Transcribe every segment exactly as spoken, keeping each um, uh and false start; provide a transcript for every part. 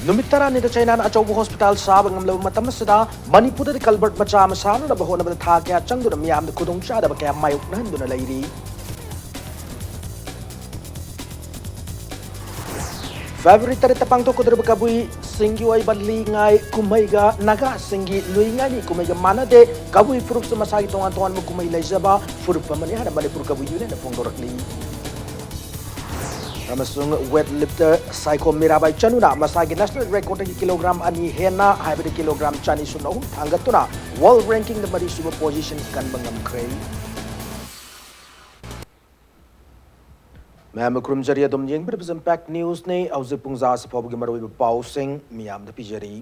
ꯅꯨꯃꯤꯠ ꯇꯔꯥꯅꯤꯗ ꯆꯩꯅꯥꯅ ꯑꯆꯧꯕ ꯍꯣꯁꯄꯤꯇꯥꯜ ꯁꯥꯕ ꯉꯝꯂꯕ ꯃꯇꯝ ꯑꯁꯤꯗ, ꯃꯅꯤꯄꯨꯔꯗꯗꯤ ꯀꯜꯕꯔꯠ ꯃꯆꯥ ꯑꯃ ꯁꯥꯅꯅꯕ ꯍꯣꯠꯅꯕꯗ ꯊꯥ ꯀꯌꯥ ꯆꯪꯗꯨꯅ ꯃꯤꯌꯥꯝꯗ ꯈꯨꯗꯣꯡꯆꯥꯗꯕ ꯀꯌꯥ ꯃꯥꯌꯣꯛꯅꯍꯟꯗꯨꯅ ꯂꯩꯔꯤ꯫ ꯐꯦꯕ꯭ꯔꯨꯋꯥꯔꯤ ꯇꯔꯦꯠꯇ ꯄꯥꯡꯊꯣꯛꯀꯗꯧꯔꯤꯕ ꯀꯕꯨꯏꯁꯤꯡꯒꯤ ꯑꯣꯏꯕ ꯂꯤꯉꯥꯏ ꯀꯨꯝꯍꯩꯒ ꯅꯥꯒꯥꯁꯤꯡꯒꯤ ꯂꯨꯏꯉꯥꯏꯅꯤ ꯀꯨꯝꯍꯩꯒ ꯃꯥꯟꯅꯗꯦ꯫ ꯀꯕꯨꯏ ꯐꯨꯔꯨꯞꯁꯨ ꯃꯁꯥꯒꯤ ꯇꯣꯉꯥꯟ ꯇꯣꯉꯥꯟꯕ ꯀꯨꯝꯍꯩ ꯂꯩꯖꯕ ꯐꯨꯔꯨꯞ ꯑꯃꯅꯤ ꯍꯥꯏꯅ ꯃꯅꯤꯄꯨꯔ ꯀꯕꯨꯏ ꯌꯨꯅꯤꯌꯟꯅ ꯐꯣꯡꯗꯣꯔꯛꯂꯤ꯫ ꯑꯃꯁꯨꯡ ꯋꯦꯠ ꯂꯤꯐꯇꯔ ꯁꯥꯏꯈꯣꯝ ꯃꯤꯔꯥꯕꯥꯏ ꯆꯅꯨꯅ ꯃꯁꯥꯒꯤ ꯅꯦꯁꯅꯦꯜ ꯔꯦꯀꯣꯔꯗꯇꯒꯤ ꯀꯤꯂꯣꯒ꯭ꯔꯥꯝ ꯑꯅꯤ ꯍꯦꯟꯅ, ꯍꯥꯏꯕꯗꯤ ꯀꯤꯂꯣꯒ꯭ꯔꯥꯝ ꯆꯅꯤ ꯁꯨꯞꯅ ꯑꯍꯨꯝ ꯊꯥꯡꯒꯠꯇꯨꯅ ꯋꯥꯔꯜꯗ ꯔꯦꯡꯀꯤꯡꯗ ꯃꯔꯤꯁꯨꯕ ꯄꯣꯖꯤꯁꯟ ꯀꯟꯕ ꯉꯝꯈ꯭ꯔꯦ꯫ ꯃꯌꯥꯝꯕꯨ ꯈꯨꯔꯨꯝꯖꯔꯤ꯫ ꯑꯗꯨꯝ ꯌꯦꯡꯕꯤꯔꯤꯕꯁꯤ ꯏꯝꯄꯦꯛ ꯅ꯭ꯌꯨꯁꯅꯤ꯫ ꯍꯧꯖꯤꯛ ꯄꯨꯡ ꯖꯥ ꯑꯁꯤ ꯐꯥꯎꯕꯒꯤ ꯃꯔꯨꯑꯣꯏꯕ ꯄꯥꯎꯁꯤꯡ ꯃꯤꯌꯥꯝꯗ ꯄꯤꯖꯔꯤ꯫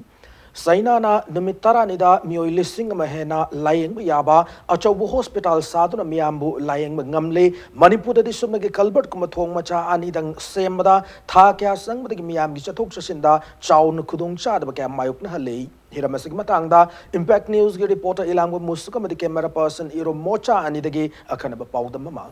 ꯆꯩꯅꯥꯅ ꯅꯨꯃꯤꯠ ꯇꯔꯥꯅꯤꯗ ꯃꯤꯑꯣꯏ ꯂꯤꯁꯤꯡ ꯑꯃ ꯍꯦꯟꯅ ꯂꯥꯌꯦꯡꯕ ꯌꯥꯕ ꯑꯆꯧꯕ ꯍꯣꯁꯄꯤꯇꯥꯜ ꯁꯥꯗꯨꯅ ꯃꯤꯌꯥꯝꯕꯨ ꯂꯥꯌꯦꯡꯕ ꯉꯝꯂꯦ꯫ ꯃꯅꯤꯄꯨꯔꯗꯗꯤ ꯁꯨꯞꯅꯒꯤ ꯀꯜꯕꯔꯠꯀꯨꯝꯕ ꯊꯣꯡ ꯃꯆꯥ ꯑꯅꯤꯗꯪ ꯁꯦꯝꯕꯗ ꯊꯥ ꯀꯌꯥ ꯆꯪꯕꯗꯒꯤ ꯃꯤꯌꯥꯝꯒꯤ ꯆꯠꯊꯣꯛ ꯆꯠꯁꯤꯟꯗ ꯆꯥꯎꯅ ꯈꯨꯗꯣꯡꯆꯥꯗꯕ ꯀꯌꯥ ꯃꯥꯌꯣꯛꯅꯍꯜꯂꯤ꯫ ꯍꯤꯔꯝ ꯑꯁꯤꯒꯤ ꯃꯇꯥꯡꯗ ꯏꯝꯄꯦꯛ ꯅ꯭ꯌꯨꯁꯀꯤ ꯔꯤꯄꯣꯔꯇꯔ ꯏꯂꯥꯝꯕꯝ ꯃꯨꯁꯨꯛ ꯑꯃꯗꯤ ꯀꯦꯃꯦꯔꯥ ꯄꯔꯁꯟ ꯏꯔꯣꯝ ꯃꯣꯆꯥ ꯑꯅꯤꯗꯒꯤ ꯑꯈꯟꯅꯕ ꯄꯥꯎꯗꯝ ꯑꯃ꯫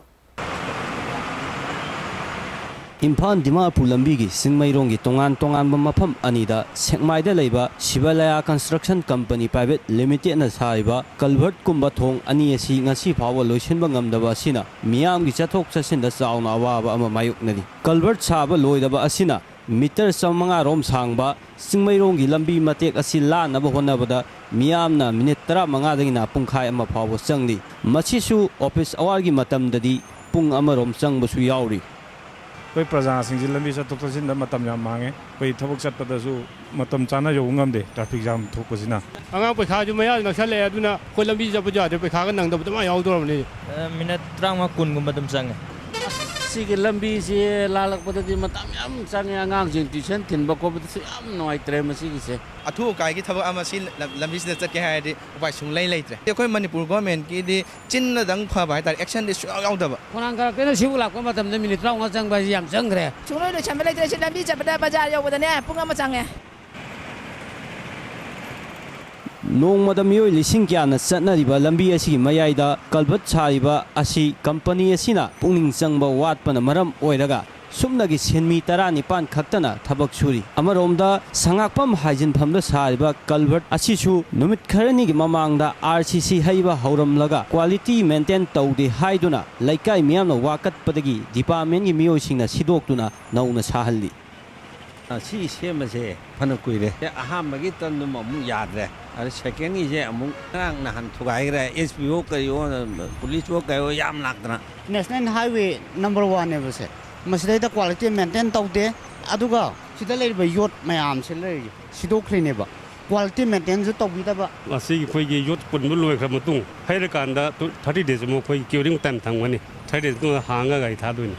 ꯏꯝꯐꯥꯜ ꯗꯤꯃꯥꯄꯨꯔ ꯂꯝꯕꯤꯒꯤ ꯆꯤꯡꯃꯩꯔꯣꯡꯒꯤ ꯇꯣꯉꯥꯟ ꯇꯣꯉꯥꯟꯕ ꯃꯐꯝ ꯑꯅꯤꯗ ꯁꯦꯛꯃꯥꯏꯗ ꯂꯩꯕ ꯁꯤꯕꯂꯌꯥ ꯀꯟꯁꯇ꯭ꯔꯛꯁꯟ ꯀꯝꯄꯅꯤ ꯄ꯭ꯔꯥꯏꯚꯦꯠ ꯂꯤꯃꯤꯇꯦꯗꯅ ꯁꯥꯔꯤꯕ ꯀꯜꯚꯔꯠꯀꯨꯝꯕ ꯊꯣꯡ ꯑꯅꯤ ꯑꯁꯤ ꯉꯁꯤ ꯐꯥꯎꯕ ꯂꯣꯏꯁꯤꯟꯕ ꯉꯝꯗꯕ ꯑꯁꯤꯅ ꯃꯤꯌꯥꯝꯒꯤ ꯆꯠꯊꯣꯛ ꯆꯠꯁꯤꯟꯗ ꯆꯥꯎꯅ ꯑꯋꯥꯕ ꯑꯃ ꯃꯥꯌꯣꯛꯅꯔꯤ꯫ ꯀꯜꯚꯔꯠ ꯁꯥꯕ ꯂꯣꯏꯗꯕ ꯑꯁꯤꯅ ꯃꯤꯇꯔ ꯆꯥꯃꯉꯥ ꯔꯣꯝ ꯁꯥꯡꯕ ꯆꯤꯡꯃꯩꯔꯣꯡꯒꯤ ꯂꯝꯕꯤ ꯃꯇꯦꯛ ꯑꯁꯤ ꯂꯥꯟꯅꯕ ꯍꯣꯠꯅꯕꯗ ꯃꯤꯌꯥꯝꯅ ꯃꯤꯅꯤꯠ ꯇꯔꯥꯃꯉꯥꯗꯒꯤꯅ ꯄꯨꯡꯈꯥꯏ ꯑꯃ ꯐꯥꯎꯕ ꯆꯪꯂꯤ꯫ ꯃꯁꯤꯁꯨ ꯑꯣꯐꯤꯁ ꯑꯋꯥꯔꯒꯤ ꯃꯇꯝꯗꯗꯤ ꯄꯨꯡ ꯑꯃꯔꯣꯝ ꯆꯪꯕꯁꯨ ꯌꯥꯎꯔꯤ꯫ ꯑꯩꯈꯣꯏ ꯄ꯭ꯔꯖꯥꯁꯤꯡꯁꯤ ꯂꯝꯕꯤ ꯆꯠꯊꯣꯛ ꯆꯠꯁꯤꯟꯗ ꯃꯇꯝ ꯌꯥꯝ ꯃꯥꯡꯉꯦ꯫ ꯑꯩꯈꯣꯏ ꯊꯕꯛ ꯆꯠꯄꯗꯁꯨ ꯃꯇꯝ ꯆꯥꯅ ꯌꯧꯕ ꯉꯝꯗꯦ, ꯇ꯭ꯔꯥꯐꯤꯛ ꯖꯥꯝ ꯊꯣꯛꯄꯁꯤꯅ꯫ ꯑꯉꯥꯡ ꯄꯩꯈꯥꯁꯨ ꯃꯌꯥ ꯅꯛꯁꯜꯂꯛꯑꯦ, ꯑꯗꯨꯅ ꯑꯩꯈꯣꯏ ꯂꯝꯕꯤ ꯆꯠꯄꯁꯨ ꯌꯥꯗ꯭ꯔꯦ, ꯄꯩꯈꯥꯒ ꯅꯪꯗꯕ ꯑꯗꯨꯃꯥꯏꯅ ꯌꯥꯎꯗꯧꯔꯕꯅꯤ꯫ ꯑ, ꯃꯤꯅꯠ ꯇꯔꯥꯃꯉꯥ ꯀꯨꯟꯒꯨꯝꯕ ꯑꯗꯨꯝ ꯆꯪꯉꯦ꯫ ꯑꯁ, ꯁꯤꯒꯤ ꯂꯝꯕꯤꯁꯤ ꯂꯥꯜꯂꯛꯄꯗꯗꯤ ꯃꯇꯝ ꯌꯥꯝ ꯆꯪꯉꯦ꯫ ꯑꯉꯥꯡꯁꯤꯡ ꯇ꯭ꯌꯨꯁꯟ ꯊꯤꯟꯕ ꯈꯣꯠꯄꯗꯁꯨ ꯌꯥꯝ ꯅꯨꯡꯉꯥꯏꯇ꯭ꯔꯦ ꯃꯁꯤꯒꯤꯁꯦ꯫ ꯑꯊꯨ ꯑꯀꯥꯏꯒꯤ ꯊꯕꯛ ꯑꯃ ꯁꯤ ꯂꯝ-, ꯂꯝꯕꯤꯁꯤꯗ ꯆꯠꯀꯦ ꯍꯥꯏꯔꯗꯤ ꯎꯄꯥꯏ ꯁꯨꯡꯂꯩ ꯂꯩꯇ꯭ꯔꯦ꯫ ꯑꯩꯈꯣꯏ ꯃꯅꯤꯄꯨꯔ ꯒꯣꯔꯃꯦꯟꯀꯤꯗꯤ ꯆꯤꯟꯅꯗꯪ ꯐꯕ ꯍꯥꯏꯇꯥꯔꯦ, ꯑꯦꯛꯁꯟꯗꯤ ꯁꯨꯡꯌꯥꯎ ꯌꯥꯎꯗꯕ꯫ ꯈꯣꯡꯅꯥꯡ ꯈꯔꯛꯇꯩꯅ ꯁꯤꯕꯨ ꯂꯥꯛꯄ ꯃꯇꯝꯗ ꯃꯤꯅꯤꯠ ꯇꯔꯥꯃꯉꯥ ꯆꯪꯕ ꯍꯥꯏꯁꯤ ꯌꯥꯝ ꯆꯪꯈ꯭ꯔꯦ꯫ ꯁꯨꯡꯂꯣꯏ ꯂꯣꯏꯁꯟꯕ ꯂꯩꯇ꯭ꯔꯦ꯫ ꯁꯤ ꯂꯝꯕꯤ ꯆꯠꯄꯗ ꯕꯖꯥꯔ ꯌꯧꯕꯗꯅꯦ ꯄꯨꯡ ꯑꯃ ꯆꯪꯉꯦ꯫ ꯅꯣꯡꯃꯗ ꯃꯤꯑꯣꯏ ꯂꯤꯁꯤꯡ ꯀꯌꯥꯅ ꯆꯠꯅꯔꯤꯕ ꯂꯝꯕꯤ ꯑꯁꯤꯒꯤ ꯃꯌꯥꯏꯗ ꯀꯜꯚꯔꯠ ꯁꯥꯔꯤꯕ ꯑꯁꯤ ꯀꯝꯄꯅꯤ ꯑꯁꯤꯅ ꯄꯨꯛꯅꯤꯡ ꯆꯪꯕ ꯋꯥꯠꯄꯅ ꯃꯔꯝ ꯑꯣꯏꯔꯒ ꯁꯨꯞꯅꯒꯤ ꯁꯤꯟꯃꯤ ꯇꯔꯥꯅꯤꯄꯥꯟ ꯈꯛꯇꯅ ꯊꯕꯛ ꯁꯨꯔꯤ꯫ ꯑꯃꯔꯣꯝꯗ ꯁꯉꯥꯛꯄꯝ ꯍꯥꯏꯖꯤꯟꯐꯝꯗ ꯁꯥꯔꯤꯕ culvert ꯑꯁꯤꯁꯨ ꯅꯨꯃꯤꯠ ꯈꯔꯅꯤꯒꯤ ꯃꯃꯥꯡꯗ RCC ꯍꯩꯕ ꯍꯧꯔꯝꯂꯒ quality maintain ꯇꯧꯗꯦ ꯍꯥꯏꯗꯨꯅ ꯂꯩꯀꯥꯏ ꯃꯤꯌꯥꯝꯅ ꯋꯥꯀꯠꯄꯗꯒꯤ departmentꯀꯤ ꯃꯤꯑꯣꯏꯁꯤꯡꯅ ꯁꯤꯗꯣꯛꯇꯨꯅ ꯅꯧꯅ ꯁꯥꯍꯜꯂꯤ꯫ ꯁꯤ ꯁꯦꯝꯕꯁꯦ ꯐꯅ ꯀꯨꯏꯔꯦ꯫ ꯑꯍꯥꯟꯕꯒꯤ ꯇꯟꯗꯨꯃ ꯑꯃꯨꯛ ꯌꯥꯗ꯭ꯔꯦ꯫ ꯑꯗ secondꯒꯤꯁꯦ ꯑꯃꯨꯛ ꯉꯔꯥꯡ ꯅꯍꯥꯟ ꯊꯨꯒꯥꯏꯈ꯭ꯔꯦ꯫ SPO ꯀꯔꯤꯑꯣ, policeꯑꯣ ꯀꯔꯤꯑꯣ ꯌꯥꯝ ꯂꯥꯛꯇꯅ꯫ National highway number oneꯅꯦꯕꯁꯦ꯫ ꯃꯁꯤꯗꯩꯗ quality maintain ꯇꯧꯗꯦ꯫ ꯑꯗꯨꯒ ꯁꯤꯗ ꯂꯩꯔꯤꯕ ꯌꯣꯠ ꯃꯌꯥꯝꯁꯦ ꯂꯩꯔꯤꯁꯦ ꯁꯤꯗꯣꯛꯈ꯭ꯔꯤꯅꯦꯕ꯫ Quality maintaineꯁꯨ ꯇꯧꯕꯤꯗꯕ꯫ ꯑꯁꯤꯒꯤ ꯑꯩꯈꯣꯏꯒꯤ ꯌꯣꯠ ꯄꯨꯟꯕ ꯂꯣꯏꯈ꯭ꯔ ꯃꯇꯨꯡ ꯍꯩꯔꯀꯥꯟꯗ thirty days ꯑꯃꯨꯛ ꯑꯩꯈꯣꯏ curing time ꯊꯝꯒꯅꯤ꯫ Thirty days ꯃꯇꯨꯡꯗ ꯍꯥꯡꯉꯒ ꯒꯥꯔꯤ ꯊꯥꯗꯣꯏꯅꯤ꯫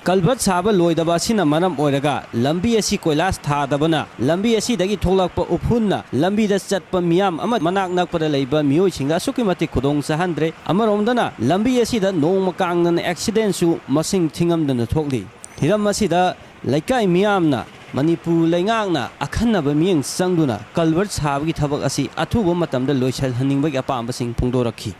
Culvert ꯁꯥꯕ ꯂꯣꯏꯗꯕ ꯑꯁꯤꯅ ꯃꯔꯝ ꯑꯣꯏꯔꯒ ꯂꯝꯕꯤ ꯑꯁꯤ ꯀꯣꯏꯂꯥꯁ ꯊꯥꯗꯕꯅ ꯂꯝꯕꯤ ꯑꯁꯤꯗꯒꯤ ꯊꯣꯛꯂꯛꯄ ꯎꯐꯨꯟꯅ ꯂꯝꯕꯤꯗ ꯆꯠꯄ ꯃꯤꯌꯥꯝ ꯑꯃ ꯃꯅꯥꯛ ꯅꯛꯄꯗ ꯂꯩꯕ ꯃꯤꯑꯣꯏꯁꯤꯡꯗ ꯑꯁꯨꯛꯀꯤ ꯃꯇꯤꯛ ꯈꯨꯗꯣꯡ ꯆꯥꯍꯟꯗ꯭ꯔꯦ꯫ ꯑꯃꯔꯣꯝꯗꯅ ꯂꯝꯕꯤ ꯑꯁꯤꯗ ꯅꯣꯡꯃ ꯀꯥꯡꯗꯅ accidentꯁꯨ ꯃꯁꯤꯡ ꯊꯤꯉꯝꯗꯅ ꯊꯣꯛꯂꯤ꯫ ꯍꯤꯔꯝ ꯑꯁꯤꯗ ꯂꯩꯀꯥꯏ ꯃꯤꯌꯥꯝꯅ ꯃꯅꯤꯄꯨꯔ ꯂꯩꯉꯥꯛꯅ ꯑꯈꯟꯅꯕ ꯃꯤꯠꯌꯦꯡ ꯆꯪꯗꯨꯅ culvert ꯁꯥꯕꯒꯤ ꯊꯕꯛ ꯑꯁꯤ ꯑꯊꯨꯕ ꯃꯇꯝꯗ ꯂꯣꯏꯁꯤꯜꯍꯟꯅꯤꯡꯕꯒꯤ ꯑꯄꯥꯝꯕꯁꯤꯡ ꯐꯣꯡꯗꯣꯔꯛꯈꯤ꯫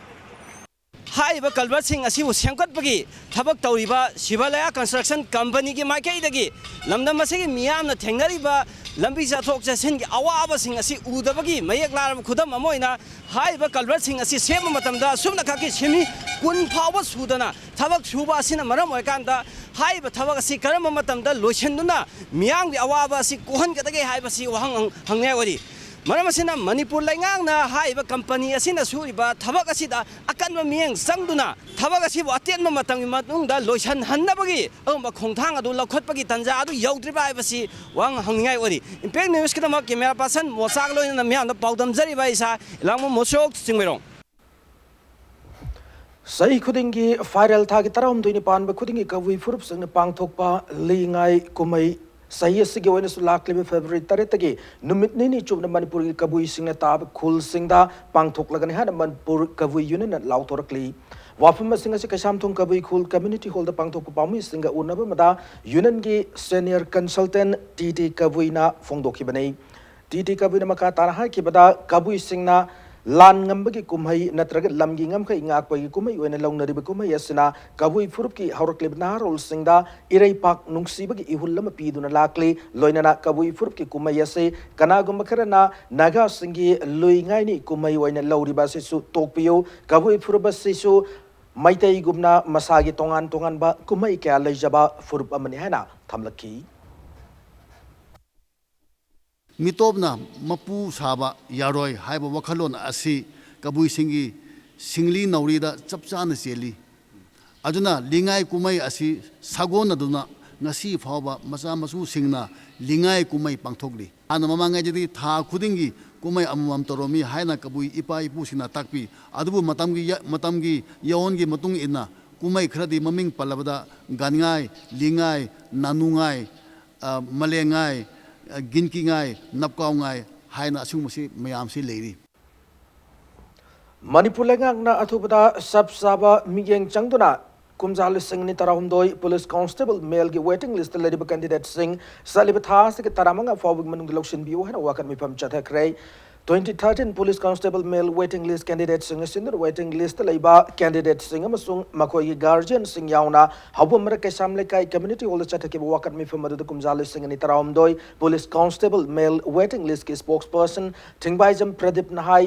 ꯍꯥꯏꯔꯤꯕ culvertꯁꯤꯡ ꯑꯁꯤꯕꯨ ꯁꯦꯝꯒꯠꯄꯒꯤ ꯊꯕꯛ ꯇꯧꯔꯤꯕ ꯁꯤꯚꯂꯌꯥ construction companyꯒꯤ ꯃꯥꯏꯀꯩꯗꯒꯤ ꯂꯝꯗꯝ ꯑꯁꯤꯒꯤ ꯃꯤꯌꯥꯝꯅ ꯊꯦꯡꯅꯔꯤꯕ ꯂꯝꯕꯤ ꯆꯠꯊꯣꯛ ꯆꯠꯁꯤꯟꯒꯤ ꯑꯋꯥꯕꯁꯤꯡ ꯑꯁꯤ ꯎꯗꯕꯒꯤ ꯃꯌꯦꯛ ꯂꯥꯔꯕ ꯈꯨꯗꯝ ꯑꯃ ꯑꯣꯏꯅ ꯍꯥꯏꯔꯤꯕ culvertꯁꯤꯡ ꯑꯁꯤ ꯁꯦꯝꯕ ꯃꯇꯝꯗ ꯑꯁꯨꯝꯅ ꯈꯛꯀꯤ ꯁꯤꯟꯃꯤ ꯀꯨꯟ ꯐꯥꯎꯕ ꯁꯨꯗꯅ ꯊꯕꯛ ꯁꯨꯕ ꯑꯁꯤꯅ ꯃꯔꯝ ꯑꯣꯏꯔꯀꯥꯟꯗ ꯍꯥꯏꯔꯤꯕ ꯊꯕꯛ ꯑꯁꯤ ꯀꯔꯝꯕ ꯃꯇꯝꯗ ꯂꯣꯏꯁꯤꯟꯗꯨꯅ ꯃꯤꯌꯥꯝꯒꯤ ꯑꯋꯥꯕ ꯑꯁꯤ ꯀꯣꯛꯍꯟꯒꯗꯒꯦ ꯍꯥꯏꯕꯁꯤ ꯋꯥꯍꯪ ꯍꯪ-, ꯍꯪꯅꯤꯡꯉꯥꯏ ꯑꯣꯏꯔꯤ꯫ ꯃꯔꯝ ꯑꯁꯤꯅ ꯃꯅꯤꯄꯨꯔ ꯂꯩꯉꯥꯛꯅ ꯍꯥꯏꯔꯤꯕ company ꯑꯁꯤꯅ ꯁꯨꯔꯤꯕ ꯊꯕꯛ ꯑꯁꯤꯗ ꯑꯀꯟꯕ ꯃꯤꯠꯌꯦꯡ ꯆꯪꯗꯨꯅ ꯊꯕꯛ ꯑꯁꯤꯕꯨ ꯑꯇꯦꯟꯕ ꯃꯇꯝꯒꯤ ꯃꯅꯨꯡꯗ ꯂꯣꯏꯁꯤꯟꯍꯟꯅꯕꯒꯤ ꯑꯗꯨꯒꯨꯝꯕ ꯈꯣꯡꯊꯥꯡ ꯑꯗꯨ ꯂꯧꯈꯠꯄꯒꯤ ꯇꯥꯟꯖꯥ ꯑꯗꯨ ꯌꯧꯗ꯭ꯔꯤꯕ ꯍꯥꯏꯕꯁꯤ ꯋꯥꯍꯪ ꯍꯪꯅꯤꯡꯉꯥꯏ ꯑꯣꯏꯔꯤ꯫ Impact Newsꯀꯤꯗꯃꯛ camera person ꯃꯣꯆꯥꯒ ꯂꯣꯏꯅꯅ ꯃꯤꯌꯥꯝꯗ ꯄꯥꯎꯗꯝꯖꯔꯤꯕ ꯑꯩ ꯏꯁꯥ ꯏꯂꯥꯡꯕꯝ ꯃꯣꯁꯣꯛ ꯆꯤꯡꯃꯩꯔꯣꯡ꯫ ꯆꯍꯤ ꯈꯨꯗꯤꯡꯒꯤ ꯐꯥꯏꯔꯦꯜ ꯊꯥꯒꯤ ꯇꯔꯥꯍꯨꯝꯗꯣꯏꯅꯤ ꯄꯥꯟꯕ ꯈꯨꯗꯤꯡꯒꯤ ꯀꯕꯨꯏ ꯐꯨꯔꯨꯞꯁꯤꯡꯅ ꯄꯥꯡꯊꯣꯛꯄ ꯂꯤꯉꯥꯏ ꯀꯨꯝꯍꯩ ꯆꯍꯤ ꯑꯁꯤꯒꯤ ꯑꯣꯏꯅꯁꯨ ꯂꯥꯛꯂꯤꯕ February ꯇꯔꯦꯠꯇꯒꯤ ꯅꯨꯃꯤꯠ ꯅꯤꯅꯤ ꯆꯨꯞꯅ ꯃꯅꯤꯄꯨꯔꯒꯤ ꯀꯕꯨꯏꯁꯤꯡꯅ ꯇꯥꯕ ꯈꯨꯜꯁꯤꯡꯗ ꯄꯥꯡꯊꯣꯛꯂꯒꯅꯤ ꯍꯥꯏꯅ ꯃꯅꯤꯄꯨꯔ ꯀꯕꯨꯏ ꯌꯨꯅꯤꯌꯟꯅ ꯂꯥꯎꯊꯣꯔꯛꯂꯤ꯫ ꯋꯥꯐꯝ ꯑꯁꯤꯡ ꯑꯁꯤ ꯀꯩꯁꯥꯝꯊꯣꯡ ꯀꯕꯨꯏ ꯈꯨꯜ community hallꯗ ꯄꯥꯡꯊꯣꯛꯄ ꯄꯥꯎꯃꯤꯁꯤꯡꯒ ꯎꯅꯕ ꯑꯃꯗ ꯌꯨꯅꯤꯌꯟꯒꯤ senior consultant ꯇꯤ ꯇꯤ ꯀꯕꯨꯏꯅ ꯐꯣꯡꯗꯣꯛꯈꯤꯕꯅꯤ꯫ ꯇꯤ ꯇꯤ ꯀꯕꯨꯏꯅ ꯃꯈꯥ ꯇꯥꯅ ꯍꯥꯏꯈꯤꯕꯗ, ꯀꯕꯨꯏꯁꯤꯡꯅ ꯂꯥꯟ ꯉꯝꯕꯒꯤ ꯀꯨꯝꯍꯩ ꯅꯠꯇ꯭ꯔꯒ ꯂꯝꯒꯤ ꯉꯝꯈꯩ ꯉꯥꯛꯄꯒꯤ ꯀꯨꯝꯍꯩ ꯑꯣꯏꯅ ꯂꯧꯅꯔꯤꯕ ꯀꯨꯝꯍꯩ ꯑꯁꯤꯅ ꯀꯕꯨꯏ ꯐꯨꯔꯨꯞꯀꯤ ꯍꯧꯔꯛꯂꯤꯕ ꯅꯍꯥꯔꯣꯜꯁꯤꯡꯗ ꯏꯔꯩꯄꯥꯛ ꯅꯨꯡꯁꯤꯕꯒꯤ ꯏꯍꯨꯜ ꯑꯃ ꯄꯤꯗꯨꯅ ꯂꯥꯛꯂꯤ꯫ ꯂꯣꯏꯅꯅ ꯀꯕꯨꯏ ꯐꯨꯔꯨꯞꯀꯤ ꯀꯨꯝꯍꯩ ꯑꯁꯤ ꯀꯅꯥꯒꯨꯝꯕ ꯈꯔꯅ ꯅꯥꯒꯥꯁꯤꯡꯒꯤ ꯂꯨꯏ ꯉꯥꯏꯅꯤ ꯀꯨꯝꯍꯩ ꯑꯣꯏꯅ ꯂꯧꯔꯤꯕ ꯑꯁꯤꯁꯨ ꯇꯣꯛꯄꯤꯌꯨ꯫ ꯀꯕꯨꯏ ꯐꯨꯔꯨꯞ ꯑꯁꯤꯁꯨ ꯃꯩꯇꯩꯒꯨꯝꯅ ꯃꯁꯥꯒꯤ ꯇꯣꯉꯥꯟ ꯇꯣꯉꯥꯟꯕ ꯀꯨꯝꯍꯩ ꯀꯌꯥ ꯂꯩꯖꯕ ꯐꯨꯔꯨꯞ ꯑꯃꯅꯤ ꯍꯥꯏꯅ ꯊꯝꯂꯛꯈꯤ꯫ ꯃꯤꯇꯣꯞꯅ ꯃꯄꯨ ꯁꯥꯕ ꯌꯥꯔꯣꯏ ꯍꯥꯏꯕ ꯋꯥꯈꯜꯂꯣꯟ ꯑꯁꯤ ꯀꯕꯨꯏꯁꯤꯡꯒꯤ ꯁꯤꯡꯂꯤ ꯅꯥꯎꯔꯤꯗ ꯆꯞ ꯆꯥꯅ ꯆꯦꯜꯂꯤ꯫ ꯑꯗꯨꯅ ꯂꯤꯉꯥꯏ ꯀꯨꯝꯍꯩ ꯑꯁꯤ ꯁꯥꯒꯣꯟꯅꯗꯨꯅ ꯉꯁꯤ ꯐꯥꯎꯕ ꯃꯆꯥ ꯃꯁꯨꯁꯤꯡꯅ ꯂꯤꯉꯥꯏ ꯀꯨꯝꯍꯩ ꯄꯥꯡꯊꯣꯛꯂꯤ꯫ ꯍꯥꯟꯅ ꯃꯃꯥꯡꯉꯩꯗꯗꯤ ꯊꯥ ꯈꯨꯗꯤꯡꯒꯤ ꯀꯨꯝꯍꯩ ꯑꯃꯃꯝ ꯇꯧꯔꯝꯃꯤ ꯍꯥꯏꯅ ꯀꯕꯨꯏ ꯏꯄꯥ ꯏꯄꯨꯁꯤꯡꯅ ꯇꯥꯛꯄꯤ꯫ ꯑꯗꯨꯕꯨ ꯃꯇꯝꯒꯤ ꯌ-, ꯃꯇꯝꯒꯤ ꯌꯥꯑꯣꯟꯒꯤ ꯃꯇꯨꯡ ꯏꯟꯅ ꯀꯨꯝꯍꯩ ꯈꯔꯗꯤ ꯃꯃꯤꯡ ꯄꯜꯂꯕꯗ ꯒꯥꯟꯉꯥꯏ, ꯂꯤꯉꯥꯏ, ꯅꯥꯅꯨꯉꯥꯏ, ꯑ, ꯃꯂꯦꯉꯥꯏ, ꯑ, ꯒꯤꯟꯀꯤꯉꯥꯏ, ꯅꯞꯀꯥꯎꯉꯥꯏ ꯍꯥꯏꯅ ꯑꯁꯤꯒꯨꯝꯕꯁꯤ ꯃꯌꯥꯝꯁꯤ ꯂꯩꯔꯤ꯫ ꯃꯅꯤꯄꯨꯔ ꯂꯩꯉꯥꯛꯅ ꯑꯊꯨꯕꯗ ꯆꯞ ꯆꯥꯕ ꯃꯤꯠꯌꯦꯡ ꯆꯪꯗꯨꯅ ꯀꯨꯝꯖꯥ ꯂꯤꯁꯤꯡ ꯑꯅꯤ ꯇꯔꯥꯍꯨꯝꯗꯣꯏ police constable male ꯒꯤ waiting list ꯇ ꯂꯩꯔꯤꯕ candidate ꯁꯤꯡ ꯆꯠꯂꯤꯕ ꯊꯥ ꯑꯁꯤꯒꯤ ꯇꯔꯥꯃꯉꯥ ꯐꯥꯎꯕꯒꯤ ꯃꯅꯨꯡꯗ ꯂꯧꯁꯤꯟꯕꯤꯌꯨ ꯍꯥꯏꯅ ꯋꯥꯀꯠ ꯃꯤꯐꯝ ꯆꯠꯊꯈ꯭ꯔꯦ꯫ Twenty thirteen police constable male waiting list candidate ꯁꯤꯡ ꯑꯁꯤꯅ waiting list ꯇ ꯂꯩꯕ candidate ꯁꯤꯡ ꯑꯃꯁꯨꯡ ꯃꯈꯣꯏꯒꯤ guardian ꯁꯤꯡ ꯌꯥꯎꯅ ꯍꯧꯕꯝ ꯃꯔꯛ ꯀꯩꯁꯥꯝ ꯂꯩꯀꯥꯏ community hall ꯗ ꯆꯠꯊꯈꯤꯕ ꯋꯥꯀꯠ ꯃꯤꯐꯝ ꯑꯗꯨꯗ ꯀꯨꯝꯖꯥ ꯂꯤꯁꯤꯡ ꯑꯅꯤ ꯇꯔꯥꯍꯨꯝꯗꯣꯏ police constable male waiting list ꯀꯤ spokesperson ꯊꯤꯡꯕꯥꯏꯖꯝ ꯄ꯭ꯔꯗꯤꯞꯅ ꯍꯥꯏ,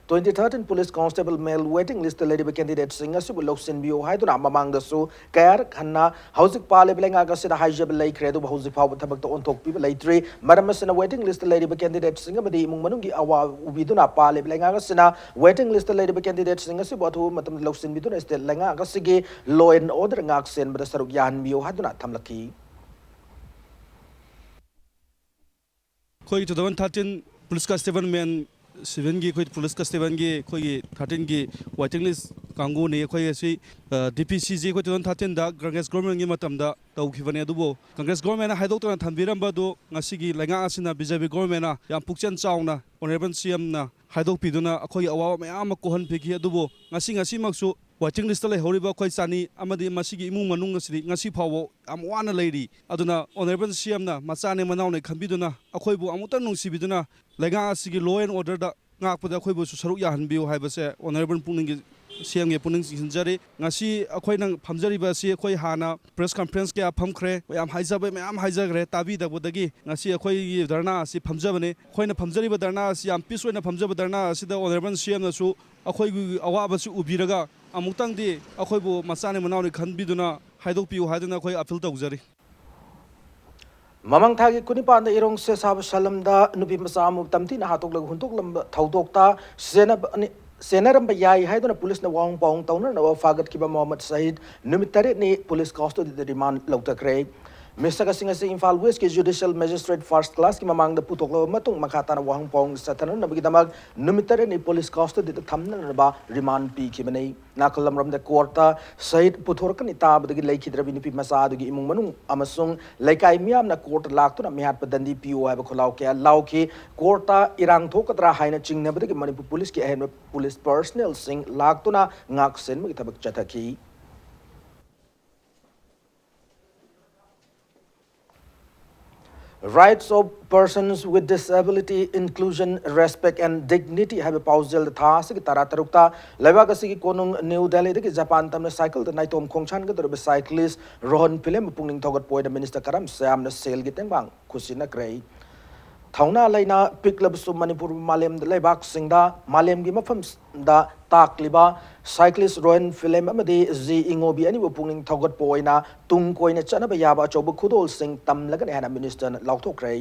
twenty thirteen police constable male waiting list ꯇ ꯂꯩꯔꯤꯕ candidate ꯁꯤꯡ ꯑꯁꯤꯕꯨ ꯂꯧꯁꯤꯟꯕꯤꯌꯨ ꯍꯥꯏꯗꯨꯅ ꯃꯃꯥꯡꯗꯁꯨ ꯀꯌꯥꯔꯛ ꯍꯟꯅ ꯍꯧꯖꯤꯛ ꯄꯥꯜꯂꯤꯕ ꯂꯩꯉꯥꯛ ꯑꯁꯤꯗ ꯍꯥꯏꯖꯕ ꯂꯩꯈ꯭ꯔꯦ, ꯑꯗꯨꯕꯨ ꯍꯧꯖꯤꯛ ꯐꯥꯎꯕ ꯊꯕꯛꯇ ꯑꯣꯟꯊꯣꯛꯄꯤꯕ ꯂꯩꯇ꯭ꯔꯤ꯫ ꯃꯔꯝ ꯑꯁꯤꯅ waiting list ꯇ ꯂꯩꯔꯤꯕ candidate ꯁꯤꯡ ꯑꯃꯗꯤ ꯏꯃꯨꯡ ꯃꯅꯨꯡꯒꯤ ꯑꯋꯥꯕ ꯎꯕꯤꯗꯨꯅ ꯄꯥꯜꯂꯤꯕ ꯂꯩꯉꯥꯛ ꯑꯁꯤꯅ waiting list ꯇ ꯂꯩꯔꯤꯕ candidate ꯁꯤꯡ ꯑꯁꯤꯕꯨ ꯑꯊꯨꯕ ꯃꯇꯝꯗ ꯂꯧꯁꯤꯟꯕꯤꯗꯨꯅ state ꯂꯩꯉꯥꯛ ꯑꯁꯤꯒꯤ law and order ꯉꯥꯛ ꯁꯦꯟꯕꯗ ꯁꯔꯨꯛ ꯌꯥꯍꯟꯕꯤꯌꯨ ꯍꯥꯏꯗꯨꯅ ꯊꯝꯂꯛꯈꯤ꯫ ꯑꯩꯈꯣꯏ two thousand thirteen police constable male civil ꯒꯤ ꯑꯩꯈꯣꯏ police constable ꯒꯤ ꯑꯩꯈꯣꯏꯒꯤ thirteen ꯒꯤ waiting list ꯀꯥꯡꯕꯨꯅꯤ꯫ ꯑꯩꯈꯣꯏ ꯑꯁꯤ, ꯑ, D P C ꯁꯤ ꯑꯩꯈꯣꯏ two thousand thirteen ꯗ Congress government ꯀꯤ ꯃꯇꯝꯗ ꯇꯧꯈꯤꯕꯅꯦ, ꯑꯗꯨꯕꯨ Congress government ꯅ ꯍꯥꯏꯗꯣꯛꯇꯅ ꯊꯝꯕꯤꯔꯝꯕ ꯑꯗꯨ ꯉꯁꯤꯒꯤ ꯂꯩꯉꯥꯛ ꯑꯁꯤꯅ B J P government ꯅ ꯌꯥꯝ ꯄꯨꯛꯆꯦꯜ ꯆꯥꯎꯅ Honourable C M ꯅ ꯍꯥꯏꯗꯣꯛꯄꯤꯗꯨꯅ ꯑꯩꯈꯣꯏꯒꯤ ꯑꯋꯥꯕ ꯃꯌꯥꯝ ꯑꯃ ꯀꯣꯛꯍꯟꯕꯤꯈꯤ꯫ ꯑꯗꯨꯕꯨ ꯉꯁꯤ, ꯉꯁꯤꯃꯛꯁꯨ waiting list ꯇ ꯂꯩꯍꯧꯔꯤꯕ ꯑꯩꯈꯣꯏ ꯆꯅꯤ ꯑꯃꯗꯤ ꯃꯁꯤꯒꯤ ꯏꯃꯨꯡ ꯃꯅꯨꯡ ꯑꯁꯤꯗꯤ ꯉꯁꯤ ꯐꯥꯎꯕ ꯌꯥꯝ ꯋꯥꯅ ꯂꯩꯔꯤ꯫ ꯑꯗꯨꯅ Honourable C M ꯅ ꯃꯆꯥꯅꯦ ꯃꯅꯥꯎꯅꯦ ꯈꯟꯕꯤꯗꯨꯅ ꯑꯩꯈꯣꯏꯕꯨ ꯑꯃꯨꯛꯇꯪ ꯅꯨꯡꯁꯤꯕꯤꯗꯨꯅ ꯂꯩꯉꯥꯛ ꯑꯁꯤꯒꯤ law and order ꯗ ꯉꯥꯛꯄꯗ ꯑꯩꯈꯣꯏꯕꯨꯁꯨ ꯁꯔꯨꯛ ꯌꯥꯍꯟꯕꯤꯌꯨ ꯍꯥꯏꯕꯁꯦ ꯑꯣꯅꯔꯦꯕꯜ ꯄꯨꯛꯅꯤꯡꯒꯤ, ꯁꯤ ꯑꯦꯝꯒꯤ ꯄꯨꯛꯅꯤꯡ ꯆꯤꯡꯁꯤꯟꯖꯔꯤ꯫ ꯉꯁꯤ ꯑꯩꯈꯣꯏꯅ ꯐꯝꯖꯔꯤꯕ ꯑꯁꯤ ꯑꯩꯈꯣꯏ ꯍꯥꯟꯅ ꯄ꯭ꯔꯦꯁ ꯀꯟꯐꯔꯦꯟꯁ ꯀꯌꯥ ꯐꯝꯈ꯭ꯔꯦ, ꯃꯌꯥꯝ ꯍꯥꯏꯖꯕ ꯃꯌꯥꯝ ꯍꯥꯏꯖꯈ꯭ꯔꯦ, ꯇꯥꯕꯤꯗꯕꯗꯒꯤ ꯉꯁꯤ ꯑꯩꯈꯣꯏꯒꯤ ꯙꯔꯅꯥ ꯑꯁꯤ ꯐꯝꯖꯕꯅꯤ꯫ ꯑꯩꯈꯣꯏꯅ ꯐꯝꯖꯔꯤꯕ ꯙꯔꯅꯥ ꯑꯁꯤ ꯌꯥꯝ ꯄꯤꯁ ꯑꯣꯏꯅ ꯐꯝꯖꯕ ꯙꯔꯅꯥ ꯑꯁꯤꯗ ꯑꯣꯅꯔꯦꯕꯜ ꯁꯤ ꯑꯦꯝꯅꯁꯨ ꯑꯩꯈꯣꯏꯒꯤ ꯑꯋꯥꯕꯁꯤ ꯎꯕꯤꯔꯒ ꯑꯃꯨꯛꯇꯪꯗꯤ ꯑꯩꯈꯣꯏꯕꯨ ꯃꯆꯥꯅꯤ ꯃꯅꯥꯎꯅꯤ ꯈꯟꯕꯤꯗꯨꯅ ꯍꯥꯏꯗꯣꯛꯄꯤꯌꯨ ꯍꯥꯏꯗꯨꯅ ꯑꯩꯈꯣꯏ ꯑꯄꯤꯜ ꯇꯧꯖꯔꯤ꯫ ꯃꯃꯥꯡ ꯊꯥꯒꯤ ꯀꯨꯟꯅꯤꯄꯥꯟꯗ ꯏꯔꯣꯡ ꯁꯦꯁꯥꯕ ꯁꯂꯝꯗ ꯅꯨꯄꯤ ꯃꯆꯥ ꯑꯃꯕꯨ ꯇꯝꯊꯤꯅ ꯍꯥꯠꯇꯣꯛꯂꯒ ꯍꯨꯟꯗꯣꯛꯂꯝꯕ ꯊꯧꯗꯣꯛꯇ ꯁꯦꯟꯅꯕ-, ꯁꯦꯟꯅꯔꯝꯕ ꯌꯥꯏ ꯍꯥꯏꯗꯨꯅ ꯄꯨꯂꯤꯁꯅ ꯋꯥꯍꯪ ꯄꯥꯎꯍꯪ ꯇꯧꯅꯅꯕ ꯐꯥꯒꯠꯈꯤꯕ ꯃꯣꯍꯝꯃꯗ ꯁꯍꯤꯗ ꯅꯨꯃꯤꯠ ꯇꯔꯦꯠꯅꯤ ꯄꯨꯂꯤꯁ ꯀꯁꯇꯗꯤꯗ ꯔꯤꯃꯥꯟ ꯂꯧꯊꯈ꯭ꯔꯦ꯫ ꯃꯤꯁꯛ ꯑꯁꯤꯡ ꯑꯁꯤ ꯏꯝꯐꯥꯜ ꯋꯦꯁꯀꯤ ꯖꯨꯗꯤꯁꯤꯌꯦꯜ ꯃꯦꯖꯤꯁꯇ꯭ꯔꯦꯠ ꯐꯥꯔꯁ ꯀ꯭ꯂꯥꯁꯀꯤ ꯃꯃꯥꯡꯗ ꯄꯨꯊꯣꯛꯂꯕ ꯃꯇꯨꯡ ꯃꯈꯥ ꯇꯥꯅ ꯋꯥꯍꯪ ꯄꯥꯎꯍꯪ ꯆꯠꯊꯅꯅꯕꯒꯤꯗꯃꯛ ꯅꯨꯃꯤꯠ ꯇꯔꯦꯠꯅꯤ ꯄꯨꯂꯤꯁ ꯀꯁꯇꯗꯤꯗ ꯊꯝꯅꯅꯕ ꯔꯤꯃꯥꯟ ꯄꯤꯈꯤꯕꯅꯤ꯫ ꯅꯥꯀꯜ ꯑꯃꯔꯣꯝꯗ ꯀꯣꯔꯠꯇ ꯁꯍꯤꯗ ꯄꯨꯊꯣꯔꯛꯀꯅꯤ ꯇꯥꯕꯗꯒꯤ ꯂꯩꯈꯤꯗ꯭ꯔꯕꯤ ꯅꯨꯄꯤ ꯃꯆꯥ ꯑꯗꯨꯒꯤ ꯏꯃꯨꯡ ꯃꯅꯨꯡ ꯑꯃꯁꯨꯡ ꯂꯩꯀꯥꯏ ꯃꯤꯌꯥꯝꯅ ꯀꯣꯔꯠꯇ ꯂꯥꯛꯇꯨꯅ ꯃꯤꯍꯥꯠꯄ ꯗꯟꯗꯤ ꯄꯤꯌꯨ ꯍꯥꯏꯕ ꯈꯣꯜꯂꯥꯎ ꯀꯌꯥ ꯂꯥꯎꯈꯤ꯫ ꯀꯣꯔꯠꯇ ꯏꯔꯥꯡ ꯊꯣꯛꯀꯗ꯭ꯔꯥ ꯍꯥꯏꯅ ꯆꯤꯡꯅꯕꯗꯒꯤ ꯃꯅꯤꯄꯨꯔ ꯄꯨꯂꯤꯁꯀꯤ ꯑꯍꯦꯟꯕ ꯄꯨꯂꯤꯁ ꯄꯔꯁꯅꯦꯜꯁꯤꯡ ꯂꯥꯛꯇꯨꯅ ꯉꯥꯛ ꯁꯦꯟꯕꯒꯤ ꯊꯕꯛ ꯆꯠꯊꯈꯤ꯫ Rights of Persons with Disability, Inclusion, Respect and Dignity ꯍꯥꯏꯕ ꯄꯥꯎꯖꯦꯜꯗ ꯊꯥ ꯑꯁꯤꯒꯤ ꯇꯔꯥ ꯇꯔꯨꯛꯇ ꯂꯩꯕꯥꯛ ꯑꯁꯤꯒꯤ ꯀꯣꯅꯨꯡ ꯅ꯭ꯌꯨ ꯗꯦꯜꯂꯤꯗꯒꯤ ꯖꯄꯥꯟ ꯇꯝꯅ ꯁꯥꯏꯀꯜꯗ ꯅꯥꯏꯇꯣꯝ ꯈꯣꯡꯁꯥꯟꯒꯗꯧꯔꯤꯕ ꯁꯥꯏꯀ꯭ꯂꯤꯁ ꯔꯣꯍꯟ ꯐꯤꯂꯦꯝꯕꯨ ꯄꯨꯛꯅꯤꯡ ꯊꯧꯒꯠꯄ ꯑꯣꯏꯅ ꯃꯤꯅꯤꯁꯇꯔ ꯀꯔꯝ ꯁ꯭ꯌꯥꯝꯅ ꯁꯦꯜꯒꯤ ꯇꯦꯡꯕꯥꯡ ꯈꯨꯠꯁꯤꯟꯅꯈ꯭ꯔꯦ꯫ ꯊꯧꯅꯥ ꯂꯩꯅ ꯄꯤꯛꯂꯕꯁꯨ ꯃꯅꯤꯄꯨꯔꯕꯨ ꯃꯥꯂꯦꯝꯗ ꯂꯩꯕꯥꯛꯁꯤꯡꯗ, ꯃꯥꯂꯦꯝꯒꯤ ꯃꯐꯝꯗ ꯇꯥꯛꯂꯤꯕ ꯁꯥꯏꯀ꯭ꯂꯤꯁ ꯔꯣꯍꯟ ꯐꯤꯂꯦꯝ ꯑꯃꯗꯤ ꯖꯤ ꯏꯉꯣꯕꯤ ꯑꯅꯤꯕꯨ ꯄꯨꯛꯅꯤꯡ ꯊꯧꯒꯠꯄ ꯑꯣꯏꯅ ꯇꯨꯡ ꯀꯣꯏꯅ ꯆꯠꯅꯕ ꯌꯥꯕ ꯑꯆꯧꯕ ꯈꯨꯗꯣꯜꯁꯤꯡ ꯇꯝꯂꯒꯅꯤ ꯍꯥꯏꯅ ꯃꯤꯅꯤꯁꯇꯔꯅ ꯂꯥꯎꯊꯣꯛꯈ꯭ꯔꯦ꯫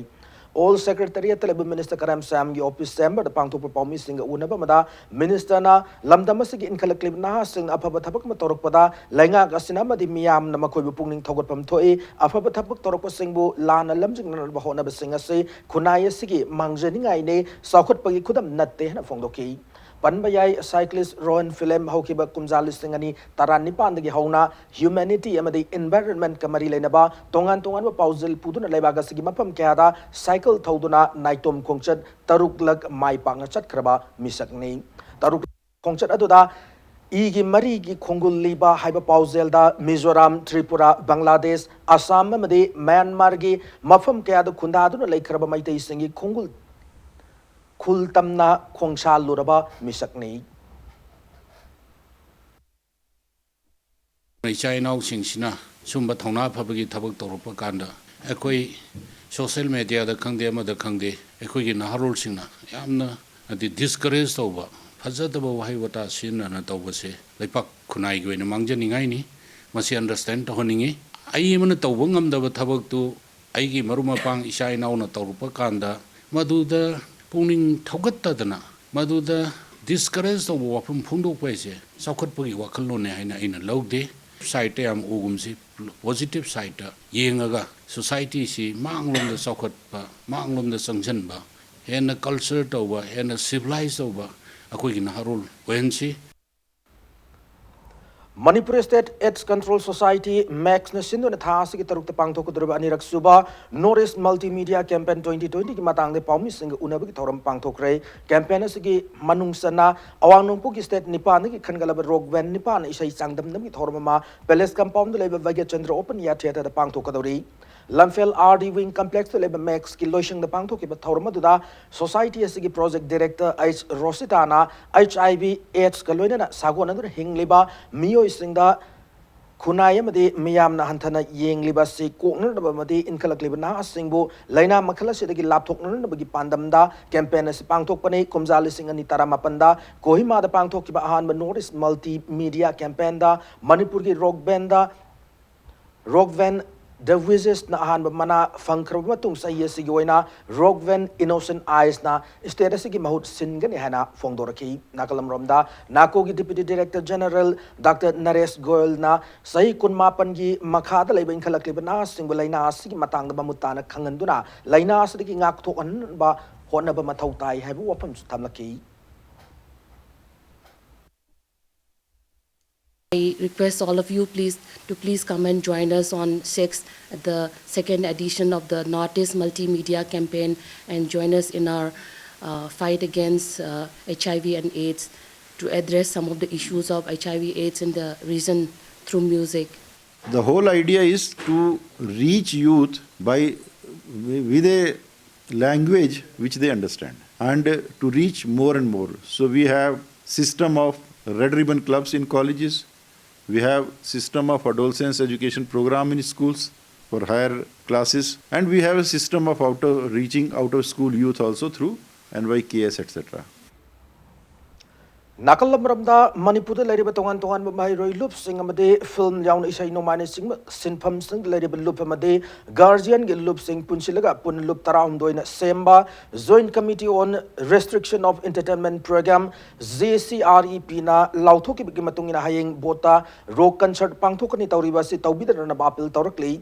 ꯑꯣꯜ ꯁꯦꯀ꯭ꯔꯦꯇꯔꯤꯌꯦꯠꯇ ꯂꯩꯕ ꯃꯤꯅꯤꯁꯇꯔ ꯀꯔꯝ ꯁ꯭ꯌꯥꯝꯒꯤ ꯑꯣꯐꯤꯁ ꯆꯦꯝꯕꯔꯗ ꯄꯥꯡꯊꯣꯛꯄ ꯄꯥꯎꯃꯤꯁꯤꯡꯒ ꯎꯅꯕ ꯑꯃꯗ ꯃꯤꯅꯤꯁꯇꯔꯅ ꯂꯝꯗꯝ ꯑꯁꯤꯒꯤ ꯏꯟꯈꯠꯂꯛꯂꯤꯕ ꯅꯍꯥꯁꯤꯡꯅ ꯑꯐꯕ ꯊꯕꯛ ꯑꯃ ꯇꯧꯔꯛꯄꯗ ꯂꯩꯉꯥꯛ ꯑꯁꯤꯅ ꯑꯃꯗꯤ ꯃꯤꯌꯥꯝꯅ ꯃꯈꯣꯏꯕꯨ ꯄꯨꯛꯅꯤꯡ ꯊꯧꯒꯠꯐꯝ ꯊꯣꯛꯏ꯫ ꯑꯐꯕ ꯊꯕꯛ ꯇꯧꯔꯛꯄꯁꯤꯡꯕꯨ ꯂꯥꯟꯅ ꯂꯝꯖꯤꯡꯅꯅꯕ ꯍꯣꯠꯅꯕꯁꯤꯡ ꯑꯁꯤ ꯈꯨꯟꯅꯥꯏ ꯑꯁꯤꯒꯤ ꯃꯥꯡꯖꯅꯤꯡꯉꯥꯏꯅꯤ, ꯆꯥꯎꯈꯠꯄꯒꯤ ꯈꯨꯗꯝ ꯅꯠꯇꯦ ꯍꯥꯏꯅ ꯐꯣꯡꯗꯣꯛꯈꯤ꯫ ꯄꯟꯕ ꯌꯥꯏ, ꯁꯥꯏꯀ꯭ꯂꯤꯁ ꯔꯣꯍꯟ ꯐꯤꯂꯦꯝ ꯍꯧꯈꯤꯕ ꯀꯨꯝꯖꯥ ꯂꯤꯁꯤꯡ ꯑꯅꯤ ꯇꯔꯥꯅꯤꯄꯥꯟꯗꯒꯤ ꯍꯧꯅ ꯍ꯭ꯌꯨꯃꯦꯅꯤꯇꯤ ꯑꯃꯗꯤ ꯏꯟꯚꯥꯏꯔꯟꯃꯦꯟꯠꯀ ꯃꯔꯤ ꯂꯩꯅꯕ ꯇꯣꯉꯥꯟ ꯇꯣꯉꯥꯟꯕ ꯄꯥꯎꯖꯦꯜ ꯄꯨꯗꯨꯅ ꯂꯩꯕꯥꯛ ꯑꯁꯤꯒꯤ ꯃꯐꯝ ꯀꯌꯥꯗ ꯁꯥꯏꯀꯜ ꯊꯧꯗꯨꯅ ꯅꯥꯏꯇꯣꯝ ꯈꯣꯡꯆꯠ ꯇꯔꯨꯛꯂꯛ ꯃꯥꯏ ꯄꯥꯛꯅ ꯆꯠꯈ꯭ꯔꯕ ꯃꯤꯁꯛꯅꯤ꯫ ꯇꯔꯨꯛ ꯈꯣꯡꯆꯠ ꯑꯗꯨꯗ ꯏꯒꯤ ꯃꯔꯤꯒꯤ ꯈꯣꯡꯒꯨꯜ ꯂꯤꯕ ꯍꯥꯏꯕ ꯄꯥꯎꯖꯦꯜꯗ ꯃꯤꯖꯣꯔꯥꯝ, ꯇ꯭ꯔꯤꯄꯨꯔꯥ, ꯕꯪꯒ꯭ꯂꯥꯗꯦꯁ, ꯑꯁꯥꯝ ꯑꯃꯗꯤ ꯃ꯭ꯌꯥꯟꯃꯥꯔꯒꯤ ꯃꯐꯝ ꯀꯌꯥꯗ ꯈꯨꯟꯗꯥꯗꯨꯅ ꯂꯩꯈ꯭ꯔꯕ ꯃꯩꯇꯩꯁꯤꯡꯒꯤ ꯈꯣꯡꯒꯨꯜ ꯈꯨꯜ ꯇꯝꯅ ꯈꯣꯡꯁꯥꯜꯂꯨꯔꯕ ꯃꯤꯁꯛꯅꯤ꯫ ꯏꯆꯥ ꯏꯅꯥꯎꯁꯤꯡꯁꯤꯅ ꯁꯨꯝꯕ ꯊꯧꯅꯥ ꯐꯕꯒꯤ ꯊꯕꯛ ꯇꯧꯔꯛꯄ ꯀꯥꯟꯗ, ꯑꯩꯈꯣꯏ social mediaꯗ ꯈꯪꯗꯦ, ꯑꯃꯗ ꯈꯪꯗꯦ, ꯑꯩꯈꯣꯏꯒꯤ ꯅꯍꯥꯔꯣꯜꯁꯤꯡꯅ ꯌꯥꯝꯅ, ꯍꯥꯏꯗꯤ, discourage ꯇꯧꯕ, ꯐꯖꯗꯕ ꯋꯥꯍꯩ ꯋꯥꯇꯥ ꯁꯤꯖꯤꯟꯅꯅ ꯇꯧꯕꯁꯦ ꯂꯩꯄꯥꯛ ꯈꯨꯟꯅꯥꯏꯒꯤ ꯑꯣꯏꯅ ꯃꯥꯡꯖꯅꯤꯡꯉꯥꯏꯅꯤ꯫ ꯃꯁꯤ understand ꯇꯧꯍꯟꯅꯤꯡꯉꯤ꯫ ꯑꯩ ꯑꯃꯅ ꯇꯧꯕ ꯉꯝꯗꯕ ꯊꯕꯛꯇꯨ ꯑꯩꯒꯤ ꯃꯔꯨꯞ ꯃꯄꯥꯡ, ꯏꯆꯥ ꯏꯅꯥꯎꯅ ꯇꯧꯔꯛꯄ ꯀꯥꯟꯗ, ꯃꯗꯨꯗ ꯄꯨꯛꯅꯤꯡ ꯊꯧꯒꯠꯇꯗꯅ, ꯃꯗꯨꯗ discourage ꯇꯧꯕ ꯋꯥꯐꯝ ꯐꯣꯡꯗꯣꯛꯄ ꯍꯥꯏꯁꯦ ꯆꯥꯎꯈꯠꯄꯒꯤ ꯋꯥꯈꯜꯂꯣꯟꯅꯦ ꯍꯥꯏꯅ ꯑꯩꯅ ꯂꯧꯗꯦ꯫ Sideꯇ ꯌꯥꯝ ꯎꯒꯨꯝꯁꯤ, positive sideꯇ ꯌꯦꯡꯉꯒ societyꯁꯤ ꯃꯥꯡꯂꯣꯝꯗ ꯆꯥꯎꯈꯠꯄ, ꯃꯥꯡꯂꯣꯝꯗ ꯆꯪꯁꯤꯟꯕ, ꯍꯦꯟꯅ culture ꯇꯧꯕ, ꯍꯦꯟꯅ civilize ꯇꯧꯕ ꯑꯩꯈꯣꯏꯒꯤ ꯅꯍꯥꯔꯣꯜ ꯑꯣꯏꯍꯟꯁꯤ꯫ Manipur State AIDS Control Society, ꯃꯦꯛꯁꯅ ꯁꯤꯟꯗꯨꯅ ꯊꯥ ꯑꯁꯤꯒꯤ ꯇꯔꯨꯛꯇ ꯄꯥꯡꯊꯣꯛꯀꯗꯧꯔꯤꯕ ꯑꯅꯤꯔꯛ ꯁꯨꯕ North East Multimedia Campaign twenty twentyꯒꯤ ꯃꯇꯥꯡꯗ ꯄꯥꯎꯃꯤꯁꯤꯡꯒ ꯎꯅꯕꯒꯤ ꯊꯧꯔꯝ ꯄꯥꯡꯊꯣꯛꯈ꯭ꯔꯦ꯫ Campaign ꯑꯁꯤꯒꯤ ꯃꯅꯨꯡ ꯆꯟꯅ ꯑꯋꯥꯡ ꯅꯣꯡꯄꯣꯛꯀꯤ state ꯅꯤꯄꯥꯟꯗꯒꯤ ꯈꯟꯒꯠꯂꯕ rock band ꯅꯤꯄꯥꯟꯅ ꯏꯁꯩ ꯆꯥꯡꯗꯝꯅꯕꯒꯤ ꯊꯧꯔꯝ ꯑꯃ Palace Compoundꯗ ꯂꯩꯕ Bhagyachandra Open Air Theatreꯗ ꯄꯥꯡꯊꯣꯛꯀꯗꯧꯔꯤ꯫ ꯂꯝꯐꯦꯜ R D Wing Complexꯇ ꯂꯩꯕ ꯃꯦꯛꯁꯀꯤ ꯂꯣꯏꯁꯪꯗ ꯄꯥꯡꯊꯣꯛꯈꯤꯕ ꯊꯧꯔꯝ ꯑꯗꯨꯗ society ꯑꯁꯤꯒꯤ project director H Rositaꯅ HIV AIDSꯀ ꯂꯣꯏꯅꯅ ꯁꯥꯒꯣꯟꯅꯗꯨꯅ ꯍꯤꯡꯂꯤꯕ ꯃꯤꯑꯣꯏꯁꯤꯡꯗ ꯈꯨꯟꯅꯥꯏ ꯑꯃꯗꯤ ꯃꯤꯌꯥꯝꯅ ꯍꯟꯊꯅ ꯌꯦꯡꯂꯤꯕ ꯑꯁꯤ ꯀꯣꯛꯅꯅꯕ ꯑꯃꯗꯤ ꯏꯟꯈꯠꯂꯛꯂꯤꯕ ꯅꯍꯥꯁꯤꯡꯕꯨ ꯂꯥꯏꯅꯥ ꯃꯈꯜ ꯑꯁꯤꯗꯒꯤ ꯂꯥꯞꯊꯣꯛꯅꯅꯕꯒꯤ ꯄꯥꯟꯗꯝꯗ campaign ꯑꯁꯤ ꯄꯥꯡꯊꯣꯛꯄꯅꯤ꯫ ꯀꯨꯝꯖꯥ ꯂꯤꯁꯤꯡ ꯑꯅꯤ ꯇꯔꯥꯃꯥꯄꯟꯗ ꯀꯣꯍꯤꯃꯥꯗ ꯄꯥꯡꯊꯣꯛꯈꯤꯕ ꯑꯍꯥꯟꯕ North East Multimedia Campaignꯗ ꯃꯅꯤꯄꯨꯔꯒꯤ rock bandꯗ, rock band The Wizesꯅ ꯑꯍꯥꯟꯕ ꯃꯅꯥ ꯐꯪꯈ꯭ꯔꯕ ꯃꯇꯨꯡ, ꯆꯍꯤ ꯑꯁꯤꯒꯤ ꯑꯣꯏꯅ rock band Innocent Eyesꯅ state ꯑꯁꯤꯒꯤ ꯃꯍꯨꯠ ꯁꯤꯟꯒꯅꯤ ꯍꯥꯏꯅ ꯐꯣꯡꯗꯣꯔꯛꯈꯤ꯫ ꯅꯥꯀꯜ ꯑꯃꯔꯣꯝꯗ, NACOꯒꯤ Deputy Director General Doctor ꯅꯔꯦꯁ ꯒꯣꯌꯜꯅ ꯆꯍꯤ ꯀꯨꯟꯃꯥꯄꯟꯒꯤ ꯃꯈꯥꯗ ꯂꯩꯕ ꯏꯟꯈꯠꯂꯛꯂꯤꯕ ꯅꯍꯥꯁꯤꯡꯕꯨ ꯂꯥꯏꯅꯥ ꯑꯁꯤꯒꯤ ꯃꯇꯥꯡꯗ ꯃꯃꯨꯠ ꯇꯥꯅ ꯈꯪꯍꯟꯗꯨꯅ ꯂꯥꯏꯅꯥ ꯑꯁꯤꯗꯒꯤ ꯉꯥꯛꯊꯣꯛꯍꯟꯅꯕ ꯍꯣꯠꯅꯕ ꯃꯊꯧ ꯇꯥꯏ ꯍꯥꯏꯕ ꯋꯥꯐꯝꯁꯨ ꯊꯝꯂꯛꯈꯤ꯫ I request all of you please to please come and join us on sixth at the second edition of the North East Multimedia Campaign and join us in our uh, fight against uh, HIV and AIDS to address some of the issues of HIV AIDS in the region through music. The whole idea is to reach youth by with a language which they understand. and to reach more and more. So we have system of Red Ribbon Clubs in colleges, we have system of adolescence education program in schools for higher classes, and we have a system of outer reaching out of school youth also through N Y K S, et cetera. ꯅꯥꯀꯜ ꯑꯃꯔꯣꯝꯗ ꯃꯅꯤꯄꯨꯔꯗ ꯂꯩꯔꯤꯕ ꯇꯣꯉꯥꯟ ꯇꯣꯉꯥꯟꯕ ꯃꯍꯩꯔꯣꯏ ꯂꯨꯞꯁꯤꯡ ꯑꯃꯗꯤ film ꯌꯥꯎꯅ ꯏꯁꯩ ꯅꯣꯡꯃꯥꯏꯅꯁꯤꯡꯕ ꯁꯤꯟꯐꯝꯁꯤꯡꯗ ꯂꯩꯔꯤꯕ ꯂꯨꯞ ꯑꯃꯗꯤ ꯒꯥꯔꯖꯤꯌꯟꯒꯤ ꯂꯨꯞꯁꯤꯡ ꯄꯨꯟꯁꯤꯜꯂꯒ ꯄꯨꯟꯅ ꯂꯨꯞ ꯇꯔꯥꯍꯨꯝꯗꯣꯏꯅ ꯁꯦꯝꯕ Joint Committee on Restriction of Entertainment Program, J C R E P ꯅ ꯂꯥꯎꯊꯣꯛꯈꯤꯕꯒꯤ ꯃꯇꯨꯡ ꯏꯟꯅ ꯍꯌꯦꯡ ꯕꯣꯠꯇ ꯔꯣꯛ ꯀꯟꯁꯔꯠ ꯄꯥꯡꯊꯣꯛꯀꯅꯤ ꯇꯧꯔꯤꯕ ꯑꯁꯤ ꯇꯧꯕꯤꯗꯅꯕ ꯑꯄꯤꯜ ꯇꯧꯔꯛꯂꯤ꯫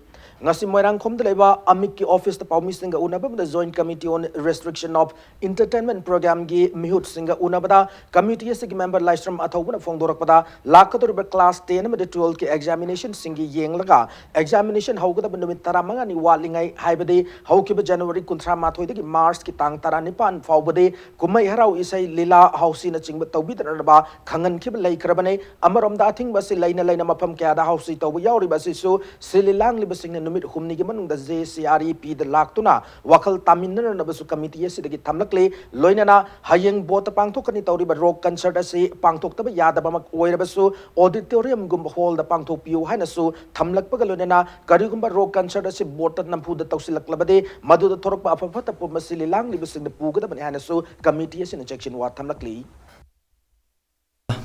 ꯉꯁꯤ ꯃꯣꯏꯔꯥꯡꯈꯣꯝꯗ ꯂꯩꯕ ꯑꯃꯤꯛꯀꯤ ꯑꯣꯐꯤꯁꯇ ꯄꯥꯎꯃꯤꯁꯤꯡꯒ ꯎꯅꯕ ꯑꯃꯗ Joint Committee on Restriction of Entertainment Programꯒꯤ ꯃꯤꯍꯨꯠꯁꯤꯡꯒ ꯎꯅꯕꯗ ꯀꯃꯤꯇꯤ ꯑꯁꯤꯒꯤ ꯃꯦꯝꯕꯔ ꯂꯥꯏꯁ꯭ꯔꯝ ꯑꯊꯧꯕꯅ ꯐꯣꯡꯗꯣꯔꯛꯄꯗ ꯂꯥꯛꯀꯗꯧꯔꯤꯕ class ten ꯑꯃꯗꯤ twelveꯀꯤ examinationꯁꯤꯡꯒꯤ ꯌꯦꯡꯂꯒ examination ꯍꯧꯒꯗꯕ ꯅꯨꯃꯤꯠ ꯇꯔꯥꯃꯉꯥꯅꯤ ꯋꯥꯠꯂꯤꯉꯩ ꯍꯥꯏꯕꯗꯤ ꯍꯧꯈꯤꯕ January ꯀꯨꯟꯊ꯭ꯔꯥ ꯃꯥꯊꯣꯏꯗꯒꯤ Marchꯀꯤ ꯇꯥꯡ ꯇꯔꯥꯅꯤꯄꯥꯟ ꯐꯥꯎꯕꯗꯤ ꯀꯨꯝꯍꯩ ꯍꯔꯥꯎ ꯏꯁꯩ ꯂꯤꯂꯥ ꯍꯧꯁꯤꯅꯆꯤꯡꯕ ꯇꯧꯕꯤꯗꯅꯕ ꯈꯪꯍꯟꯈꯤꯕ ꯂꯩꯈ꯭ꯔꯕꯅꯤ꯫ ꯑꯃꯔꯣꯝꯗ ꯑꯊꯤꯡꯕ ꯑꯁꯤ ꯂꯩꯅ ꯂꯩꯅ ꯃꯐꯝ ꯀꯌꯥꯗ ꯍꯧꯁꯤ ꯇꯧꯕ ꯌꯥꯎꯔꯤꯕ ꯑꯁꯤꯁꯨ ꯁꯤꯜꯂꯤ ꯂꯥꯡꯂꯤꯕꯁꯤꯡꯅ ꯅꯨꯃꯤꯠ ꯍꯨꯝꯅꯤꯒꯤ ꯃꯅꯨꯡꯗ J C R E Pꯗ ꯂꯥꯛꯇꯨꯅ ꯋꯥꯈꯜ ꯇꯥꯃꯤꯟꯅꯅꯕꯁꯨ ꯀꯃꯤꯇꯤ ꯑꯁꯤꯗꯒꯤ ꯊꯝꯂꯛꯂꯤ꯫ ꯂꯣꯏꯅꯅ ꯍꯌꯦꯡ ꯕꯣꯠꯇ ꯄꯥꯡꯊꯣꯛꯀꯅꯤ ꯇꯧꯔꯤꯕ ꯔꯣꯛ ꯀꯟꯁꯔꯠ ꯑꯁꯤ ꯄꯥꯡꯊꯣꯛꯇꯕ ꯌꯥꯗꯕꯃꯛ ꯑꯣꯏꯔꯕꯁꯨ ꯑꯣꯗꯤꯇꯣꯔꯤꯌꯝꯒꯨꯝꯕ ꯍꯣꯜꯗ ꯄꯥꯡꯊꯣꯛꯄꯤꯌꯨ ꯍꯥꯏꯅꯁꯨ ꯊꯝꯂꯛꯄꯒ ꯂꯣꯏꯅꯅ ꯀꯔꯤꯒꯨꯝꯕ ꯔꯣꯛ ꯀꯟꯁꯔꯠ ꯑꯁꯤ ꯕꯣꯠꯇ ꯅꯝꯐꯨꯗ ꯇꯧꯁꯤꯜꯂꯛꯂꯕꯗꯤ ꯃꯗꯨꯗ ꯊꯣꯔꯛꯄ ꯑꯐ ꯐꯠꯇ ꯄꯨꯝꯕꯁꯤ ꯂꯤꯂꯥꯡꯂꯤꯕꯁꯤꯡꯗ ꯄꯨꯒꯗꯕꯅꯤ ꯍꯥꯏꯅꯁꯨ ꯀꯃꯤꯇꯤ ꯑꯁꯤꯅ ꯆꯦꯛꯁꯤꯟ ꯋꯥ ꯊꯝꯂꯛꯂꯤ꯫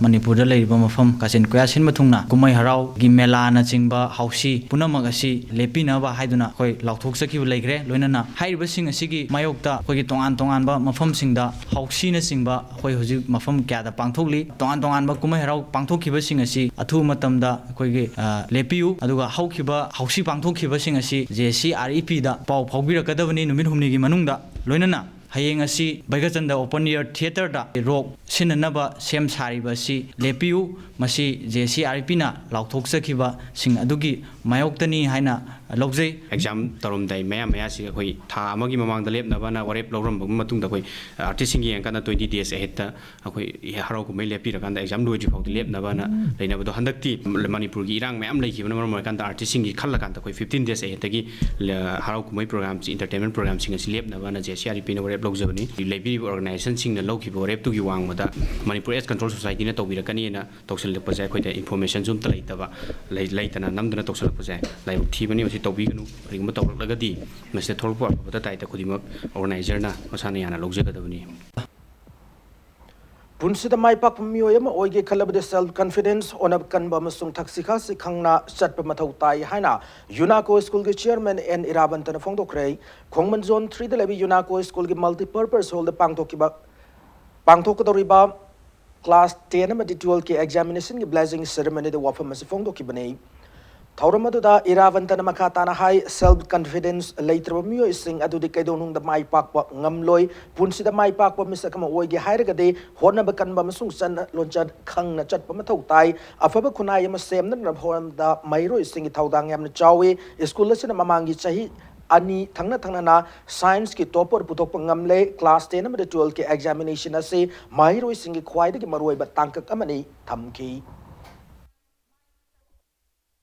ꯃꯅꯤꯄꯨꯔꯗ ꯂꯩꯔꯤꯕ ꯃꯐꯝ ꯀꯥꯆꯤꯟ ꯀꯣꯌꯥ ꯁꯤꯟꯕ ꯊꯨꯡꯅ ꯀꯨꯝꯍꯩ ꯍꯔꯥꯎꯒꯤ ꯃꯦꯂꯥꯅꯆꯤꯡꯕ ꯍꯥꯎꯁꯤ ꯄꯨꯝꯅꯃꯛ ꯑꯁꯤ ꯂꯦꯞꯄꯤꯅꯕ ꯍꯥꯏꯗꯨꯅ ꯑꯩꯈꯣꯏ ꯂꯥꯎꯊꯣꯛꯆꯈꯤꯕ ꯂꯩꯈ꯭ꯔꯦ꯫ ꯂꯣꯏꯅꯅ ꯍꯥꯏꯔꯤꯕꯁꯤꯡ ꯑꯁꯤꯒꯤ ꯃꯥꯌꯣꯛꯇ ꯑꯩꯈꯣꯏꯒꯤ ꯇꯣꯉꯥꯟ ꯇꯣꯉꯥꯟꯕ ꯃꯐꯝꯁꯤꯡꯗ ꯍꯥꯎꯁꯤꯅꯆꯤꯡꯕ ꯑꯩꯈꯣꯏ ꯍꯧꯖꯤꯛ ꯃꯐꯝ ꯀꯌꯥꯗ ꯄꯥꯡꯊꯣꯛꯂꯤ꯫ ꯇꯣꯉꯥꯟ ꯇꯣꯉꯥꯟꯕ ꯀꯨꯝꯍꯩ ꯍꯔꯥꯎ ꯄꯥꯡꯊꯣꯛꯈꯤꯕꯁꯤꯡ ꯑꯁꯤ ꯑꯊꯨꯕ ꯃꯇꯝꯗ ꯑꯩꯈꯣꯏꯒꯤ, ꯑ, ꯂꯦꯞꯄꯤꯌꯨ, ꯑꯗꯨꯒ ꯍꯧꯈꯤꯕ ꯍꯥꯎꯁꯤ ꯄꯥꯡꯊꯣꯛꯈꯤꯕꯁꯤꯡ ꯑꯁꯤ J C R E Pꯗ ꯄꯥꯎ ꯐꯥꯎꯕꯤꯔꯛꯀꯗꯕꯅꯤ ꯅꯨꯃꯤꯠ ꯍꯨꯝꯅꯤꯒꯤ ꯃꯅꯨꯡꯗ꯫ ꯂꯣꯏꯅꯅ ꯍꯌꯦꯡ ꯑꯁꯤ ꯕꯩꯒꯆꯟꯗ Open Air Theatreꯗ ꯔꯣꯛ ꯁꯤꯟꯅꯅꯕ ꯁꯦꯝ ꯁꯥꯔꯤꯕ ꯑꯁꯤ ꯂꯦꯞꯄꯤꯌꯨ꯫ ꯃꯁꯤ J C R E Pꯅ ꯂꯥꯎꯊꯣꯛꯆꯈꯤꯕꯁꯤꯡ ꯑꯗꯨꯒꯤ ꯃꯥꯌꯣꯛꯇꯅꯤ ꯍꯥꯏꯅ, ꯂꯧꯖꯩ꯫ ꯑꯦꯛꯖꯥꯝ ꯇꯧꯔꯝꯗꯥꯏ ꯃꯌꯥ ꯃꯌꯥꯁꯤ ꯑꯩꯈꯣꯏ ꯊꯥ ꯑꯃꯒꯤ ꯃꯃꯥꯡꯗ ꯂꯦꯞꯅꯕꯅ ꯋꯥꯔꯦꯞ ꯂꯧꯔꯝꯕ ꯃꯇꯨꯡꯗ, ꯑꯩꯈꯣꯏ ꯑꯥꯔꯇꯤꯁꯁꯤꯡꯒꯤ ꯌꯦꯡꯉꯀꯥꯟꯗ ꯇ꯭ꯋꯦꯟꯇꯤ ꯗꯦꯖ ꯑꯍꯦꯠꯇ ꯑꯩꯈꯣꯏ ꯍꯔꯥꯎ ꯀꯨꯝꯍꯩ ꯂꯦꯞꯄꯤꯔꯀꯥꯟꯗ ꯑꯦꯛꯖꯥꯝ ꯂꯣꯏꯗ꯭ꯔꯤ ꯐꯥꯎꯗꯤ ꯂꯦꯞꯅꯕꯅ ꯂꯩꯅꯕꯗꯣ, ꯍꯟꯗꯛꯇꯤ ꯃꯅꯤꯄꯨꯔꯒꯤ ꯏꯔꯥꯡ ꯃꯌꯥꯝ ꯂꯩꯈꯤꯕꯅ ꯃꯔꯝ ꯑꯣꯏꯔꯀꯥꯟꯗ ꯑꯥꯔꯇꯤꯁꯁꯤꯡꯒꯤ ꯈꯜꯂꯀꯥꯟꯗ ꯑꯩꯈꯣꯏ ꯐꯤꯐꯇꯤꯟ ꯗꯦꯖ ꯑꯍꯦꯠꯇꯒꯤ ꯍꯔꯥꯎ ꯀꯨꯝꯍꯩ ꯄ꯭ꯔꯣꯒ꯭ꯔꯥꯝꯁꯤ, ꯏꯟꯇꯔꯇꯦꯟꯃꯦꯟ ꯄ꯭ꯔꯣꯒ꯭ꯔꯥꯝꯁꯤꯡ ꯑꯁꯤ ꯂꯦꯞꯅꯕꯅ ꯖꯦ ꯁꯤ ꯑꯥꯔ ꯏ ꯄꯤꯅ ꯋꯥꯔꯦꯞ ꯂꯧꯖꯕꯅꯤ꯫ ꯂꯩꯕꯤꯔꯤꯕ ꯑꯣꯔꯒꯅꯥꯏꯖꯦꯁꯟꯁꯤꯡꯅ ꯂꯧꯈꯤꯕ ꯋꯥꯔꯦꯞꯇꯨꯒꯤ ꯋꯥꯡꯃꯗ ꯃꯅꯤꯄꯨꯔ ꯑꯦꯗꯁ ꯀꯟꯇ꯭ꯔꯣꯜ ꯁꯣꯁꯥꯏꯇꯤꯅ ꯇꯧꯕꯤꯔꯛꯀꯅꯤꯅ ꯇꯧꯁꯤꯜꯂꯛꯄꯁꯦ ꯑꯩꯈꯣꯏꯗ ꯏꯟꯐꯣꯔꯃꯦꯁꯟꯁꯨ ꯑꯝꯇ ꯂꯩꯇꯕ, ꯂꯩ-, ꯂꯩꯇꯅ ꯅꯝꯗꯅ ꯇꯧꯁꯤꯜꯂꯛꯄꯁꯦ ꯂꯥꯏꯕꯛ ꯊꯤꯕꯅꯤ꯫ ꯃꯁꯤ ꯇꯧꯕꯤꯒꯅꯨ꯫ ꯀꯔꯤꯒꯨꯝꯕ ꯇꯧꯔꯛꯂꯒꯗꯤ ꯃꯁꯤꯗ ꯊꯣꯛꯂꯛꯄ ꯑꯐꯕꯇ ꯇꯥꯏꯗ ꯈꯨꯗꯤꯡꯃꯛ ꯑꯣꯔꯒꯅꯥꯏꯖꯔꯅ ꯃꯁꯥꯅ ꯌꯥꯅ ꯂꯧꯖꯒꯗꯕꯅꯤ꯫ ꯄꯨꯟꯁꯤꯗ ꯃꯥꯏ ꯄꯥꯛꯄ ꯃꯤꯑꯣꯏ ꯑꯃ ꯑꯣꯏꯒꯦ ꯈꯜꯂꯕꯗꯤ self confidence, ꯍꯣꯠꯅꯕ ꯀꯟꯕ ꯑꯃꯁꯨꯡ ꯊꯛꯁꯤ ꯈꯥꯁꯤ ꯈꯪꯅ ꯆꯠꯄ ꯃꯊꯧ ꯇꯥꯏ ꯍꯥꯏꯅ ꯌꯨꯅꯥꯀꯣ ꯁ꯭ꯀꯨꯜꯒꯤ ꯆꯤꯌꯔꯃꯦꯟ ꯑꯦꯟ ꯏꯔꯥꯕꯟꯇꯅ ꯐꯣꯡꯗꯣꯛꯈ꯭ꯔꯦ꯫ ꯈꯣꯡꯃꯟꯖꯣꯟ ꯊ꯭ꯔꯤꯗ ꯂꯩꯕ ꯌꯨꯅꯥꯀꯣ ꯁ꯭ꯀꯨꯜꯒꯤ ꯃꯜꯇꯤꯄꯔꯄꯁ ꯍꯣꯜꯗ ꯄꯥꯡꯊꯣꯛꯈꯤꯕ, ꯄꯥꯡꯊꯣꯛꯀꯗꯧꯔꯤꯕ ꯀ꯭ꯂꯥꯁ ꯇꯦꯟ ꯑꯃꯗꯤ ꯇꯨꯋꯦꯜꯐꯀꯤ ꯑꯦꯛꯖꯥꯃꯤꯅꯦꯁꯟꯒꯤ ꯕ꯭ꯂꯦꯁꯤꯡ ꯁꯦꯔꯦꯃꯅꯤꯗ ꯋꯥꯐꯝ ꯑꯁꯤ ꯐꯣꯡꯗꯣꯛꯈꯤꯕꯅꯤ꯫ ꯊꯧꯔꯝ ꯑꯗꯨꯗ ꯏꯔꯥꯕꯟꯇꯅ ꯃꯈꯥ ꯇꯥꯅ ꯍꯥꯏ, self confidence ꯂꯩꯇ꯭ꯔꯕ ꯃꯤꯑꯣꯏꯁꯤꯡ ꯑꯗꯨꯗꯤ ꯀꯩꯗꯧꯅꯨꯡꯗ ꯃꯥꯏ ꯄꯥꯛꯄ ꯉꯝꯂꯣꯏ꯫ ꯄꯨꯟꯁꯤꯗ ꯃꯥꯏ ꯄꯥꯛꯄ ꯃꯤꯁꯛ ꯑꯃ ꯑꯣꯏꯒꯦ ꯍꯥꯏꯔꯒꯗꯤ ꯍꯣꯠꯅꯕ ꯀꯟꯕ ꯑꯃꯁꯨꯡ ꯆꯠꯅ ꯂꯣꯟꯆꯠ ꯈꯪꯅ ꯆꯠꯄ ꯃꯊꯧ ꯇꯥꯏ꯫ ꯑꯐꯕ ꯈꯨꯟꯅꯥꯏ ꯑꯃ ꯁꯦꯝꯅꯅꯕ ꯍꯣꯠꯅꯕꯗ ꯃꯍꯩꯔꯣꯏꯁꯤꯡꯒꯤ ꯊꯧꯗꯥꯡ ꯌꯥꯝꯅ ꯆꯥꯎꯏ꯫ ꯁ꯭ꯀꯨꯜ ꯑꯁꯤꯅ ꯃꯃꯥꯡꯒꯤ ꯆꯍꯤ ꯑꯅꯤ ꯊꯪꯅ ꯊꯪꯅꯅ ꯁꯥꯏꯟꯁꯀꯤ ꯇꯣꯞꯄꯔ ꯄꯨꯊꯣꯛꯄ ꯉꯝꯂꯦ꯫ ꯀ꯭ꯂꯥꯁ ꯇꯦꯟ ꯑꯃꯗꯤ ꯇꯨꯋꯦꯜꯐꯀꯤ ꯑꯦꯛꯖꯥꯃꯤꯅꯦꯁꯟ ꯑꯁꯤ ꯃꯍꯩꯔꯣꯏꯁꯤꯡꯒꯤ ꯈ꯭ꯋꯥꯏꯗꯒꯤ ꯃꯔꯨꯑꯣꯏꯕ ꯇꯥꯡꯀꯛ ꯑꯃꯅꯤ ꯊꯝꯈꯤ꯫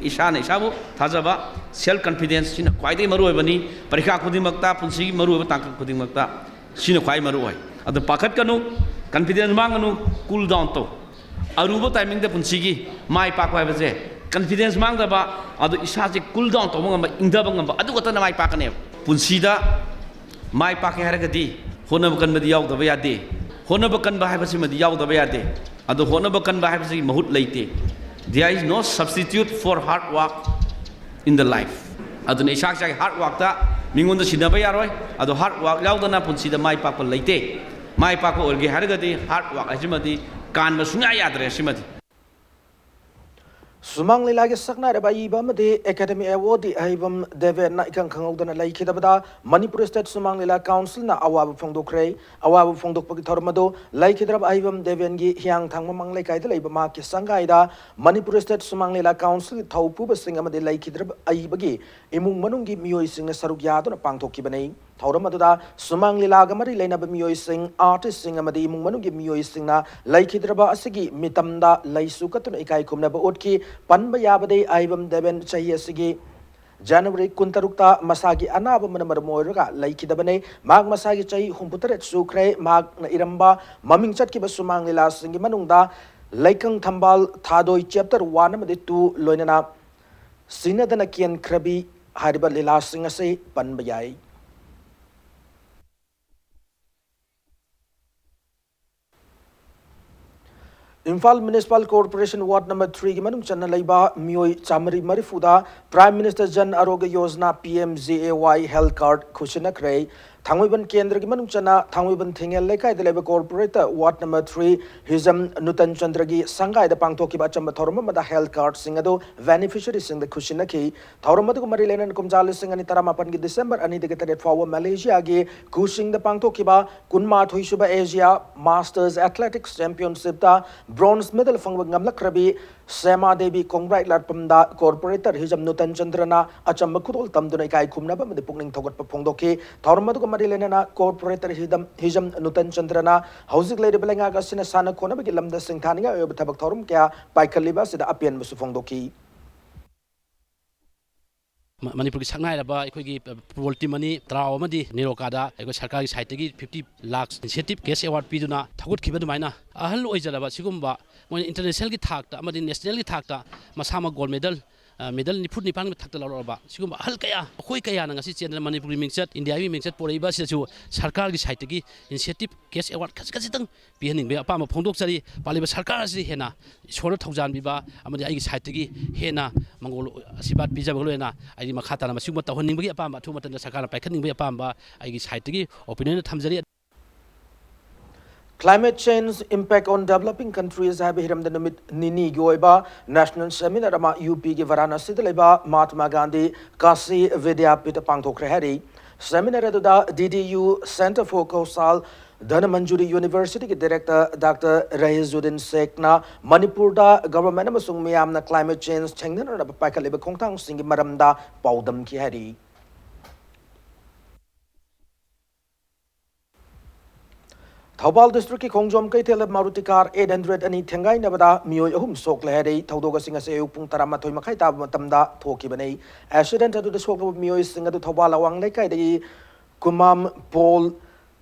ꯏꯁꯥꯅ ꯏꯁꯥꯕꯨ ꯊꯥꯖꯕ, self confidence ꯁꯤꯅ ꯈ꯭ꯋꯥꯏꯗꯒꯤ ꯃꯔꯨꯑꯣꯏꯕꯅꯤ꯫ ꯄꯔꯤꯈꯥ ꯈꯨꯗꯤꯡꯃꯛꯇ, ꯄꯨꯟꯁꯤꯒꯤ ꯃꯔꯨꯑꯣꯏꯕ ꯇꯥꯡꯀꯛ ꯈꯨꯗꯤꯡꯃꯛꯇ ꯁꯤꯅ ꯈ꯭ꯋꯥꯏ ꯃꯔꯨꯑꯣꯏ꯫ ꯑꯗꯨ ꯄꯥꯈꯠꯀꯅꯨ, confidence ꯃꯥꯡꯒꯅꯨ, cool down ꯇꯧ꯫ ꯑꯔꯨꯕ ꯇꯥꯏꯃꯤꯡꯗ ꯄꯨꯟꯁꯤꯒꯤ ꯃꯥꯏ ꯄꯥꯛꯄ ꯍꯥꯏꯕꯁꯦ confidence ꯃꯥꯡꯗꯕ, ꯑꯗꯨ ꯏꯁꯥꯁꯦ cool down ꯇꯧꯕ ꯉꯝꯕ, ꯏꯪꯊꯕ ꯉꯝꯕ, ꯑꯗꯨ ꯈꯛꯇꯅ ꯃꯥꯏ ꯄꯥꯛꯀꯅꯦꯕ꯫ ꯄꯨꯟꯁꯤꯗ ꯃꯥꯏ ꯄꯥꯛꯀꯦ ꯍꯥꯏꯔꯒꯗꯤ ꯍꯣꯠꯅꯕ ꯀꯟꯕꯗꯤ ꯌꯥꯎꯗꯕ ꯌꯥꯗꯦ꯫ ꯍꯣꯠꯅꯕ ꯀꯟꯕ ꯍꯥꯏꯕꯁꯤꯃꯗꯤ ꯌꯥꯎꯗꯕ ꯌꯥꯗꯦ꯫ ꯑꯗꯣ ꯍꯣꯠꯅꯕ ꯀꯟꯕ ꯍꯥꯏꯕꯁꯤꯒꯤ ꯃꯍꯨꯠ ꯂꯩꯇꯦ꯫ There is no substitute for hard work in the life. ꯑꯗꯨꯅ ꯏꯁꯥ ꯏꯁꯥꯒꯤ hard workꯇ ꯃꯤꯉꯣꯟꯗ ꯁꯤꯟꯅꯕ ꯌꯥꯔꯣꯏ꯫ ꯑꯗꯣ hard work ꯌꯥꯎꯗꯅ ꯄꯨꯟꯁꯤꯗ ꯃꯥꯏ ꯄꯥꯛꯄ ꯂꯩꯇꯦ꯫ ꯃꯥꯏ ꯄꯥꯛꯄ ꯑꯣꯏꯒꯦ ꯍꯥꯏꯔꯒꯗꯤ hard work ꯍꯥꯏꯁꯤꯃꯗꯤ ꯀꯥꯟꯕ ꯁꯨꯡꯌꯥ ꯌꯥꯗ꯭ꯔꯦ꯫ ꯁꯤꯃꯗꯤ ꯁꯨꯃꯥꯡ ꯂꯤꯂꯥꯒꯤ ꯁꯛꯅꯥꯏꯔꯕ ꯑꯏꯕ ꯑꯃꯗꯤ Academy Awardee ꯑꯍꯩꯕꯝ ꯗꯦꯕꯦꯟꯅ ꯏꯈꯪ ꯈꯪꯍꯧꯗꯅ ꯂꯩꯈꯤꯗꯕꯗ ꯃꯅꯤꯄꯨꯔ State ꯁꯨꯃꯥꯡ ꯂꯤꯂꯥ Councilꯅ ꯑꯋꯥꯕ ꯐꯣꯡꯗꯣꯛꯈ꯭ꯔꯦ꯫ ꯑꯋꯥꯕ ꯐꯣꯡꯗꯣꯛꯄꯒꯤ ꯊꯧꯔꯝ ꯑꯗꯨ ꯂꯩꯈꯤꯗ꯭ꯔꯕ ꯑꯍꯩꯕꯝ ꯗꯦꯕꯦꯟꯒꯤ ꯍꯤꯌꯥꯡꯊꯥꯡ ꯃꯃꯥꯡ ꯂꯩꯀꯥꯏꯗ ꯂꯩꯕ ꯃꯍꯥꯛꯀꯤ ꯁꯪꯒꯥꯏꯗ ꯃꯅꯤꯄꯨꯔ State ꯁꯨꯃꯥꯡ ꯂꯤꯂꯥ Councilꯒꯤ ꯊꯧꯄꯨꯕꯁꯤꯡ ꯑꯃꯗꯤ ꯂꯩꯈꯤꯗ꯭ꯔꯕ ꯑꯏꯕꯒꯤ ꯏꯃꯨꯡ ꯃꯅꯨꯡꯒꯤ ꯃꯤꯑꯣꯏꯁꯤꯡꯅ ꯁꯔꯨꯛ ꯌꯥꯗꯨꯅ ꯄꯥꯡꯊꯣꯛꯈꯤꯕꯅꯤ꯫ ꯊꯧꯔꯝ ꯑꯗꯨꯗ ꯁꯨꯃꯥꯡ ꯂꯤꯂꯥꯒ ꯃꯔꯤ ꯂꯩꯅꯕ ꯃꯤꯑꯣꯏꯁꯤꯡ, artistꯁꯤꯡ ꯑꯃꯗꯤ ꯏꯃꯨꯡ ꯃꯅꯨꯡꯒꯤ ꯃꯤꯑꯣꯏꯁꯤꯡꯅ ꯂꯩꯈꯤꯗ꯭ꯔꯕ ꯑꯁꯤꯒꯤ ꯃꯤꯇꯝꯗ ꯂꯩꯁꯨ ꯀꯠꯇꯨꯅ ꯏꯀꯥꯏ ꯈꯨꯝꯅꯕ ꯎꯠꯈꯤ꯫ ꯄꯟꯕ ꯌꯥꯕꯗꯤ ꯑꯍꯩꯕꯝ ꯗꯦꯕꯦꯟ ꯆꯍꯤ ꯑꯁꯤꯒꯤ January ꯀꯨꯟꯇꯔꯨꯛꯇ ꯃꯁꯥꯒꯤ ꯑꯅꯥꯕ ꯑꯃꯅ ꯃꯔꯝ ꯑꯣꯏꯔꯒ ꯂꯩꯈꯤꯗꯕꯅꯤ꯫ ꯃꯍꯥꯛ ꯃꯁꯥꯒꯤ ꯆꯍꯤ ꯍꯨꯝꯐꯨꯇꯔꯦꯠ ꯁꯨꯈ꯭ꯔꯦ꯫ ꯃꯍꯥꯛꯅ ꯏꯔꯝꯕ ꯃꯃꯤꯡ ꯆꯠꯈꯤꯕ ꯁꯨꯃꯥꯡ ꯂꯤꯂꯥꯁꯤꯡꯒꯤ ꯃꯅꯨꯡꯗ ꯂꯩꯀꯪ ꯊꯝꯕꯥꯜ, ꯊꯥꯗꯣꯏ chapter one ꯑꯃꯗꯤ two, ꯂꯣꯏꯅꯅ ꯁꯤꯟꯅꯗꯅ ꯀꯦꯟꯈ꯭ꯔꯕꯤ ꯍꯥꯏꯔꯤꯕ ꯂꯤꯂꯥꯁꯤꯡ ꯑꯁꯤ ꯄꯟꯕ ꯌꯥꯏ꯫ Imphal Municipal Corporation Ward number threeꯒꯤ ꯃꯅꯨꯡ ꯆꯟꯅ ꯂꯩꯕ ꯃꯤꯑꯣꯏ ꯆꯥꯃꯔꯤ ꯃꯔꯤꯐꯨꯗ Prime Minister Jan Arogya Yojana, P M J A Y, health card ꯈꯨꯠꯁꯤꯟꯅꯈ꯭ꯔꯦ꯫ ꯊꯥꯡꯃꯩꯕꯟ ꯀꯦꯟꯗ꯭ꯔꯒꯤ ꯃꯅꯨꯡ ꯆꯟꯅ ꯊꯥꯡꯃꯩꯕꯟ ꯊꯤꯡꯉꯦꯜ ꯂꯩꯀꯥꯏꯗ ꯂꯩꯕ Corporator Ward number three ꯍꯤꯖꯝ ꯅꯨꯇꯟ ꯆꯟꯗ꯭ꯔꯒꯤ ꯁꯪꯒꯥꯏꯗ ꯄꯥꯡꯊꯣꯛꯈꯤꯕ ꯑꯆꯝꯕ ꯊꯧꯔꯝ ꯑꯃꯗ health cardꯁꯤꯡ ꯑꯗꯨ beneficiaryꯁꯤꯡꯗ ꯈꯨꯠꯁꯤꯟꯅꯈꯤ꯫ ꯊꯧꯔꯝ ꯑꯗꯨꯒ ꯃꯔꯤ ꯂꯩꯅꯅ ꯀꯨꯝꯖꯥ ꯂꯤꯁꯤꯡ ꯑꯅꯤ ꯇꯔꯥꯃꯥꯄꯟꯒꯤ December ꯑꯅꯤꯗꯒꯤ ꯇꯔꯦꯠ ꯐꯥꯎꯕ ꯃꯦꯂꯦꯁꯤꯌꯥꯒꯤ ꯀꯨꯁꯤꯡꯗ ꯄꯥꯡꯊꯣꯛꯈꯤꯕ ꯀꯨꯟꯃꯥꯊꯣꯏꯁꯨꯕ Asia Masters Athletics Championshipꯇ bronze medal ꯐꯪꯕ ꯉꯝꯂꯛꯈ꯭ꯔꯕꯤ ꯁꯦꯃꯥ ꯗꯦꯕꯤ ꯀꯣꯡꯕ꯭ꯔꯥꯏ ꯂꯥꯠꯄꯝꯗ Corporator ꯍꯤꯖꯝ ꯅꯨꯇꯟ ꯆꯟꯗ꯭ꯔꯅ ꯑꯆꯝꯕ ꯈꯨꯗꯣꯜ ꯇꯝꯗꯨꯅ ꯏꯀꯥꯏ ꯈꯨꯝꯅꯕ ꯑꯃꯗꯤ ꯄꯨꯛꯅꯤꯡ ꯊꯧꯒꯠꯄ ꯐꯣꯡꯗꯣꯛꯈꯤ꯫ ꯊꯧꯔꯝ ꯑꯗꯨꯒ ꯃꯔꯤ ꯂꯩꯅꯅ Corporator ꯍꯤꯗꯝ-, ꯍꯤꯖꯝ ꯅꯨꯇꯟ ꯆꯟꯗ꯭ꯔꯅ ꯍꯧꯖꯤꯛ ꯂꯩꯔꯤꯕ ꯂꯩꯉꯥꯛ ꯑꯁꯤꯅ ꯁꯥꯟꯅ ꯈꯣꯠꯅꯕꯒꯤ ꯂꯝꯗ ꯁꯤꯡꯊꯥꯅꯤꯡꯉꯥꯏ ꯑꯣꯏꯕ ꯊꯕꯛ ꯊꯧꯔꯝ ꯀꯌꯥ ꯄꯥꯏꯈꯠꯂꯤꯕ ꯑꯁꯤꯗ ꯑꯄꯦꯟꯕꯁꯨ ꯐꯣꯡꯗꯣꯛꯈꯤ꯫ ꯃ-, ꯃꯅꯤꯄꯨꯔꯒꯤ ꯁꯛꯅꯥꯏꯔꯕ ꯑꯩꯈꯣꯏꯒꯤ, ꯑ, football team ꯑꯅꯤ, ꯇ꯭ꯔꯥꯎ ꯑꯃꯗꯤ ꯅꯦꯔꯣꯀꯥꯗ ꯑꯩꯈꯣꯏ ꯁꯔꯀꯥꯔꯒꯤ sideꯇꯒꯤ fifty lakhs incentive cash award ꯄꯤꯗꯨꯅ ꯊꯧꯒꯠꯈꯤꯕ ꯑꯗꯨꯃꯥꯏꯅ ꯑꯍꯜ ꯑꯣꯏꯖꯔꯕ ꯁꯤꯒꯨꯝꯕ ꯃꯣꯏꯅ internationalꯒꯤ ꯊꯥꯛꯇ ꯑꯃꯗꯤ nationalꯒꯤ ꯊꯥꯛꯇ ꯃꯁꯥꯃꯛ gold medal, ꯑ, medal ꯅꯤꯐꯨ ꯅꯤꯄꯥꯟꯒꯤ ꯃꯊꯛꯇ ꯂꯧꯔꯛꯑꯕ ꯁꯤꯒꯨꯝꯕ ꯑꯍꯜ ꯀꯌꯥ, ꯑꯩꯈꯣꯏ ꯀꯌꯥꯅ ꯉꯁꯤ ꯆꯦꯟꯗꯅ ꯃꯅꯤꯄꯨꯔꯒꯤ ꯃꯤꯡꯆꯠ, ꯏꯟꯗꯤꯌꯥꯒꯤ ꯃꯤꯡꯆꯠ ꯄꯣꯔꯛꯏꯕ ꯑꯁꯤꯗꯁꯨ ꯁꯔꯀꯥꯔꯒꯤ sideꯇꯒꯤ incentive cash award ꯈꯖꯤꯛ ꯈꯖꯤꯛꯇꯪ ꯄꯤꯍꯟꯅꯤꯡꯕꯒꯤ ꯑꯄꯥꯝꯕ ꯐꯣꯡꯗꯣꯛꯆꯔꯤ꯫ ꯄꯥꯜꯂꯤꯕ ꯁꯔꯀꯥꯔ ꯑꯁꯤ ꯍꯦꯟꯅ ꯏꯁꯣꯔꯅ ꯊꯧꯖꯥꯟꯕꯤꯕ ꯑꯃꯗꯤ ꯑꯩꯒꯤ sideꯇꯒꯤ ꯍꯦꯟꯅ ꯃꯪꯒꯣꯜ ꯑꯁꯤꯔꯕꯥꯗ ꯄꯤꯖꯕꯒ ꯂꯣꯏꯅꯅ ꯑꯩꯗꯤ ꯃꯈꯥ ꯇꯥꯅ ꯃꯁꯤꯒꯨꯝꯕ ꯇꯧꯍꯟꯅꯤꯡꯕꯒꯤ ꯑꯄꯥꯝꯕ ꯑꯊꯨꯕ ꯃꯇꯝꯗ ꯁꯔꯀꯥꯔꯅ ꯄꯥꯏꯈꯠꯅꯤꯡꯕꯒꯤ ꯑꯄꯥꯝꯕ ꯑꯩꯒꯤ sideꯇꯒꯤ opinion ꯊꯝꯖꯔꯤ꯫ Climate Change Impact on Developing Countries ꯍꯥꯏꯕ ꯍꯤꯔꯝꯗ ꯅꯨꯃꯤꯠ ꯅꯤꯅꯤꯒꯤ ꯑꯣꯏꯕ National Seminar ꯑꯃ UPꯒꯤ ꯚꯥꯔꯥꯅꯥꯁꯤꯗ ꯂꯩꯕ ꯃꯍꯥꯇꯃꯥ ꯒꯥꯟꯙꯤ ꯀꯥꯁꯤ ꯚꯤꯗ꯭ꯌꯥꯄꯤꯊꯇ ꯄꯥꯡꯊꯣꯛꯈ꯭ꯔꯦ ꯍꯥꯏꯔꯤ꯫ Seminar ꯑꯗꯨꯗ DDU Centre for Kaushal Dhanmanjuri Universityꯒꯤ Director Doctor ꯔꯍꯤꯖꯨꯗꯤꯟ ꯁꯦꯈꯅ ꯃꯅꯤꯄꯨꯔꯗ government ꯑꯃꯁꯨꯡ ꯃꯤꯌꯥꯝꯅ climate change ꯊꯦꯡꯅꯅꯅꯕ ꯄꯥꯏꯈꯠꯂꯤꯕ ꯈꯣꯡꯊꯥꯡꯁꯤꯡꯒꯤ ꯃꯔꯝꯗ ꯄꯥꯎꯗꯝꯈꯤ ꯍꯥꯏꯔꯤ꯫ ꯊꯧꯕꯥꯜ districtꯀꯤ ꯈꯣꯡꯖꯣꯝ ꯀꯩꯊꯦꯜꯗ Maruti car eight hundred ꯑꯅꯤ ꯊꯦꯡꯒꯥꯏꯅꯕꯗ ꯃꯤꯑꯣꯏ ꯑꯍꯨꯝ ꯁꯣꯛꯂꯦ ꯍꯥꯏꯔꯦ꯫ ꯊꯧꯗꯣꯛ ꯑꯁꯤ ꯉꯁꯤ ꯑꯌꯨꯛ ꯄꯨꯡ ꯇꯔꯥꯃꯥꯊꯣꯏ ꯃꯈꯥꯏ ꯇꯥꯕ ꯃꯇꯝꯗ ꯊꯣꯛꯈꯤꯕꯅꯤ꯫ Accident ꯑꯗꯨꯗ ꯁꯣꯛꯂꯕ ꯃꯤꯑꯣꯏꯁꯤꯡ ꯑꯗꯨ ꯊꯧꯕꯥꯜ ꯑꯋꯥꯡ ꯂꯩꯀꯥꯏꯗꯒꯤ ꯀꯨꯃꯥꯝ ꯄꯣꯜ,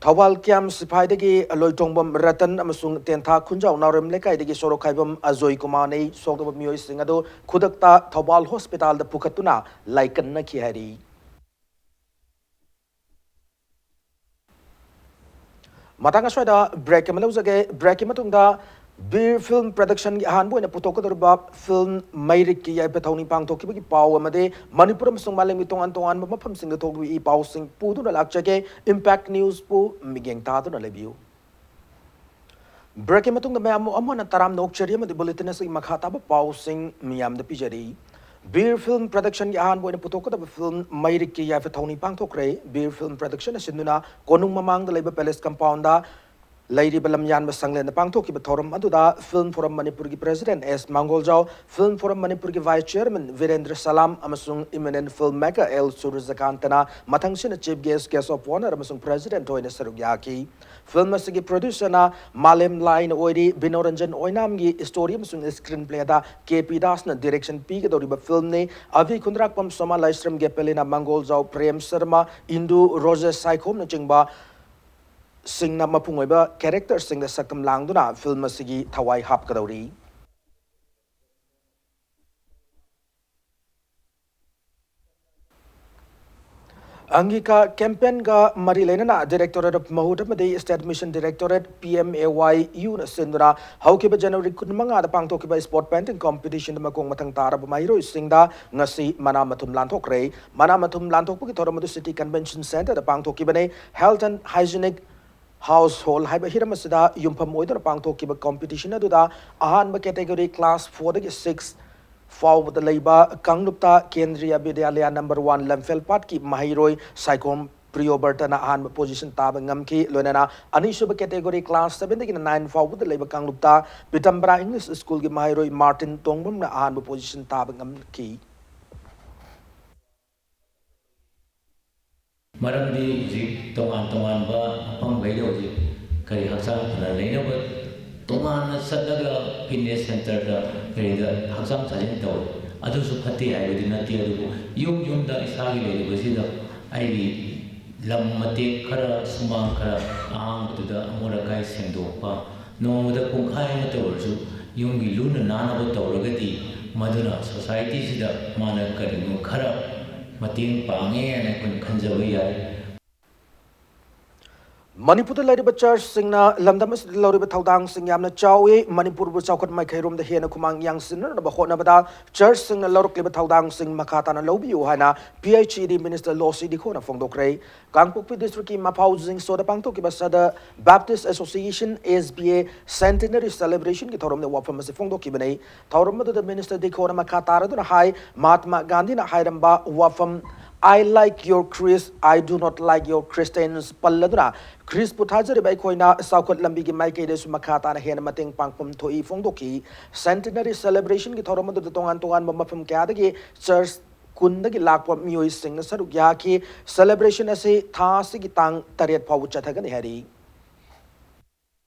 ꯊꯧꯕꯥꯜ ꯀ꯭ꯌꯥꯝ ꯁꯤꯐꯥꯏꯗꯒꯤ ꯂꯣꯏꯇꯣꯡꯕꯝ ꯔꯇꯟ ꯑꯃꯁꯨꯡ ꯇꯦꯟꯊꯥ ꯈꯨꯟꯖꯥꯎ ꯅꯥꯎꯔꯦꯝ ꯂꯩꯀꯥꯏꯗꯒꯤ ꯁꯣꯔꯣꯛꯈꯥꯏꯕꯝ ꯑꯖꯣꯏ ꯀꯨꯃꯥꯔꯅꯤ꯫ ꯁꯣꯛꯂꯕ ꯃꯤꯑꯣꯏꯁꯤꯡ ꯑꯗꯨ ꯈꯨꯗꯛꯇ ꯊꯧꯕꯥꯜ hospitalꯗ ꯄꯨꯈꯠꯇꯨꯅ ꯂꯥꯏꯀꯠꯅꯈꯤ ꯍꯥꯏꯔꯤ꯫ ꯃꯇꯥꯡ ꯑꯁ꯭ꯋꯥꯏꯗ break ꯑꯃ ꯂꯧꯖꯒꯦ꯫ Breakꯀꯤ ꯃꯇꯨꯡꯗ ꯕꯤꯔ Film Productionꯒꯤ ꯑꯍꯥꯟꯕ ꯑꯣꯏꯅ ꯄꯨꯊꯣꯛꯀꯗꯧꯔꯤꯕ film ꯃꯩꯔꯤꯛꯀꯤ ꯌꯥꯏꯐ ꯊꯧꯅꯤ ꯄꯥꯡꯊꯣꯛꯈꯤꯕꯒꯤ ꯄꯥꯎ ꯑꯃꯗꯤ ꯃꯅꯤꯄꯨꯔ ꯑꯃꯁꯨꯡ ꯃꯥꯂꯦꯝꯒꯤ ꯇꯣꯉꯥꯟ ꯇꯣꯉꯥꯟꯕ ꯃꯐꯝꯁꯤꯡꯗ ꯊꯣꯛꯂꯤꯕ ꯏ ꯄꯥꯎꯁꯤꯡ ꯄꯨꯗꯨꯅ ꯂꯥꯛꯆꯒꯦ꯫ Impact Newsꯄꯨ ꯃꯤꯠꯌꯦꯡ ꯇꯥꯗꯨꯅ ꯂꯩꯕꯤꯌꯨ꯫ Breakꯀꯤ ꯃꯇꯨꯡꯗ ꯃꯌꯥꯝ ꯑꯃꯨꯛ ꯍꯟꯅ ꯇꯔꯥꯝꯅ ꯑꯣꯛꯆꯔꯤ ꯑꯃꯗꯤ bulletin ꯑꯁꯤꯒꯤ ꯃꯈꯥ ꯇꯥꯕ ꯄꯥꯎꯁꯤꯡ ꯃꯤꯌꯥꯝꯗ ꯄꯤꯖꯔꯤ꯫ ꯕꯤꯔ Film Productionꯒꯤ ꯑꯍꯥꯟꯕ ꯑꯣꯏꯅ ꯄꯨꯊꯣꯛꯀꯗꯕ film ꯃꯩꯔꯤꯛꯀꯤ ꯌꯥꯏꯐ ꯊꯧꯅꯤ ꯄꯥꯡꯊꯣꯛꯈ꯭ꯔꯦ꯫ ꯕꯤꯔ Film Production ꯁꯤꯟꯗꯨꯅ ꯀꯣꯅꯨꯡ ꯃꯃꯥꯡꯗ ꯂꯩꯕ Palace Compoundꯗ ꯂꯩꯔꯤꯕ ꯂꯝꯌꯥꯟꯕ ꯁꯪꯂꯦꯟꯗ ꯄꯥꯡꯊꯣꯛꯈꯤꯕ ꯊꯧꯔꯝ ꯑꯗꯨꯗ Film Forum ꯃꯅꯤꯄꯨꯔꯒꯤ President ꯑꯦꯁ ꯃꯥꯡꯒꯣꯜꯖꯥꯎ, Film Forum ꯃꯅꯤꯄꯨꯔꯒꯤ Vice Chairman ꯕꯤꯔꯦꯟꯗ꯭ꯔ ꯁꯂꯥꯝ ꯑꯃꯁꯨꯡ eminent filmmaker ꯑꯦꯜ ꯁꯨꯔꯖꯀꯥꯟꯇꯅ ꯃꯊꯪꯁꯤꯠꯅ chief guest, guest of honour ꯑꯃꯁꯨꯡ president ꯑꯣꯏꯅ ꯁꯔꯨꯛ ꯌꯥꯈꯤ꯫ Film ꯑꯁꯤꯒꯤ producerꯅ ꯃꯥꯂꯦꯝ ꯂꯥꯏꯅ ꯑꯣꯏꯔꯤ꯫ ꯕꯤꯅꯣꯔꯟꯖꯟ ꯑꯣꯏꯅꯥꯝꯒꯤ story ꯑꯃꯁꯨꯡ screenplayꯗ ꯀꯦ ꯄꯤ ꯗꯥꯁꯅ direction ꯄꯤꯒꯗꯧꯔꯤꯕ filmꯅꯤ꯫ ꯑꯚꯤ ꯈꯨꯟꯗ꯭ꯔꯥꯛꯄꯝ, ꯁꯣꯃꯥ ꯂꯥꯏꯁ꯭ꯔꯝ ꯒꯦꯄꯦꯂꯤꯅꯥ ꯃꯪꯒꯣꯜꯖꯥꯎ, ꯄ꯭ꯔꯦꯝ ꯁꯔꯃ, ꯏꯟꯗꯨ, ꯔꯣꯖꯦꯁ ꯁꯥꯏꯈꯣꯝꯅꯆꯤꯡꯕ ꯁꯤꯡꯅ ꯃꯄꯨꯡ ꯑꯣꯏꯕ characterꯁꯤꯡꯗ ꯁꯛꯇꯝ ꯂꯥꯡꯗꯨꯅ film ꯑꯁꯤꯒꯤ ꯊꯋꯥꯏ ꯍꯥꯞꯀꯗꯧꯔꯤ꯫ ꯑꯪꯒꯤꯀꯥ campaignꯒ ꯃꯔꯤ ꯂꯩꯅꯅ Directorate of ꯃꯍꯨꯠ ꯑꯃꯗꯤ State Mission Directorate, P M A Y Uꯅ ꯁꯤꯟꯗꯨꯅ ꯍꯧꯈꯤꯕ January ꯀꯨꯟꯃꯉꯥꯗ ꯄꯥꯡꯊꯣꯛꯈꯤꯕ spot painting competitionꯗ ꯃꯈꯣꯡ ꯃꯊꯪ ꯇꯥꯔꯕ ꯃꯍꯩꯔꯣꯏꯁꯤꯡꯗ ꯉꯁꯤ ꯃꯅꯥ ꯃꯊꯨꯝ ꯂꯥꯟꯊꯣꯛꯈ꯭ꯔꯦ꯫ ꯃꯅꯥ ꯃꯊꯨꯝ ꯂꯥꯟꯊꯣꯛꯄꯒꯤ ꯊꯧꯔꯝ ꯑꯗꯨ City Convention Centreꯗ ꯄꯥꯡꯊꯣꯛꯈꯤꯕꯅꯤ꯫ Health and Hygienic Household ꯍꯥꯏꯕ ꯍꯤꯔꯝ ꯑꯁꯤꯗ ꯌꯨꯝꯐꯝ ꯑꯣꯏꯗꯨꯅ ꯄꯥꯡꯊꯣꯛꯈꯤꯕ competition ꯑꯗꯨꯗ ꯑꯍꯥꯟꯕ category class four ꯗꯒꯤ six ꯐꯥꯎꯕꯗ ꯂꯩꯕ ꯀꯥꯡꯂꯨꯞꯇ ꯀꯦꯟꯗ꯭ꯔꯤꯌ ꯕꯤꯗ꯭ꯌꯥꯂꯌ number one ꯂꯝꯐꯦꯜꯄꯥꯠꯀꯤ ꯃꯍꯩꯔꯣꯏ ꯁꯥꯏꯈꯣꯝ ꯄ꯭ꯔꯤꯌꯣꯕꯔꯇꯅ ꯑꯍꯥꯟꯕ position ꯇꯥꯕ ꯉꯝꯈꯤ꯫ ꯂꯣꯏꯅꯅ ꯑꯅꯤꯁꯨꯕ category class seven ꯗꯒꯤꯅ nine ꯐꯥꯎꯕꯗ ꯂꯩꯕ ꯀꯥꯡꯂꯨꯞꯇ ꯄꯤꯇꯝꯕꯔꯥ English Schoolꯒꯤ ꯃꯍꯩꯔꯣꯏ ꯃꯥꯔꯇꯤꯟ ꯇꯣꯡꯕꯝꯅ ꯑꯍꯥꯟꯕ position ꯇꯥꯕ ꯉꯝꯈꯤ꯫ ꯃꯔꯝꯗꯤ ꯍꯧꯖꯤꯛ ꯇꯣꯉꯥꯟ ꯇꯣꯉꯥꯟꯕ ꯃꯐꯝꯈꯩꯗ ꯍꯧꯖꯤꯛ ꯀꯔꯤ ꯍꯛꯆꯥꯡ ꯐꯅ ꯂꯩꯅꯕ ꯇꯣꯉꯥꯟꯅ ꯆꯠꯂꯒ fitness centreꯗ ꯀꯔꯤꯗ ꯍꯛꯆꯥꯡ ꯁꯥꯖꯦꯜ ꯇꯧꯏ꯫ ꯑꯗꯨꯁꯨ ꯐꯠꯇꯦ ꯍꯥꯏꯕꯗꯤ ꯅꯠꯇꯦ, ꯑꯗꯨꯕꯨ ꯌꯨꯝ ꯌꯨꯝꯗ ꯏꯁꯥꯒꯤ ꯂꯩꯔꯤꯕꯁꯤꯗ ꯑꯩꯒꯤ ꯂꯝ ꯃꯇꯦꯛ ꯈꯔ, ꯁꯨꯃꯥꯡ ꯈꯔ ꯑꯍꯥꯡꯕꯗꯨꯗ ꯑꯃꯣꯠ ꯑꯀꯥꯏ ꯁꯦꯡꯗꯣꯛꯄ, ꯅꯣꯡꯃꯗ ꯄꯨꯡꯈꯥꯏ ꯑꯃꯇ ꯑꯣꯏꯔꯁꯨ ꯌꯨꯝꯒꯤ ꯂꯨꯅ ꯅꯥꯟꯅꯕ ꯇꯧꯔꯒꯗꯤ ꯃꯗꯨꯅ societyꯁꯤꯗ ꯃꯥꯅ ꯀꯔꯤꯒꯨꯝꯕ ꯈꯔ ꯃꯇꯦꯡ ꯄꯥꯡꯉꯦ ꯍꯥꯏꯅ ꯑꯩꯈꯣꯏꯅ ꯈꯟꯖꯕ ꯌꯥꯏ꯫ ꯃꯅꯤꯄꯨꯔꯗ ꯂꯩꯔꯤꯕ churchꯁꯤꯡꯅ ꯂꯝꯗꯝ ꯑꯁꯤꯗ ꯂꯧꯔꯤꯕ ꯊꯧꯗꯥꯡꯁꯤꯡ ꯌꯥꯝꯅ ꯆꯥꯎꯏ꯫ ꯃꯅꯤꯄꯨꯔꯕꯨ ꯆꯥꯎꯈꯠ ꯃꯥꯏꯀꯩꯔꯣꯝꯗ ꯍꯦꯟꯅ ꯈꯨꯃꯥꯡ ꯌꯥꯡꯁꯤꯟꯅꯅꯕ ꯍꯣꯠꯅꯕꯗ churchꯁꯤꯡꯅ ꯂꯧꯔꯛꯂꯤꯕ ꯊꯧꯗꯥꯡꯁꯤꯡ ꯃꯈꯥ ꯇꯥꯅ ꯂꯧꯕꯤꯌꯨ ꯍꯥꯏꯅ P H E D minister ꯂꯣꯁꯤ ꯗꯤꯈꯣꯅ ꯐꯣꯡꯗꯣꯛꯈ꯭ꯔꯦ꯫ ꯀꯥꯡꯄꯣꯛꯄꯤ districtꯀꯤ ꯃꯐꯥꯎ ꯖꯤꯡꯁꯣꯗ ꯄꯥꯡꯊꯣꯛꯈꯤꯕ Sadar Baptist Association, S B A, centenary celebrationꯒꯤ ꯊꯧꯔꯝꯗ ꯋꯥꯐꯝ ꯑꯁꯤ ꯐꯣꯡꯗꯣꯛꯈꯤꯕꯅꯤ꯫ ꯊꯧꯔꯝ ꯑꯗꯨꯗ minister ꯗꯤꯈꯣꯅ ꯃꯈꯥ ꯇꯥꯔꯗꯨꯅ ꯍꯥꯏ, ꯃꯍꯥꯇꯃꯥ ꯒꯥꯟꯙꯤꯅ ꯍꯥꯏꯔꯝꯕ ꯋꯥꯐꯝ "I like your Christ, I do not like your Christians" ꯄꯜꯂꯗꯨꯅ ꯈ꯭ꯔꯤꯁꯄꯨ ꯊꯥꯖꯔꯤꯕ ꯑꯩꯈꯣꯏꯅ ꯆꯥꯎꯈꯠ ꯂꯝꯕꯤꯒꯤ ꯃꯥꯏꯀꯩꯗꯁꯨ ꯃꯈꯥ ꯇꯥꯅ ꯍꯦꯟꯅ ꯃꯇꯦꯡ ꯄꯥꯡꯐꯝ ꯊꯣꯛꯏ ꯐꯣꯡꯗꯣꯛꯈꯤ꯫ Centenary celebrationꯒꯤ ꯊꯧꯔꯝ ꯑꯗꯨꯗ ꯇꯣꯉꯥꯟ ꯇꯣꯉꯥꯟꯕ ꯃꯐꯝ ꯀꯌꯥꯗꯒꯤ church ꯀꯨꯟꯗꯒꯤ ꯂꯥꯛꯄ ꯃꯤꯑꯣꯏꯁꯤꯡꯅ ꯁꯔꯨꯛ ꯌꯥꯈꯤ꯫ Celebration ꯑꯁꯤ ꯊꯥ ꯑꯁꯤꯒꯤ ꯇꯥꯡ ꯇꯔꯦꯠ ꯐꯥꯎꯕ ꯆꯠꯊꯒꯅꯤ ꯍꯥꯏꯔꯤ꯫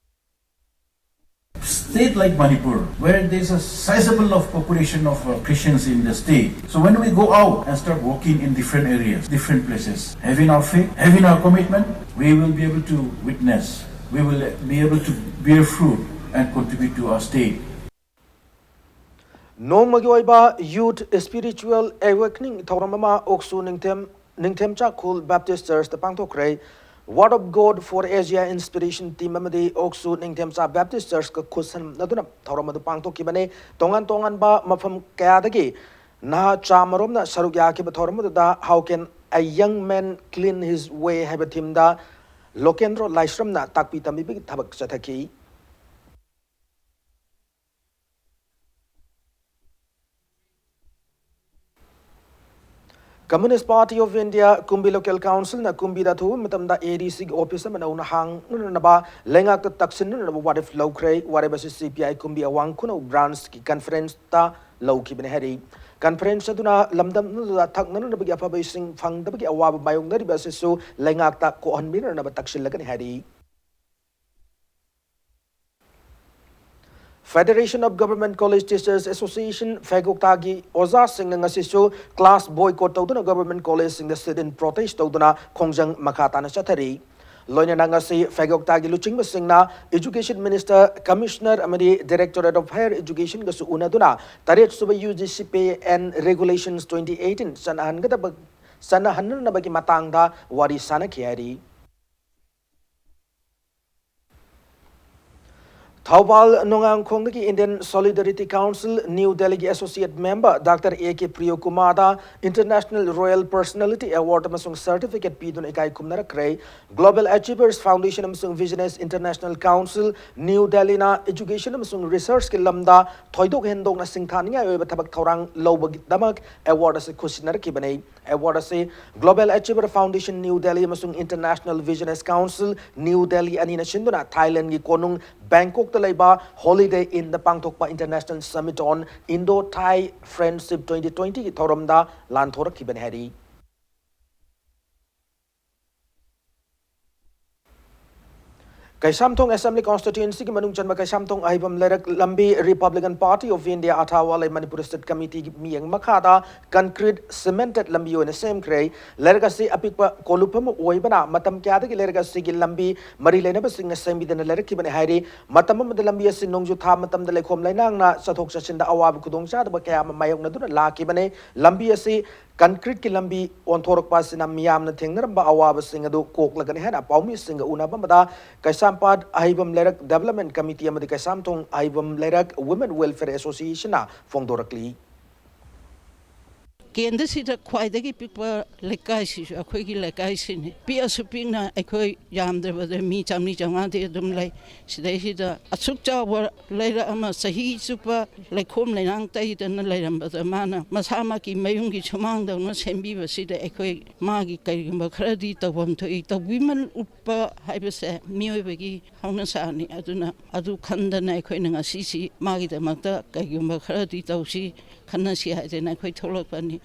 State like Manipur, where there is a sizable of population of uh, Christians in the state. So when we go out and start working in different areas, different places, having our faith, having our commitment, we will be able to witness, we will be able to bear fruit and contribute to our state. ꯅꯣꯡꯃꯒꯤ ꯑꯣꯏꯕ Youth Spiritual Awakening ꯊꯧꯔꯝ ꯑꯃ ꯑꯣꯛꯁꯨ ꯅꯤꯡꯊꯦꯝ ꯅꯤꯡꯊꯦꯝꯆꯥ ꯈꯨꯜ Baptist Churchꯇ ꯄꯥꯡꯊꯣꯛꯈ꯭ꯔꯦ꯫ Word of God for Asia Inspiration Team ꯑꯃꯗꯤ ꯑꯣꯛꯁꯨ ꯅꯤꯡꯊꯦꯝꯆꯥ Baptist Churchꯀ ꯈꯨꯠꯁꯝꯅꯗꯨꯅ ꯊꯧꯔꯝ ꯑꯗꯨ ꯄꯥꯡꯊꯣꯛꯈꯤꯕꯅꯤ꯫ ꯇꯣꯉꯥꯟ ꯇꯣꯉꯥꯟꯕ ꯃꯐꯝ ꯀꯌꯥꯗꯒꯤ ꯅꯍꯥ ꯆꯥꯃꯔꯣꯝꯅ ꯁꯔꯨꯛ ꯌꯥꯈꯤꯕ ꯊꯧꯔꯝ ꯑꯗꯨꯗ "How can a young man clean his way?" ꯍꯥꯏꯕ themeꯗ ꯂꯣꯀꯦꯟꯗ꯭ꯔꯣ ꯂꯥꯏꯁ꯭ꯔꯝꯅ ꯇꯥꯛꯄꯤ ꯇꯝꯕꯤꯕꯒꯤ ꯊꯕꯛ ꯆꯠꯊꯈꯤ꯫ Communist Party of India ꯀꯨꯝꯕꯤ Local Councilꯅ ꯀꯨꯝꯕꯤꯗ ꯑꯊꯨꯕ ꯃꯇꯝꯗ ADCꯒꯤ office ꯑꯃ ꯅꯧꯅ ꯍꯥꯡꯅꯅꯕ ꯂꯩꯉꯥꯛꯇ ꯇꯛꯁꯤꯟꯅꯅꯕ ꯋꯥꯔꯦꯞ ꯂꯧꯈ꯭ꯔꯦ꯫ ꯋꯥꯔꯦꯞ ꯑꯁꯤ CPI ꯀꯨꯝꯕꯤ ꯑꯋꯥꯡ ꯈꯨꯅꯧ branchꯀꯤ conferenceꯇ ꯂꯧꯈꯤꯕꯅꯤ ꯍꯥꯏꯔꯤ꯫ Conference ꯑꯗꯨꯅ ꯂꯝꯗꯝ ꯑꯗꯨꯗ ꯊꯛꯅꯅꯕꯒꯤ ꯑꯐꯕ ꯏꯁꯤꯡ ꯐꯪꯗꯕꯒꯤ ꯑꯋꯥꯕ ꯃꯥꯌꯣꯛꯅꯔꯤꯕ ꯑꯁꯤꯁꯨ ꯂꯩꯉꯥꯛꯇ ꯀꯣꯛꯍꯟꯕꯤꯅꯅꯕ ꯇꯛꯁꯤꯜꯂꯒꯅꯤ ꯍꯥꯏꯔꯤ꯫ Federation of Government College Teachers Association ꯐꯦꯒꯣꯛꯇꯥꯒꯤ ꯑꯣꯖꯥꯁꯤꯡꯅ ꯉꯁꯤꯁꯨ class boycott ꯇꯧꯗꯨꯅ government collegeꯁꯤꯡꯗ sit-in protest ꯇꯧꯗꯨꯅ ꯈꯣꯡꯖꯪ ꯃꯈꯥ ꯇꯥꯅ ꯆꯠꯊꯔꯤ꯫ ꯂꯣꯏꯅꯅ ꯉꯁꯤ ꯐꯦꯒꯣꯛꯇꯥꯒꯤ ꯂꯨꯆꯤꯡꯕꯁꯤꯡꯅ Education Minister, Commissioner ꯑꯃꯗꯤ Directorate of Higher Educationꯒꯁꯨ ꯎꯅꯗꯨꯅ ꯇꯔꯦꯠ ꯁꯨꯕ UGC Pay and Regulations twenty eighteen ꯆꯠꯅꯍꯟꯒꯗꯕ, ꯆꯠꯅꯍꯟꯅꯅꯕꯒꯤ ꯃꯇꯥꯡꯗ ꯋꯥꯔꯤ ꯁꯥꯅꯈꯤ ꯍꯥꯏꯔꯤ꯫ Thoubal ꯅꯣꯡꯉꯥꯡꯈꯣꯡꯗꯒꯤ Indian Solidarity Council New Delhiꯒꯤ associate member Doctor A K ꯄ꯭ꯔꯤꯌꯣꯀꯨꯃꯥꯔꯗ International Royal Personality Award ꯑꯃꯁꯨꯡ certificate ꯄꯤꯗꯨꯅ ꯏꯀꯥꯏ ꯈꯨꯝꯅꯔꯛꯈ꯭ꯔꯦ꯫ Global Achievers Foundation ꯑꯃꯁꯨꯡ Business International Council New Delhiꯅ education ꯑꯃꯁꯨꯡ researchꯀꯤ ꯂꯝꯗ ꯊꯣꯏꯗꯣꯛ ꯍꯦꯟꯗꯣꯛꯅ ꯁꯤꯡꯊꯥꯅꯤꯡꯉꯥꯏ ꯑꯣꯏꯕ ꯊꯕꯛ ꯊꯧꯔꯥꯡ ꯂꯧꯕꯒꯤꯗꯃꯛ award ꯑꯁꯤ ꯈꯨꯠꯁꯤꯟꯅꯔꯛꯈꯤꯕꯅꯤ꯫ Award ꯑꯁꯤ Global Achiever Foundation New Delhi ꯑꯃꯁꯨꯡ International Business Council New Delhi ꯑꯅꯤꯅ ꯁꯤꯟꯗꯨꯅ ꯊꯥꯏꯂꯦꯟꯒꯤ ꯀꯣꯅꯨꯡ ꯕꯦꯡꯀꯣꯛꯇ ꯂꯩꯕ Holiday Innꯗ ꯄꯥꯡꯊꯣꯛꯄ International Summit on Indo-Thai Friendship twenty twentyꯒꯤ ꯊꯧꯔꯝꯗ ꯂꯥꯟꯊꯣꯔꯛꯈꯤꯕꯅꯤ ꯍꯥꯏꯔꯤ꯫ ꯀꯩꯁꯥꯝꯊꯣꯡ Assembly Constituencyꯒꯤ ꯃꯅꯨꯡ ꯆꯟꯕ ꯀꯩꯁꯥꯝꯊꯣꯡ ꯑꯍꯩꯕꯝ ꯂꯩꯔꯛ ꯂꯝꯕꯤ Republican Party of India ꯑꯊꯥꯋꯥ ꯂꯩ ꯃꯅꯤꯄꯨꯔ State Committeeꯒꯤ ꯃꯤꯠꯌꯦꯡ ꯃꯈꯥꯗ concrete cemented ꯂꯝꯕꯤ ꯑꯣꯏꯅ ꯁꯦꯝꯈ꯭ꯔꯦ꯫ ꯂꯩꯔꯛ ꯑꯁꯤ ꯑꯄꯤꯛꯄ ꯀꯣꯂꯨꯞ ꯑꯃ ꯑꯣꯏꯕꯅ ꯃꯇꯝ ꯀꯌꯥꯗꯒꯤ ꯂꯩꯔꯛ ꯑꯁꯤꯒꯤ ꯂꯝꯕꯤ ꯃꯔꯤ ꯂꯩꯅꯕꯁꯤꯡꯅ ꯁꯦꯝꯕꯤꯗꯅ ꯂꯩꯔꯛꯈꯤꯕꯅꯤ ꯍꯥꯏꯔꯤ꯫ ꯃꯇꯝ ꯑꯃꯗ ꯂꯝꯕꯤ ꯑꯁꯤ ꯅꯣꯡꯖꯨ ꯊꯥ ꯃꯇꯝꯗ ꯂꯩꯈꯣꯝ ꯂꯩꯅꯥꯡꯅ ꯆꯠꯊꯣꯛ ꯆꯠꯁꯤꯟꯗ ꯑꯋꯥꯕ ꯈꯨꯗꯣꯡꯆꯥꯗꯕ ꯀꯌꯥ ꯑꯃ ꯃꯥꯌꯣꯛꯅꯗꯨꯅ ꯂꯥꯛꯈꯤꯕꯅꯤ꯫ ꯂꯝꯕꯤ ꯑꯁꯤ concreteꯀꯤ ꯂꯝꯕꯤ ꯑꯣꯟꯊꯣꯔꯛꯄ ꯑꯁꯤꯅ ꯃꯤꯌꯥꯝꯅ ꯊꯦꯡꯅꯔꯝꯕ ꯑꯋꯥꯕꯁꯤꯡ ꯑꯗꯨ ꯀꯣꯛꯂꯒꯅꯤ ꯍꯥꯏꯅ ꯄꯥꯎꯃꯤꯁꯤꯡꯒ ꯎꯅꯕ ꯑꯃꯗ ꯀꯩꯁꯥꯝꯄꯥꯠ ꯑꯍꯩꯕꯝ ꯂꯩꯔꯛ Development Committee ꯑꯃꯗꯤ ꯀꯩꯁꯥꯝꯊꯣꯡ ꯑꯍꯩꯕꯝ ꯂꯩꯔꯛ Women Welfare Associationꯅ ꯐꯣꯡꯗꯣꯔꯛꯂꯤ꯫ ꯀꯦꯟꯗ꯭ꯔꯁꯤꯗ ꯈ꯭ꯋꯥꯏꯗꯒꯤ ꯄꯤꯛꯄ ꯂꯩꯀꯥꯏꯁꯤꯁꯨ ꯑꯩꯈꯣꯏꯒꯤ ꯂꯩꯀꯥꯏꯁꯤꯅꯤ꯫ ꯄꯤꯛꯑꯁꯨ ꯄꯤꯛꯅ ꯑꯩꯈꯣꯏ ꯌꯥꯝꯗ꯭ꯔꯕꯗ ꯃꯤ ꯆꯥꯝꯃꯔꯤ ꯆꯥꯝꯃꯉꯥꯗꯤ ꯑꯗꯨꯝ ꯂꯩ꯫ ꯁꯤꯗꯩꯁꯤꯗ ꯑꯁꯨꯛ ꯆꯥꯎꯕ ꯂꯩꯔꯛ ꯑꯃ ꯆꯍꯤ ꯆꯨꯞꯄ ꯂꯩꯈꯣꯝ ꯂꯩꯅꯥꯡ ꯇꯩꯗꯅ ꯂꯩꯔꯝꯕꯗ ꯃꯥꯅ ꯃꯁꯥꯃꯛꯀꯤ ꯃꯌꯨꯝꯒꯤ ꯁꯨꯃꯥꯡꯗꯧꯅ ꯁꯦꯝꯕꯤꯕꯁꯤꯗ ꯑꯩꯈꯣꯏ ꯃꯥꯒꯤ ꯀꯔꯤꯒꯨꯝꯕ ꯈꯔꯗꯤ ꯇꯧꯐꯝ ꯊꯣꯛꯏ꯫ ꯇꯧꯕꯤꯃꯜ ꯎꯠꯄ ꯍꯥꯏꯕꯁꯦ ꯃꯤꯑꯣꯏꯕꯒꯤ ꯍꯧꯅꯁꯥꯅꯤ꯫ ꯑꯗꯨꯅ ꯑꯗꯨ ꯈꯟꯗꯅ ꯑꯩꯈꯣꯏꯅ ꯉꯁꯤꯁꯤ ꯃꯥꯒꯤꯗꯃꯛꯇ ꯀꯔꯤꯒꯨꯝꯕ ꯈꯔꯗꯤ ꯇꯧꯁꯤ ꯈꯟꯅꯁꯤ ꯍꯥꯏꯗꯅ ꯑꯩꯈꯣꯏ ꯊꯣꯛꯂꯛꯄꯅꯤ꯫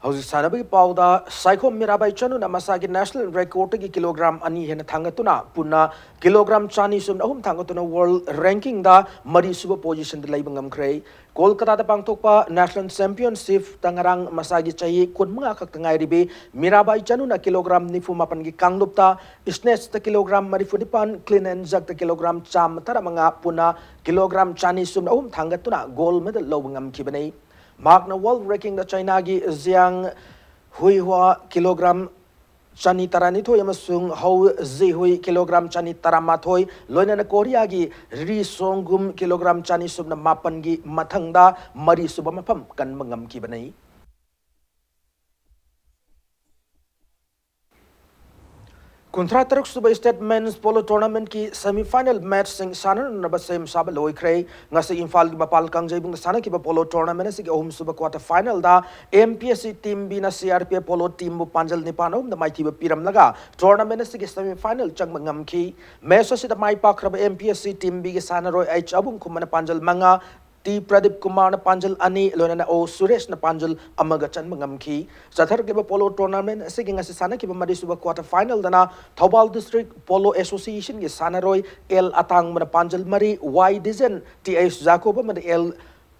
ꯍꯧꯖꯤꯛ ꯁꯥꯟꯅꯕꯒꯤ ꯄꯥꯎꯗ, ꯁꯥꯏꯈꯣꯝ ꯃꯤꯔꯥꯕꯥꯏ ꯆꯅꯨꯅ ꯃꯁꯥꯒꯤ ꯅꯦꯁꯅꯦꯜ ꯔꯦꯀꯣꯔꯗꯇꯒꯤ ꯀꯤꯂꯣꯒ꯭ꯔꯥꯝ ꯑꯅꯤ ꯍꯦꯟꯅ ꯊꯥꯡꯒꯠꯇꯨꯅ ꯄꯨꯟꯅ ꯀꯤꯂꯣꯒ꯭ꯔꯥꯝ ꯆꯥꯅꯤ ꯁꯨꯞꯅ ꯑꯍꯨꯝ ꯊꯥꯡꯒꯠꯇꯨꯅ ꯋꯥꯔꯜ ꯔꯦꯡꯀꯤꯡꯗ ꯃꯔꯤꯁꯨꯕ ꯄꯣꯖꯤꯁꯟꯗ ꯂꯩꯕ ꯉꯝꯈ꯭ꯔꯦ꯫ ꯀꯣꯜꯀꯇꯥꯗ ꯄꯥꯡꯊꯣꯛꯄ ꯅꯦꯁꯅꯦꯜ ꯆꯦꯝꯄꯤꯌꯟꯁꯤꯞꯇ ꯉꯔꯥꯡ ꯃꯁꯥꯒꯤ ꯆꯍꯤ ꯀꯨꯟꯃꯉꯥ ꯈꯛꯇ ꯉꯥꯏꯔꯤꯕꯤ ꯃꯤꯔꯥꯕꯥꯏ ꯆꯅꯨꯅ ꯀꯤꯂꯣꯒ꯭ꯔꯥꯝ ꯅꯤꯐꯨ ꯃꯥꯄꯟꯒꯤ ꯀꯥꯡꯂꯨꯞꯇ ꯁ꯭ꯅꯦꯠꯁꯇ ꯀꯤꯂꯣꯒ꯭ꯔꯥꯝ ꯃꯔꯤꯐꯨ ꯅꯤꯄꯥꯟ, ꯀ꯭ꯂꯤꯟ ꯑꯦꯟ ꯖꯔꯛꯇ ꯀꯤꯂꯣꯒ꯭ꯔꯥꯝ ꯆꯥꯝꯃ ꯇꯔꯥꯃꯉꯥ, ꯄꯨꯟꯅ ꯀꯤꯂꯣꯒ꯭ꯔꯥꯝ ꯆꯥꯅꯤ ꯁꯨꯞꯅ ꯑꯍꯨꯝ ꯊꯥꯡꯒꯠꯇꯨꯅ ꯒꯣꯜ ꯃꯦꯗꯜ ꯂꯧꯕ ꯉꯝꯈꯤꯕꯅꯤ꯫ ꯃꯍꯥꯛꯅ ꯋꯥꯔꯜ ꯔꯦꯡꯀꯤꯡꯗ ꯆꯥꯏꯅꯥꯒꯤ ꯖꯤꯌꯥꯡ ꯍꯨꯏꯍꯨꯋꯥ ꯀꯤꯂꯣꯒ꯭ꯔꯥꯝ ꯆꯅꯤ ꯇꯔꯥꯅꯤꯊꯣꯏ ꯑꯃꯁꯨꯡ ꯍꯧ ꯖꯤꯍꯨꯏ ꯀꯤꯂꯣꯒ꯭ꯔꯥꯝ ꯆꯅꯤ ꯇꯔꯥꯃꯥꯊꯣꯏ, ꯂꯣꯏꯅꯅ ꯀꯣꯔꯤꯌꯥꯒꯤ ꯔꯤ ꯁꯣꯡꯒꯨꯝ ꯀꯤꯂꯣꯒ꯭ꯔꯥꯝ ꯆꯅꯤ ꯁꯨꯞꯅ ꯃꯥꯄꯟꯒꯤ ꯃꯊꯪꯗ ꯃꯔꯤꯁꯨꯕ ꯃꯐꯝ ꯀꯟꯕ ꯉꯝꯈꯤꯕꯅꯤ꯫ ꯀꯨꯟꯊ꯭ꯔꯥ ꯇꯔꯨꯛ ꯁꯨꯕ ꯁ꯭ꯇꯦꯠ ꯃꯦꯟꯁ ꯄꯣꯂꯣ ꯇꯣꯔꯅꯥꯃꯦꯟꯠꯀꯤ ꯁꯦꯃꯤ ꯐꯥꯏꯅꯦꯜ ꯃꯦꯠꯁꯁꯤꯡ ꯁꯥꯟꯅꯅꯕ ꯁꯦꯝ ꯁꯥꯕ ꯂꯣꯏꯈ꯭ꯔꯦ꯫ ꯉꯁꯤ ꯏꯝꯐꯥꯜꯒꯤ ꯃꯄꯥꯜ ꯀꯥꯡꯖꯩꯕꯨꯡꯗ ꯁꯥꯟꯅꯈꯤꯕ ꯄꯣꯂꯣ ꯇꯣꯔꯅꯥꯃꯦꯟꯠ ꯑꯁꯤꯒꯤ ꯑꯍꯨꯝꯁꯨꯕ ꯀ꯭ꯋꯥꯇꯔ ꯐꯥꯏꯅꯦꯜꯗ M P S C team ꯕꯤꯅ C R P F polo ꯇꯤꯝꯕꯨ ꯄꯥꯟꯖꯜ ꯅꯤꯄꯥꯟ ꯑꯍꯨꯝꯗ ꯃꯥꯏꯊꯤꯕ ꯄꯤꯔꯝꯂꯒ ꯇꯣꯔꯅꯥꯃꯦꯟꯠ ꯑꯁꯤꯒꯤ ꯁꯦꯃꯤ ꯐꯥꯏꯅꯦꯜ ꯆꯪꯕ ꯉꯝꯈꯤ꯫ ꯃꯦꯠꯁ ꯑꯁꯤꯗ ꯃꯥꯏ ꯄꯥꯛꯈ꯭ꯔꯕ M P S C team ꯕꯤꯒꯤ ꯁꯥꯟꯅꯔꯣꯏ ꯑꯩꯆ ꯑꯕꯨꯡꯈꯨꯝꯕꯅ ꯄꯥꯟꯖꯜ ꯃꯉꯥ, ꯇꯤ ꯄ꯭ꯔꯗꯤꯞ ꯀꯨꯃꯥꯔꯅ ꯄꯥꯟꯖꯜ ꯑꯅꯤ, ꯂꯣꯏꯅꯅ ꯑꯣ ꯁꯨꯔꯦꯁꯅ ꯄꯥꯟꯖꯜ ꯑꯃꯒ ꯆꯟꯕ ꯉꯝꯈꯤ꯫ ꯆꯠꯊꯔꯛꯂꯤꯕ ꯄꯣꯂꯣ ꯇꯣꯔꯅꯥꯃꯦꯟꯠ ꯑꯁꯤꯒꯤ ꯉꯁꯤ ꯁꯥꯟꯅꯈꯤꯕ ꯃꯔꯤꯁꯨꯕ ꯀ꯭ꯋꯥꯇꯔ ꯐꯥꯏꯅꯦꯜꯗꯅ ꯊꯧꯕꯥꯜ ꯗꯤꯁꯇ꯭ꯔꯤꯛ ꯄꯣꯂꯣ ꯑꯦꯁꯣꯁꯤꯌꯦꯁꯟꯒꯤ ꯁꯥꯟꯅꯔꯣꯏ ꯑꯦꯜ ꯑꯇꯥꯡꯕꯅ ꯄꯥꯟꯖꯜ ꯃꯔꯤ, ꯋꯥꯏ ꯗꯤꯖꯟ, ꯇꯤ ꯑꯩꯆ ꯖꯥꯀꯣꯕ ꯑꯃꯗꯤ ꯑꯦꯜ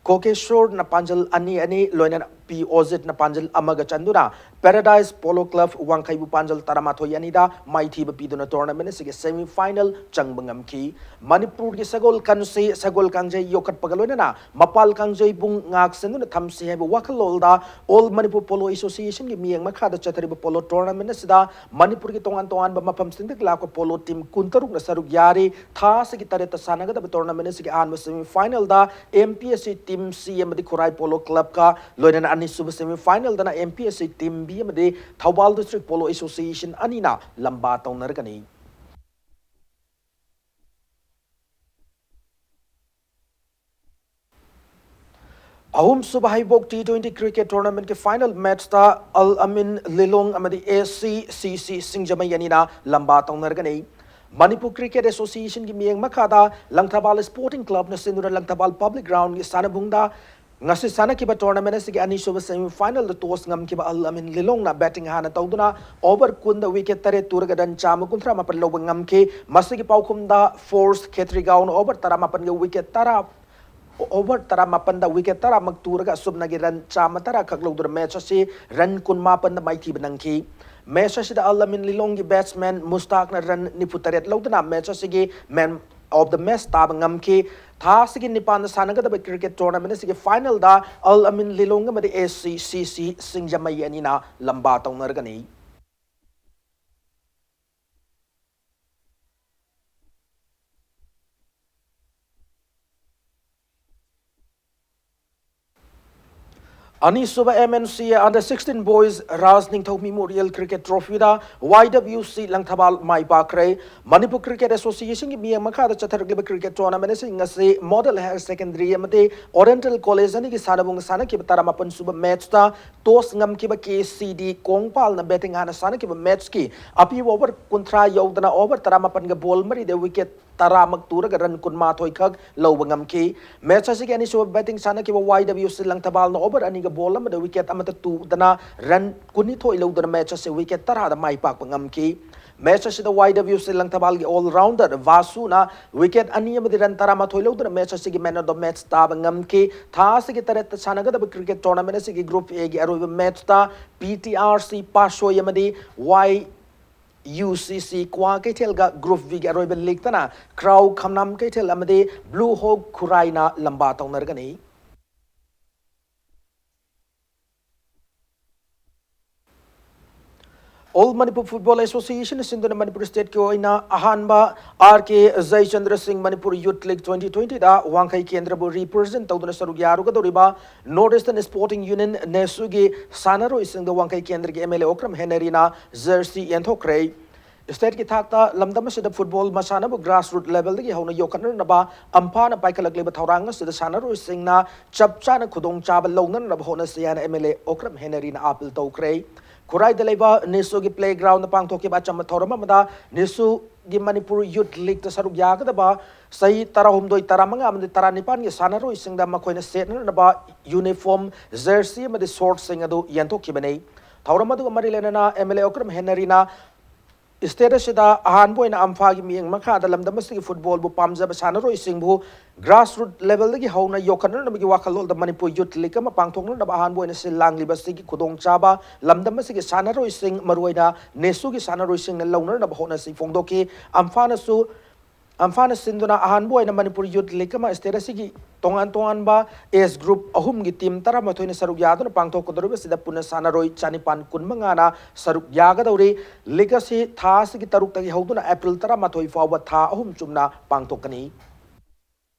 ꯀꯣꯀꯦꯁꯣꯔꯅ ꯄꯥꯟꯖꯜ ꯑꯅꯤ ꯑꯅꯤ, ꯂꯣꯏꯅꯅ ꯄꯤ ꯑꯣꯖꯤꯠꯅ ꯄꯥꯟꯖꯜ ꯑꯃꯒ ꯆꯟꯗꯨꯅ Paradise Polo Club ꯋꯥꯡꯈꯩꯕꯨ ꯄꯥꯟꯖꯜ ꯇꯔꯥꯃꯥꯊꯣꯏ ꯑꯅꯤꯗ ꯃꯥꯏꯊꯤꯕ ꯄꯤꯗꯨꯅ tournament ꯑꯁꯤꯒꯤ semi final ꯆꯪꯕ ꯉꯝꯈꯤ꯫ ꯃꯅꯤꯄꯨꯔꯒꯤ ꯁꯒꯣꯜ ꯀꯟꯁꯤ ꯁꯒꯣꯜ ꯀꯥꯡꯖꯩ ꯌꯣꯛꯈꯠꯄꯒ ꯂꯣꯏꯅꯅ ꯃꯄꯥꯜ ꯀꯥꯡꯖꯩꯕꯨꯡ ꯉꯥꯛ ꯁꯦꯟꯗꯨꯅ ꯊꯝꯁꯤ ꯍꯥꯏꯕ ꯋꯥꯈꯜꯂꯣꯟꯗ All Manipur Polo Association ꯒꯤ ꯃꯤꯠꯌꯦꯡ ꯃꯈꯥꯗ ꯆꯠꯊꯔꯤꯕ polo tournament ꯑꯁꯤꯗ ꯃꯅꯤꯄꯨꯔꯒꯤ ꯇꯣꯉꯥꯟ ꯇꯣꯉꯥꯟꯕ ꯃꯐꯝꯁꯤꯡꯗꯒꯤ ꯂꯥꯛꯄ polo team ꯀꯨꯟꯇꯔꯨꯛꯅ ꯁꯔꯨꯛ ꯌꯥꯔꯤ꯫ ꯊꯥ ꯑꯁꯤꯒꯤ ꯇꯔꯦꯠꯇ ꯁꯥꯟꯅꯒꯗꯕ tournament ꯑꯁꯤꯒꯤ ꯑꯍꯥꯟꯕ semi final ꯗ M P S C team C ꯑꯃꯗꯤ ꯈꯨꯔꯥꯏ Polo Club ꯀ ꯂꯣꯏꯅꯅ ꯑꯅꯤꯁꯨꯕ semi final ꯗꯅ M P S C team B ꯑꯃꯗꯤ ꯊꯧꯕꯥꯜ District Polo Association ꯑꯅꯤꯅ ꯂꯝꯕꯥ ꯇꯧꯅꯔꯒꯅꯤ꯫ ꯑꯍꯨꯝꯁꯨꯕ ꯍꯩꯕꯣꯛ T twenty cricket tournament ꯀꯤ final match ꯇ Al Amin Lilong ꯑꯃꯗꯤ A C C C ꯁꯤꯡꯖꯃꯩ ꯑꯅꯤꯅ ꯂꯝꯕꯥ ꯇꯧꯅꯔꯒꯅꯤ꯫ ꯃꯅꯤꯄꯨꯔ Cricket Association ꯒꯤ ꯃꯤꯠꯌꯦꯡ ꯃꯈꯥꯗ ꯂꯪꯊꯕꯥꯜ Sporting Club ꯅ ꯁꯤꯟꯗꯨꯅ ꯂꯪꯊꯕꯥꯜ Public Ground ꯒꯤ ꯁꯥꯟꯅꯕꯨꯡꯗ ꯉꯁꯤ ꯁꯥꯟꯅꯈꯤꯕ tournament ꯑꯁꯤꯒꯤ ꯑꯅꯤꯁꯨꯕ semi final ꯗ toss ꯉꯝꯈꯤꯕ Al Amin Lilong ꯅ batting ꯍꯥꯟꯅ ꯇꯧꯗꯨꯅ over ꯀꯨꯟꯗ wicket ꯇꯔꯦꯠ ꯇꯨꯔꯒ run ꯆꯥꯝꯃ ꯀꯨꯟꯊ꯭ꯔꯥ ꯃꯥꯄꯟ ꯂꯧꯕ ꯉꯝꯈꯤ꯫ ꯃꯁꯤꯒꯤ ꯄꯥꯎꯈꯨꯝꯗ Force Khetrigaon ꯅ over ꯇꯔꯥꯃꯥꯄꯟꯒ wicket ꯇꯔꯥ, over ꯇꯔꯥꯃꯥꯄꯟꯗ wicket ꯇꯔꯥꯃꯛ ꯇꯨꯔꯒ ꯑꯁꯨꯞꯅꯒꯤ run ꯆꯥꯝꯃ ꯇꯔꯥ ꯈꯛ ꯂꯧꯗꯨꯅ match ꯑꯁꯤ run ꯀꯨꯟꯃꯥꯄꯟꯗ ꯃꯥꯏꯊꯤꯕ ꯅꯪꯈꯤ꯫ Match ꯑꯁꯤꯗ Al Amin Lilong ꯒꯤ batsman Mushtaq ꯅ run ꯅꯤꯐꯨ ꯇꯔꯦꯠ ꯂꯧꯗꯨꯅ match ꯑꯁꯤꯒꯤ man of the match ꯇꯥꯕ ꯉꯝꯈꯤ꯫ ꯊꯥ ꯑꯁꯤꯒꯤ ꯅꯤꯄꯥꯟꯗ ꯁꯥꯟꯅꯒꯗꯕ cricket tournament ꯑꯁꯤꯒꯤ final ꯗ Al Amin Lilong ꯑꯃꯗꯤ A C C C ꯁꯤꯡꯖꯃꯩ ꯑꯅꯤꯅ ꯂꯝꯕꯥ ꯇꯧꯅꯔꯒꯅꯤ꯫ ꯑꯅꯤꯁꯨꯕ M N C A under sixteen boys ꯔꯥꯖ ꯅꯤꯡꯊꯧ Memorial Cricket Trophy ꯗ Y W C ꯂꯪꯊꯕꯥꯜ ꯃꯥꯏ ꯄꯥꯛꯈ꯭ꯔꯦ꯫ ꯃꯅꯤꯄꯨꯔ Cricket Association ꯒꯤ ꯃꯤꯠꯌꯦꯡ ꯃꯈꯥꯗ ꯆꯠꯊꯔꯛꯂꯤꯕ cricket tournament ꯑꯁꯤ ꯉꯁꯤ Model Higher Secondary ꯑꯃꯗꯤ Oriental College ꯑꯅꯤꯒꯤ ꯁꯥꯟꯅꯕꯨꯡ ꯁꯥꯟꯅꯈꯤꯕ ꯇꯔꯥꯃꯥꯄꯟ ꯁꯨꯕ match ꯇ toss ꯉꯝꯈꯤꯕ K C D ꯀꯣꯡꯄꯥꯜꯅ batting ꯍꯥꯟꯅ ꯁꯥꯟꯅꯈꯤꯕ match ꯀꯤ ꯑꯄꯤꯕ over ꯀꯨꯟꯊ꯭ꯔꯥ ꯌꯧꯗꯅ over ꯇꯔꯥꯃꯥꯄꯟꯒ ball ꯃꯔꯤꯗ wicket ꯇꯔꯥꯃꯛ ꯇꯨꯔꯒ run ꯀꯨꯟꯃꯥꯊꯣꯏ ꯈꯛ ꯂꯧꯕ ꯉꯝꯈꯤ꯫ Match ꯑꯁꯤꯒꯤ ꯑꯅꯤꯁꯨꯕ batting ꯁꯥꯟꯅꯈꯤꯕ Y W C ꯂꯪꯊꯕꯥꯜꯅ over ꯑꯅꯤꯒ ball ꯑꯃꯗ wicket ꯑꯃꯠꯇ ꯇꯨꯗꯅ run ꯀꯨꯟꯅꯤꯊꯣꯏ ꯂꯧꯗꯨꯅ match ꯑꯁꯤ wicket ꯇꯔꯥꯗ ꯃꯥꯏ ꯄꯥꯛꯄ ꯉꯝꯈꯤ꯫ Match ꯑꯁꯤꯗ Y W C ꯂꯪꯊꯕꯥꯜꯒꯤ all-rounder ꯚꯥꯁꯨꯅ wicket ꯑꯅꯤ ꯑꯃꯗꯤ run ꯇꯔꯥꯃꯥꯊꯣꯏ ꯂꯧꯗꯨꯅ match ꯑꯁꯤꯒꯤ man of the match ꯇꯥꯕ ꯉꯝꯈꯤ꯫ ꯊꯥ ꯑꯁꯤꯒꯤ ꯇꯔꯦꯠꯇ ꯁꯥꯟꯅꯒꯗꯕ cricket tournament ꯑꯁꯤꯒꯤ Group A ꯒꯤ ꯑꯔꯣꯏꯕ match ꯇ P T R C ꯄꯥꯁꯣꯏ ꯑꯃꯗꯤ Y U C C ꯀ꯭ꯋꯥꯀꯩꯊꯦꯜꯒ Group B ꯒꯤ ꯑꯔꯣꯏꯕ leg ꯇꯅ ꯈ꯭ꯔꯥꯎ ꯈꯝꯅꯥꯝ ꯀꯩꯊꯦꯜ ꯑꯃꯗꯤ Blue Hawk ꯈꯨꯔꯥꯏꯅ ꯂꯝꯕꯥ ꯇꯧꯅꯔꯒꯅꯤ꯫ All Manipur Football Association ꯁꯤꯟꯗꯨꯅ ꯃꯅꯤꯄꯨꯔ state ꯀꯤ ꯑꯣꯏꯅ ꯑꯍꯥꯟꯕ R K ꯖꯌꯆꯟꯗ꯭ꯔ ꯁꯤꯡ Manipur Youth League twenty twenty ꯗ ꯋꯥꯡꯈꯩ ꯀꯦꯟꯗ꯭ꯔꯕꯨ represent ꯇꯧꯗꯨꯅ ꯁꯔꯨꯛ ꯌꯥꯔꯨꯒꯗꯧꯔꯤꯕ North Eastern Sporting Union, NESU ꯒꯤ ꯁꯥꯟꯅꯔꯣꯏꯁꯤꯡꯗ ꯋꯥꯡꯈꯩ ꯀꯦꯟꯗ꯭ꯔꯒꯤ M L A Okram ꯍꯦꯅꯔꯤꯅ jersey ꯌꯦꯟꯊꯣꯛꯈ꯭ꯔꯦ꯫ State ꯀꯤ ꯊꯥꯛꯇ ꯂꯝꯗꯝ ꯑꯁꯤꯗ football ꯃꯁꯥꯟꯅꯕꯨ grassroot level ꯗꯒꯤ ꯍꯧꯅ ꯌꯣꯛꯈꯠꯅꯅꯕ ꯑꯝꯐꯥꯅ ꯄꯥꯏꯈꯠꯂꯛꯂꯤꯕ ꯊꯧꯔꯥꯡ ꯑꯁꯤꯗ ꯁꯥꯟꯅꯔꯣꯏꯁꯤꯡꯅ ꯆꯞ ꯆꯥꯅ ꯈꯨꯗꯣꯡꯆꯥꯕ ꯂꯧꯅꯅꯕ ꯍꯣꯠꯅꯁꯤ ꯍꯥꯏꯅ M L A Okram ꯍꯦꯅꯔꯤꯅ appeal ꯇꯧꯈ꯭ꯔꯦ꯫ ꯈꯨꯔꯥꯏꯗ ꯂꯩꯕ NESU ꯒꯤ playground ꯗ ꯄꯥꯡꯊꯣꯛꯈꯤꯕ ꯑꯆꯝꯕ ꯊꯧꯔꯝ ꯑꯃꯗ NESU ꯒꯤ ꯃꯅꯤꯄꯨꯔ Youth League ꯇ ꯁꯔꯨꯛ ꯌꯥꯒꯗꯕ ꯆꯍꯤ ꯇꯔꯥꯍꯨꯝꯗꯣꯏ, ꯇꯔꯥꯃꯉꯥ ꯑꯃꯗꯤ ꯇꯔꯥꯅꯤꯄꯥꯟꯒꯤ ꯁꯥꯟꯅꯔꯣꯏꯁꯤꯡꯗ ꯃꯈꯣꯏꯅ ꯁꯦꯠꯅꯅꯕ uniform, jersey ꯑꯃꯗꯤ shorts ꯁꯤꯡ ꯑꯗꯨ ꯌꯦꯟꯊꯣꯛꯈꯤꯕꯅꯤ꯫ ꯊꯧꯔꯝ ꯑꯗꯨꯒ ꯃꯔꯤ ꯂꯩꯅꯅ M L A Okram ꯍꯦꯅꯔꯤꯅ state ꯑꯁꯤꯗ ꯑꯍꯥꯟꯕ ꯑꯣꯏꯅ ꯑꯝꯐꯥꯒꯤ ꯃꯤꯠꯌꯦꯡ ꯃꯈꯥꯗ ꯂꯝꯗꯝ ꯑꯁꯤꯒꯤ football ꯕꯨ ꯄꯥꯝꯖꯕ ꯁꯥꯟꯅꯔꯣꯏꯁꯤꯡꯕꯨ grassroot level ꯗꯒꯤ ꯍꯧꯅ ꯌꯣꯛꯈꯠꯅꯅꯕꯒꯤ ꯋꯥꯈꯜꯂꯣꯟꯗ ꯃꯅꯤꯄꯨꯔ Youth League ꯑꯃ ꯄꯥꯡꯊꯣꯛꯅꯅꯕ ꯑꯍꯥꯟꯕ ꯑꯣꯏꯅ ꯁꯤꯜ ꯂꯥꯡꯂꯤꯕ ꯑꯁꯤꯒꯤ ꯈꯨꯗꯣꯡꯆꯥꯕ ꯂꯝꯗꯝ ꯑꯁꯤꯒꯤ ꯁꯥꯟꯅꯔꯣꯏꯁꯤꯡ, ꯃꯔꯨꯑꯣꯏꯅ NESU ꯒꯤ ꯁꯥꯟꯅꯔꯣꯏꯁꯤꯡꯅ ꯂꯧꯅꯅꯕ ꯍꯣꯠꯅꯁꯤ ꯐꯣꯡꯗꯣꯛꯈꯤ꯫ ꯑꯝꯐꯥꯅꯁꯨ, ꯑꯝꯐꯥꯅ ꯁꯤꯟꯗꯨꯅ ꯑꯍꯥꯟꯕ ꯑꯣꯏꯅ ꯃꯅꯤꯄꯨꯔ Youth League ꯑꯃ state ꯑꯁꯤꯒꯤ ꯇꯣꯉꯥꯟ ꯇꯣꯉꯥꯟꯕ age group ꯑꯍꯨꯝꯒꯤ team ꯇꯔꯥꯃꯥꯊꯣꯏꯅ ꯁꯔꯨꯛ ꯌꯥꯗꯨꯅ ꯄꯥꯡꯊꯣꯛꯀꯗꯧꯔꯤꯕꯁꯤꯗ ꯄꯨꯟꯅ ꯁꯥꯟꯅꯔꯣꯏ ꯆꯅꯤꯄꯥꯟ ꯀꯨꯟꯃꯉꯥꯅ ꯁꯔꯨꯛ ꯌꯥꯒꯗꯧꯔꯤ꯫ League ꯑꯁꯤ ꯊꯥ ꯑꯁꯤꯒꯤ ꯇꯔꯨꯛꯇꯒꯤ ꯍꯧꯗꯨꯅ April ꯇꯔꯥꯃꯥꯊꯣꯏ ꯐꯥꯎꯕ ꯊꯥ ꯑꯍꯨꯝ ꯆꯨꯞꯅ ꯄꯥꯡꯊꯣꯛꯀꯅꯤ꯫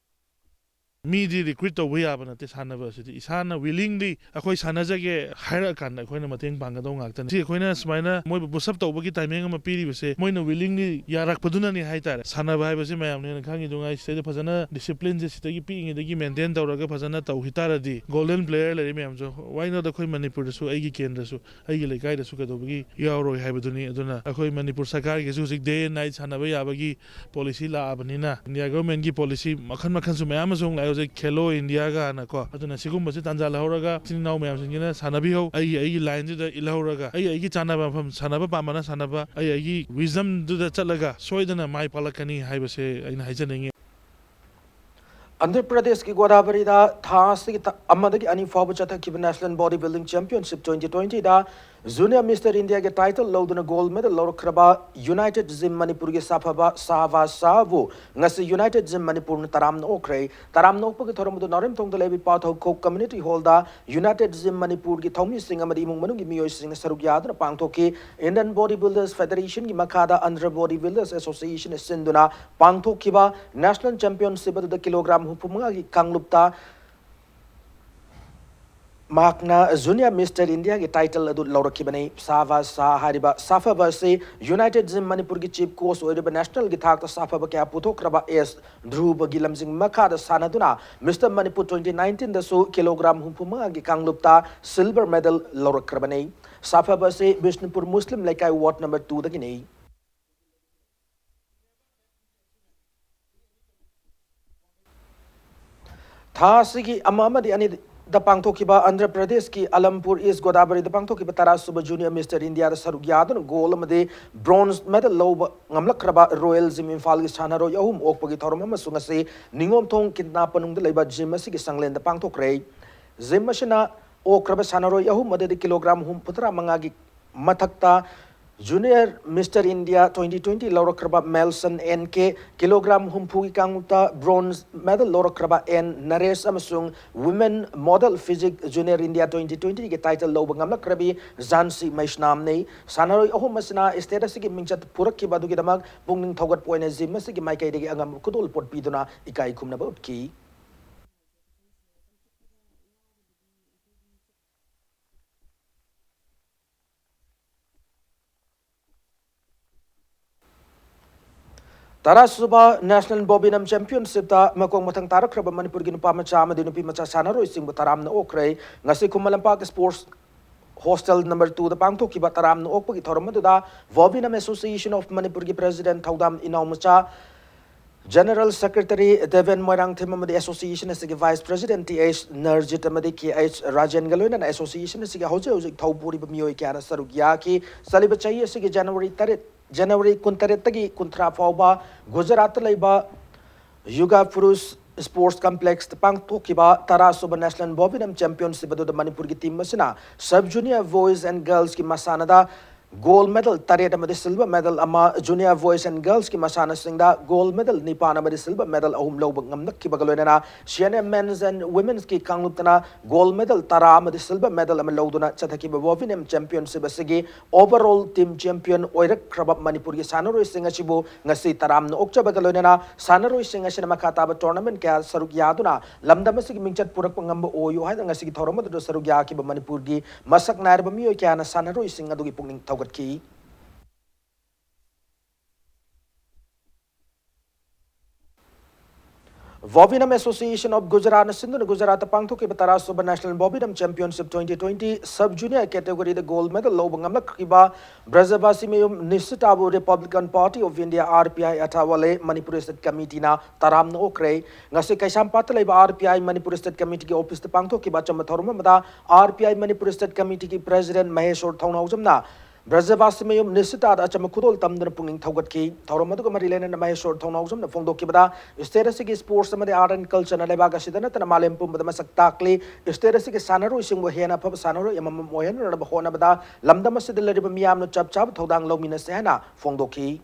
ꯃꯤꯗꯤ ꯔꯤꯀ꯭ꯔꯨꯏꯠ ꯇꯧꯕ ꯌꯥꯕ ꯅꯠꯇꯦ꯫ ꯁꯥꯟꯅꯕ ꯑꯁꯤꯗꯤ ꯏꯁꯥꯅ ꯋꯤꯂꯤꯡꯂꯤ ꯑꯩꯈꯣꯏ ꯁꯥꯟꯅꯖꯒꯦ ꯍꯥꯏꯔꯛꯑꯀꯥꯟꯗ ꯑꯩꯈꯣꯏꯅ ꯃꯇꯦꯡ ꯄꯥꯡꯒꯗꯧ ꯉꯥꯛꯇꯅꯤ꯫ ꯁꯤ ꯑꯩꯈꯣꯏꯅ ꯁꯨꯃꯥꯏꯅ ꯃꯣꯏꯕꯨ ꯄꯨꯁꯑꯞ ꯇꯧꯕꯒꯤ ꯇꯥꯏꯃꯤꯡ ꯑꯃ ꯄꯤꯔꯤꯕꯁꯦ, ꯃꯣꯏꯅ ꯋꯤꯂꯤꯡꯂꯤ ꯌꯥꯔꯛꯄꯗꯨꯅꯅꯤ ꯍꯥꯏꯇꯥꯔꯦ꯫ ꯁꯥꯟꯅꯕ ꯍꯥꯏꯕꯁꯤ ꯃꯌꯥꯝꯅ ꯍꯦꯟꯅ ꯈꯪꯉꯤꯗꯨꯉꯥꯏ, ꯁꯤꯗꯩꯗ ꯐꯖꯅ ꯗꯤꯁꯤꯄ꯭ꯂꯤꯟꯁꯦ ꯁꯤꯗꯒꯤ ꯄꯤꯛꯏꯉꯩꯗꯒꯤ ꯃꯦꯟꯇꯦꯟ ꯇꯧꯔꯒ ꯐꯖꯅ ꯇꯧꯈꯤ ꯇꯥꯔꯗꯤ, ꯒꯣꯜꯗꯟ ꯄ꯭ꯂꯦꯌꯔ ꯂꯩꯔꯤ ꯃꯌꯥꯝꯁꯨ, why not ꯑꯩꯈꯣꯏ ꯃꯅꯤꯄꯨꯔꯗꯁꯨ, ꯑꯩꯒꯤ ꯀꯦꯟꯗ꯭ꯔꯁꯨ, ꯑꯩꯒꯤ ꯂꯩꯀꯥꯏꯗꯁꯨ ꯀꯩꯗꯧꯕꯒꯤ ꯌꯥꯎꯔꯣꯏ ꯍꯥꯏꯕꯗꯨꯅꯤ꯫ ꯑꯗꯨꯅ ꯑꯩꯈꯣꯏ ꯃꯅꯤꯄꯨꯔ ꯁꯔꯀꯥꯔꯒꯤꯁꯨ ꯍꯧꯖꯤꯛ day and night ꯁꯥꯟꯅꯕ ꯌꯥꯕꯒꯤ ꯄꯣꯂꯤꯁꯤ ꯂꯥꯛꯑꯕꯅꯤꯅ, ꯏꯟꯗꯤꯌꯥ ꯒꯣꯔꯃꯦꯟꯒꯤ ꯄꯣꯂꯤꯁꯤ ꯃꯈꯜ ꯃꯈꯜꯁꯨ ꯃꯌꯥꯝ ꯑꯃꯁꯨ ꯑꯃꯨꯛ ꯂꯥꯛꯑꯦ ꯍꯧꯖꯤꯛ, ꯈꯦꯂꯣ ꯏꯟꯗꯤꯌꯥꯒ ꯍꯥꯏꯅꯀꯣ꯫ ꯑꯗꯨꯅ ꯁꯤꯒꯨꯝꯕꯁꯤ ꯇꯥꯟꯖꯥ ꯂꯧꯍꯧꯔꯒ, ꯏꯆꯤꯟ ꯏꯅꯥꯎ ꯃꯌꯥꯝꯁꯤꯡꯁꯤꯅ ꯁꯥꯟꯅꯕꯤꯍꯧ, ꯑꯩꯒꯤ ꯑꯩꯒꯤ ꯂꯥꯏꯟꯁꯤꯗ ꯏꯜꯍꯧꯔꯒ, ꯑꯩ ꯑꯩꯒꯤ ꯆꯥꯟꯅꯕ ꯃꯐꯝ, ꯁꯥꯟꯅꯕ ꯄꯥꯝꯕꯅ ꯁꯥꯟꯅꯕ, ꯑꯩ ꯑꯩꯒꯤ ꯋꯤꯖꯝꯗꯨꯗ ꯆꯠꯂꯒ ꯁꯣꯏꯗꯅ ꯃꯥꯏ ꯄꯥꯛꯂꯛꯀꯅꯤ ꯍꯥꯏꯕꯁꯦ ꯑꯩꯅ ꯍꯥꯏꯖꯅꯤꯡꯉꯤ꯫ ꯑꯟꯙ꯭ꯔ ꯄ꯭ꯔꯗꯦꯁꯀꯤ ꯒꯣꯗꯥꯕꯔꯤꯗ ꯊꯥ ꯑꯁꯤꯒꯤ ꯇ-, ꯑꯃꯗꯒꯤ ꯑꯅꯤ ꯐꯥꯎꯕ ꯆꯠꯊꯈꯤꯕ National Body Building Championship twenty twenty ꯗ Junior Mister India ꯒꯤ title ꯂꯧꯗꯨꯅ gold medal ꯂꯧꯔꯛꯈ꯭ꯔꯕ United Gym ꯃꯅꯤꯄꯨꯔꯒꯤ ꯁꯥꯐꯕ ꯁꯥꯍꯕꯥꯖ ꯁꯥꯍꯕꯨ ꯉꯁꯤ United Gym ꯃꯅꯤꯄꯨꯔꯅ ꯇꯔꯥꯝꯅ ꯑꯣꯛꯈ꯭ꯔꯦ꯫ ꯇꯔꯥꯝꯅ ꯑꯣꯛꯄꯒꯤ ꯊꯧꯔꯝ ꯑꯗꯨ ꯅꯥꯎꯔꯦꯝꯊꯣꯡꯗ ꯂꯩꯕ ꯏꯄꯥꯊꯧ ꯈꯣꯛ Community Hall ꯗ United Gym ꯃꯅꯤꯄꯨꯔꯒꯤ ꯊꯧꯃꯤꯁꯤꯡ ꯑꯃꯗꯤ ꯏꯃꯨꯡ ꯃꯅꯨꯡꯒꯤ ꯃꯤꯑꯣꯏꯁꯤꯡꯅ ꯁꯔꯨꯛ ꯌꯥꯗꯨꯅ ꯄꯥꯡꯊꯣꯛꯈꯤ꯫ Indian Body Builders Federation ꯒꯤ ꯃꯈꯥꯗ Andhra Body Builders Association ꯅ ꯁꯤꯟꯗꯨꯅ ꯄꯥꯡꯊꯣꯛꯈꯤꯕ National Championship ꯑꯗꯨꯗ kilogram ꯍꯨꯝꯐꯨ ꯃꯉꯥꯒꯤ ꯀꯥꯡꯂꯨꯞꯇ ꯃꯍꯥꯛꯅ Junior Mister India ꯒꯤ title ꯑꯗꯨ ꯂꯧꯔꯛꯈꯤꯕꯅꯤ꯫ ꯁꯥꯍꯕꯥꯖ ꯁꯥꯍ ꯍꯥꯏꯔꯤꯕ ꯁꯥꯐꯕ ꯑꯁꯤ United Gym ꯃꯅꯤꯄꯨꯔꯒꯤ chief coach ꯑꯣꯏꯔꯤꯕ national ꯒꯤ ꯊꯥꯛꯇ ꯁꯥꯐꯕ ꯀꯌꯥ ꯄꯨꯊꯣꯛꯈ꯭ꯔꯕ ꯑꯦꯁ ꯙ꯭ꯔꯨꯕꯒꯤ ꯂꯝꯖꯤꯡ ꯃꯈꯥꯗ ꯁꯥꯟꯅꯗꯨꯅ Mister Manipur twenty nineteen ꯗꯁꯨ kilogram ꯍꯨꯝꯐꯨ ꯃꯉꯥꯒꯤ ꯀꯥꯡꯂꯨꯞꯇ silver medal ꯂꯧꯔꯛꯈ꯭ꯔꯕꯅꯤ꯫ ꯁꯥꯐꯕ ꯑꯁꯤ ꯕꯤꯁꯅꯨꯄꯨꯔ ꯃꯨꯁꯂꯤꯝ ꯂꯩꯀꯥꯏ ward number two ꯗꯒꯤꯅꯤ꯫ ꯊꯥ ꯑꯁꯤꯒꯤ ꯑꯃ ꯑꯃꯗꯤ ꯑꯅꯤꯗ ꯄꯥꯡꯊꯣꯛꯈꯤꯕ ꯑꯟꯙ꯭ꯔ ꯄ꯭ꯔꯗꯦꯁꯀꯤ ꯑꯂꯝꯄꯨꯔ ꯏꯁ ꯒꯣꯗꯥꯕꯔꯤꯗ ꯄꯥꯡꯊꯣꯛꯈꯤꯕ ꯇꯔꯥ ꯁꯨꯕ Junior Mister India ꯗ ꯁꯔꯨꯛ ꯌꯥꯗꯨꯅ gold ꯑꯃꯗꯤ bronze medal ꯂꯧꯕ ꯉꯝꯂꯛꯈ꯭ꯔꯕ Royal Gym ꯏꯝꯐꯥꯜꯒꯤ ꯁꯥꯟꯅꯔꯣꯏ ꯑꯍꯨꯝ ꯑꯣꯛꯄꯒꯤ ꯊꯧꯔꯝ ꯑꯃꯁꯨ ꯉꯁꯤ ꯅꯤꯉꯣꯝꯊꯣꯡ ꯀꯤꯠꯅꯥ ꯄꯅꯨꯡꯗ ꯂꯩꯕ gym ꯑꯁꯤꯒꯤ ꯁꯪꯂꯦꯟꯗ ꯄꯥꯡꯊꯣꯛꯈ꯭ꯔꯦ꯫ Gym ꯑꯁꯤꯅ ꯑꯣꯛꯈ꯭ꯔꯕ ꯁꯥꯟꯅꯔꯣꯏ ꯑꯍꯨꯝ ꯑꯗꯨꯗꯤ kilogram ꯍꯨꯝꯐꯨꯇꯔꯥ ꯃꯉꯥꯒꯤ ꯃꯊꯛꯇ Junior Mister India twenty twenty ꯂꯧꯔꯛꯈ꯭ꯔꯕ Melson N K, kilogram ꯍꯨꯝꯐꯨꯒꯤ ꯀꯥꯡꯂꯨꯞꯇ bronze medal ꯂꯧꯔꯛꯈ꯭ꯔꯕ N ꯅꯔꯦꯁ ꯑꯃꯁꯨꯡ Women Model Physique Junior India twenty twenty ꯒꯤ title ꯂꯧꯕ ꯉꯝꯂꯛꯈ꯭ꯔꯕꯤ ꯖꯥꯟꯁꯤ ꯃꯩꯁꯅꯥꯝꯅꯤ꯫ ꯁꯥꯟꯅꯔꯣꯏ ꯑꯍꯨꯝ ꯑꯁꯤꯅ state ꯑꯁꯤꯒꯤ ꯃꯤꯡꯆꯠ ꯄꯨꯔꯛꯈꯤꯕ ꯑꯗꯨꯒꯤꯗꯃꯛ ꯄꯨꯛꯅꯤꯡ ꯊꯧꯒꯠꯄ ꯑꯣꯏꯅ gym ꯑꯁꯤꯒꯤ ꯃꯥꯏꯀꯩꯗꯒꯤ ꯑꯉꯝꯕ ꯈꯨꯗꯣꯜꯄꯣꯠ ꯄꯤꯗꯨꯅ ꯏꯀꯥꯏ ꯈꯨꯝꯅꯕ ꯎꯠꯈꯤ꯫ ꯇꯔꯥꯁꯨꯕ National Bobinam Championshipꯇ ꯃꯀꯣꯛ ꯃꯊꯪ ꯇꯥꯔꯛꯈ꯭ꯔꯕ ꯃꯅꯤꯄꯨꯔꯒꯤ ꯅꯨꯄꯥ ꯃꯆꯥ ꯑꯃꯗꯤ ꯅꯨꯄꯤ ꯃꯆꯥ ꯁꯥꯟꯅꯔꯣꯏꯁꯤꯡꯕꯨ ꯇꯔꯥꯝꯅ ꯑꯣꯛꯈ꯭ꯔꯦ꯫ ꯉꯁꯤ Khuman Lampak Sports Hostel number twoꯗ ꯄꯥꯡꯊꯣꯛꯈꯤꯕ ꯇꯔꯥꯝꯅ ꯑꯣꯛꯄꯒꯤ ꯊꯧꯔꯝ ꯑꯗꯨꯗ Bobinam Association of ꯃꯅꯤꯄꯨꯔꯒꯤ President ꯊꯧꯗꯥꯝ ꯏꯅꯥꯎꯃꯆꯥ, General Secretary ꯗꯦꯕꯦꯟ ꯃꯣꯏꯔꯥꯡꯊꯦꯝ ꯑꯃꯗꯤ Association ꯑꯁꯤꯒꯤ Vice President ꯇꯤ ꯑꯩꯆ ꯅꯔꯖꯤꯠ ꯑꯃꯗꯤ ꯀꯦ ꯑꯩꯆ ꯔꯥꯖꯦꯟꯒ ꯂꯣꯏꯅꯅ Association ꯑꯁꯤꯒꯤ ꯍꯧꯖꯤꯛ ꯍꯧꯖꯤꯛ ꯊꯧ ꯄꯨꯔꯤꯕ ꯃꯤꯑꯣꯏ ꯀꯌꯥꯅ ꯁꯔꯨꯛ ꯌꯥꯈꯤ꯫ ꯆꯠꯂꯤꯕ ꯆꯍꯤ ꯑꯁꯤꯒꯤ January ꯇꯔꯦꯠ, January ꯀꯨꯟꯇꯔꯦꯠꯇꯒꯤ ꯀꯨꯟꯊ꯭ꯔꯥ ꯐꯥꯎꯕ ꯒꯨꯖꯔꯥꯠꯇ ꯂꯩꯕ Yuga Purush Sports Complexꯇ ꯄꯥꯡꯊꯣꯛꯈꯤꯕ ꯇꯔꯥꯁꯨꯕ National Bobinam Championship ꯑꯗꯨꯗ ꯃꯅꯤꯄꯨꯔꯒꯤ team ꯑꯁꯤꯅ Sub Junior Boys and Girlsꯀꯤ ꯃꯁꯥꯟꯅꯗ gold medal ꯇꯔꯦꯠ ꯑꯃꯗꯤ silver medal ꯑꯃ, Junior Boys and Girlsꯀꯤ ꯃꯁꯥꯟꯅꯁꯤꯡꯗ gold medal ꯅꯤꯄꯥꯟ ꯑꯃꯗꯤ silver medal ꯑꯍꯨꯝ ꯂꯧꯕ ꯉꯝꯂꯛꯈꯤꯕꯒ ꯂꯣꯏꯅꯅ Senior Men's and Women'sꯀꯤ ꯀꯥꯡꯂꯨꯞꯇꯅ gold medal ꯇꯔꯥ ꯑꯃꯗꯤ silver medal ꯑꯃ ꯂꯧꯗꯨꯅ ꯆꯠꯊꯈꯤꯕ Bobinam Championship ꯑꯁꯤꯒꯤ overall team champion ꯑꯣꯏꯔꯛꯈ꯭ꯔꯕ ꯃꯅꯤꯄꯨꯔꯒꯤ ꯁꯥꯟꯅꯔꯣꯏꯁꯤꯡ ꯑꯁꯤꯕꯨ ꯉꯁꯤ ꯇꯔꯥꯝꯅ ꯑꯣꯛꯆꯕꯒ ꯂꯣꯏꯅꯅ ꯁꯥꯟꯅꯔꯣꯏꯁꯤꯡ ꯑꯁꯤꯅ ꯃꯈꯥ ꯇꯥꯕ tournament ꯀꯌꯥ ꯁꯔꯨꯛ ꯌꯥꯗꯨꯅ ꯂꯝꯗꯝ ꯑꯁꯤꯒꯤ ꯃꯤꯡꯆꯠ ꯄꯨꯔꯛꯄ ꯉꯝꯕ ꯑꯣꯏꯌꯨ ꯍꯥꯏꯅ ꯉꯁꯤꯒꯤ ꯊꯧꯔꯝ ꯑꯗꯨꯗ ꯁꯔꯨꯛ ꯌꯥꯈꯤꯕ ꯃꯅꯤꯄꯨꯔꯒꯤ ꯃꯁꯛ ꯅꯥꯏꯔꯕ ꯃꯤꯑꯣꯏ ꯀꯌꯥꯅ ꯁꯥꯟꯅꯔꯣꯏꯁꯤꯡ ꯑꯗꯨꯒꯤ ꯄꯨꯛꯅꯤꯡ ꯊꯧꯒꯠꯈꯤ꯫ Bobinam Association of Gujaratꯅ ꯁꯤꯟꯗꯨꯅ ꯒꯨꯖꯔꯥꯠꯇ ꯄꯥꯡꯊꯣꯛꯈꯤꯕ ꯇꯔꯥꯁꯨꯕ National Bobinam Championship twenty twenty Sub Junior categoryꯗ gold medal ꯂꯧꯕ ꯉꯝꯂꯛꯈꯤꯕ ꯕ꯭ꯔꯖꯕꯥꯁꯤꯃꯌꯨꯝ ꯅꯤꯁꯤꯇꯥꯕꯨ Republican Party of India, R P I, ꯑꯊꯥꯋꯥꯂꯦ Manipur State Committeeꯅ ꯇꯔꯥꯝꯅ ꯑꯣꯛꯈ꯭ꯔꯦ꯫ ꯉꯁꯤ ꯀꯩꯁꯥꯝꯄꯥꯠꯇ ꯂꯩꯕ R P I Manipur State Committeeꯒꯤ officeꯇ ꯄꯥꯡꯊꯣꯛꯈꯤꯕ ꯑꯆꯝꯕ ꯊꯧꯔꯝ ꯑꯃꯗ R P I Manipur State Committeeꯒꯤ President ꯃꯍꯦꯁꯣꯔ ꯊꯧꯅꯥꯎꯖꯝꯅ ꯕ꯭ꯔꯖꯕꯥꯁꯤꯃꯌꯨꯝ ꯅꯤꯁꯤꯇꯥꯗ ꯑꯆꯝꯕ ꯈꯨꯗꯣꯜ ꯇꯝꯗꯨꯅ ꯄꯨꯛꯅꯤꯡ ꯊꯧꯒꯠꯈꯤ꯫ ꯊꯧꯔꯝ ꯑꯗꯨꯒ ꯃꯔꯤ ꯂꯩꯅꯅ ꯃꯍꯦꯁꯣꯔ ꯊꯧꯅꯥꯎꯖꯝꯅ ꯐꯣꯡꯗꯣꯛꯈꯤꯕꯗ, state ꯑꯁꯤꯒꯤ sports ꯑꯃꯗꯤ art and cultureꯅ ꯂꯩꯕꯥꯛ ꯑꯁꯤꯗ ꯅꯠꯇꯅ ꯃꯥꯂꯦꯝ ꯄꯨꯝꯕꯗ ꯃꯁꯛ ꯇꯥꯛꯂꯤ꯫ State ꯑꯁꯤꯒꯤ ꯁꯥꯟꯅꯔꯣꯏꯁꯤꯡꯕꯨ ꯍꯦꯟꯅ ꯑꯐꯕ ꯁꯥꯟꯅꯔꯣꯏ ꯑꯃꯃꯝ ꯑꯣꯏꯍꯟꯅꯅꯕ ꯍꯣꯠꯅꯕꯗ ꯂꯝꯗꯝ ꯑꯁꯤꯗ ꯂꯩꯔꯤꯕ ꯃꯤꯌꯥꯝꯅ ꯆꯞ ꯆꯥꯕ ꯊꯧꯗꯥꯡ ꯂꯧꯃꯤꯟꯅꯁꯤ ꯍꯥꯏꯅ ꯐꯣꯡꯗꯣꯛꯈꯤ꯫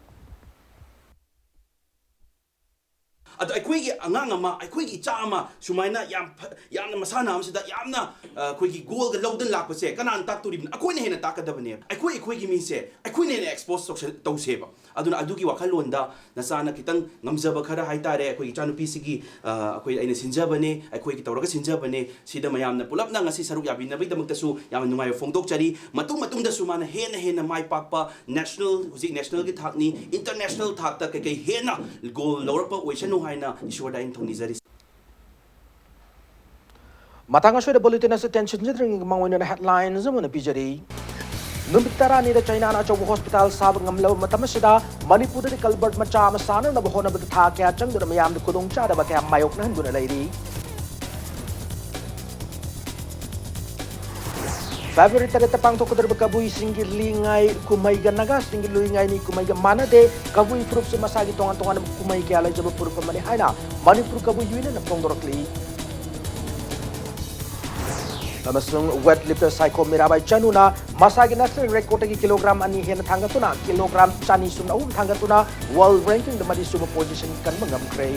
ꯑꯗꯣ ꯑꯩꯈꯣꯏꯒꯤ ꯑꯉꯥꯡ ꯑꯃ, ꯑꯩꯈꯣꯏꯒꯤ ꯏꯆꯥ ꯑꯃ ꯁꯨꯃꯥꯏꯅ ꯌꯥꯝ ꯐ-, ꯌꯥꯝꯅ ꯃꯁꯥꯟꯅ ꯑꯃꯁꯤꯗ ꯌꯥꯝꯅ, ꯑ, ꯑꯩꯈꯣꯏꯒꯤ ꯒꯣꯜꯒ ꯂꯧꯗꯅ ꯂꯥꯛꯄꯁꯦ ꯀꯅꯥꯅ ꯇꯥꯛꯇꯣꯔꯤꯕꯅꯣ? ꯑꯩꯈꯣꯏꯅ ꯍꯦꯟꯅ ꯇꯥꯛꯀꯗꯕꯅꯦꯕ꯫ ꯑꯩꯈꯣꯏ, ꯑꯩꯈꯣꯏꯒꯤ ꯃꯤꯁꯦ ꯑꯩꯈꯣꯏꯅ ꯍꯦꯟꯅ ꯑꯦꯛꯁꯄꯣꯖ ꯇꯧꯁ-, ꯇꯧꯁꯦꯕ꯫ ꯑꯗꯨꯅ ꯑꯗꯨꯒꯤ ꯋꯥꯈꯜꯂꯣꯟꯗ ꯅꯆꯥꯅ ꯈꯤꯇꯪ ꯉꯝꯖꯕ ꯈꯔ ꯍꯥꯏꯇꯥꯔꯦ, ꯑꯩꯈꯣꯏꯒꯤ ꯏꯆꯥꯅꯨꯄꯤꯁꯤꯒꯤ, ꯑ, ꯑꯩꯈꯣꯏ, ꯑꯩꯅ ꯁꯤꯟꯖꯕꯅꯦ, ꯑꯩꯈꯣꯏꯒꯤ ꯇꯧꯔꯒ ꯁꯤꯟꯖꯕꯅꯦ꯫ ꯁꯤꯗ ꯃꯌꯥꯝꯅ ꯄꯨꯂꯞꯅ ꯉꯁꯤ ꯁꯔꯨꯛ ꯌꯥꯕꯤꯅꯕꯒꯤꯗꯃꯛꯇꯁꯨ ꯌꯥꯝꯅ ꯅꯨꯡꯉꯥꯏꯕ ꯐꯣꯡꯗꯣꯛꯆꯔꯤ꯫ ꯃꯇꯨꯡ ꯃꯇꯨꯡꯗꯁꯨ ꯃꯥꯅ ꯍꯦꯟꯅ ꯍꯦꯟꯅ ꯃꯥꯏ ꯄꯥꯛꯄ, ꯅꯦꯁꯅꯦꯜ, ꯍꯧꯖꯤꯛ ꯅꯦꯁꯅꯦꯜꯒꯤ ꯊꯥꯛꯅꯤ, ꯏꯟꯇꯔꯅꯦꯁꯅꯦꯜ ꯊꯥꯛꯇ ꯀꯩꯀꯩ ꯍꯦꯟꯅ ꯒꯣꯜ ꯂꯧꯔꯛꯄ ꯑꯣꯏꯁꯅꯨ ꯍꯥꯏꯅ ꯏꯁꯣꯔꯗ ꯑꯩꯅ ꯊꯧꯅꯤꯖꯔꯤ꯫ ꯃꯇꯥꯡ ꯑꯁꯤꯗ ꯕꯨꯂꯦꯇꯤꯟ ꯑꯁꯤ ꯇꯦꯟꯁꯤꯟꯖꯗ꯭ꯔꯤꯉꯩ ꯃꯃꯥꯡ ꯑꯣꯏꯅ ꯍꯦꯗꯂꯥꯏꯟꯁ ꯑꯃ ꯑꯣꯏꯅ ꯄꯤꯖꯔꯤ꯫ ꯅꯨꯃꯤꯠ ꯇꯔꯥꯅꯤꯗ ꯆꯩꯅꯥꯅ ꯑꯆꯧꯕ ꯍꯣꯁꯄꯤꯇꯥꯜ ꯁꯥꯕ ꯉꯝꯂꯕ ꯃꯇꯝ ꯑꯁꯤꯗ ꯃꯅꯤꯄꯨꯔꯗꯗꯤ ꯀꯜꯕꯔꯠ ꯃꯆꯥ ꯑꯃ ꯁꯥꯅꯅꯕ ꯍꯣꯠꯅꯕꯗ ꯊꯥ ꯀꯌꯥ ꯆꯪꯗꯨꯅ ꯃꯤꯌꯥꯝꯗ ꯈꯨꯗꯣꯡꯆꯥꯗꯕ ꯀꯌꯥ ꯃꯥꯌꯣꯛꯅꯍꯟꯗꯨꯅ ꯂꯩꯔꯤ꯫ ꯐꯦꯕ꯭ꯔꯨꯋꯥꯔꯤ ꯇꯔꯦꯠꯇ ꯄꯥꯡꯊꯣꯛꯀꯗꯧꯔꯤꯕ ꯀꯕꯨꯏꯁꯤꯡꯒꯤ ꯂꯨꯏꯉꯥꯏ ꯀꯨꯝꯍꯩꯒ ꯅꯥꯒꯥꯁꯤꯡꯒꯤ ꯂꯨꯏꯉꯥꯏꯅꯤ ꯀꯨꯝꯍꯩꯒ ꯃꯥꯟꯅꯗꯦ꯫ ꯀꯕꯨꯏ ꯐꯨꯔꯨꯞꯁꯨ ꯃꯁꯥꯒꯤ ꯇꯣꯉꯥꯟ ꯇꯣꯉꯥꯟꯕ ꯀꯨꯝꯍꯩ ꯀꯌꯥ ꯂꯩꯖꯕ ꯐꯨꯔꯨꯞ ꯑꯃꯅꯤ ꯍꯥꯏꯅ ꯃꯅꯤꯄꯨꯔ ꯀꯕꯨꯏ ꯌꯨꯅꯤꯌꯟꯅ ꯐꯣꯡꯗꯣꯔꯛꯂꯤ꯫ ꯑꯃꯁꯨꯡ ꯋꯦꯠ ꯂꯤꯐꯇꯔ ꯁꯥꯏꯈꯣꯝ ꯃꯤꯔꯥꯕꯥꯏ ꯆꯅꯨꯅ ꯃꯁꯥꯒꯤ ꯅꯦꯁꯅꯦꯜ ꯔꯦꯀꯣꯔꯗꯇꯒꯤ ꯀꯤꯂꯣꯒ꯭ꯔꯥꯝ ꯑꯅꯤ ꯍꯦꯟꯅ ꯊꯥꯡꯒꯠꯇꯨꯅ ꯀꯤꯂꯣꯒ꯭ꯔꯥꯝ ꯆꯅꯤ ꯁꯨꯞꯅ ꯑꯍꯨꯝ ꯊꯥꯡꯒꯠꯇꯨꯅ ꯋꯥꯔꯜ ꯔꯦꯡꯀꯤꯡꯗ ꯃꯔꯤꯁꯨꯕ ꯄꯣꯖꯤꯁꯟ ꯀꯟꯕ ꯉꯝꯈ꯭ꯔꯦ꯫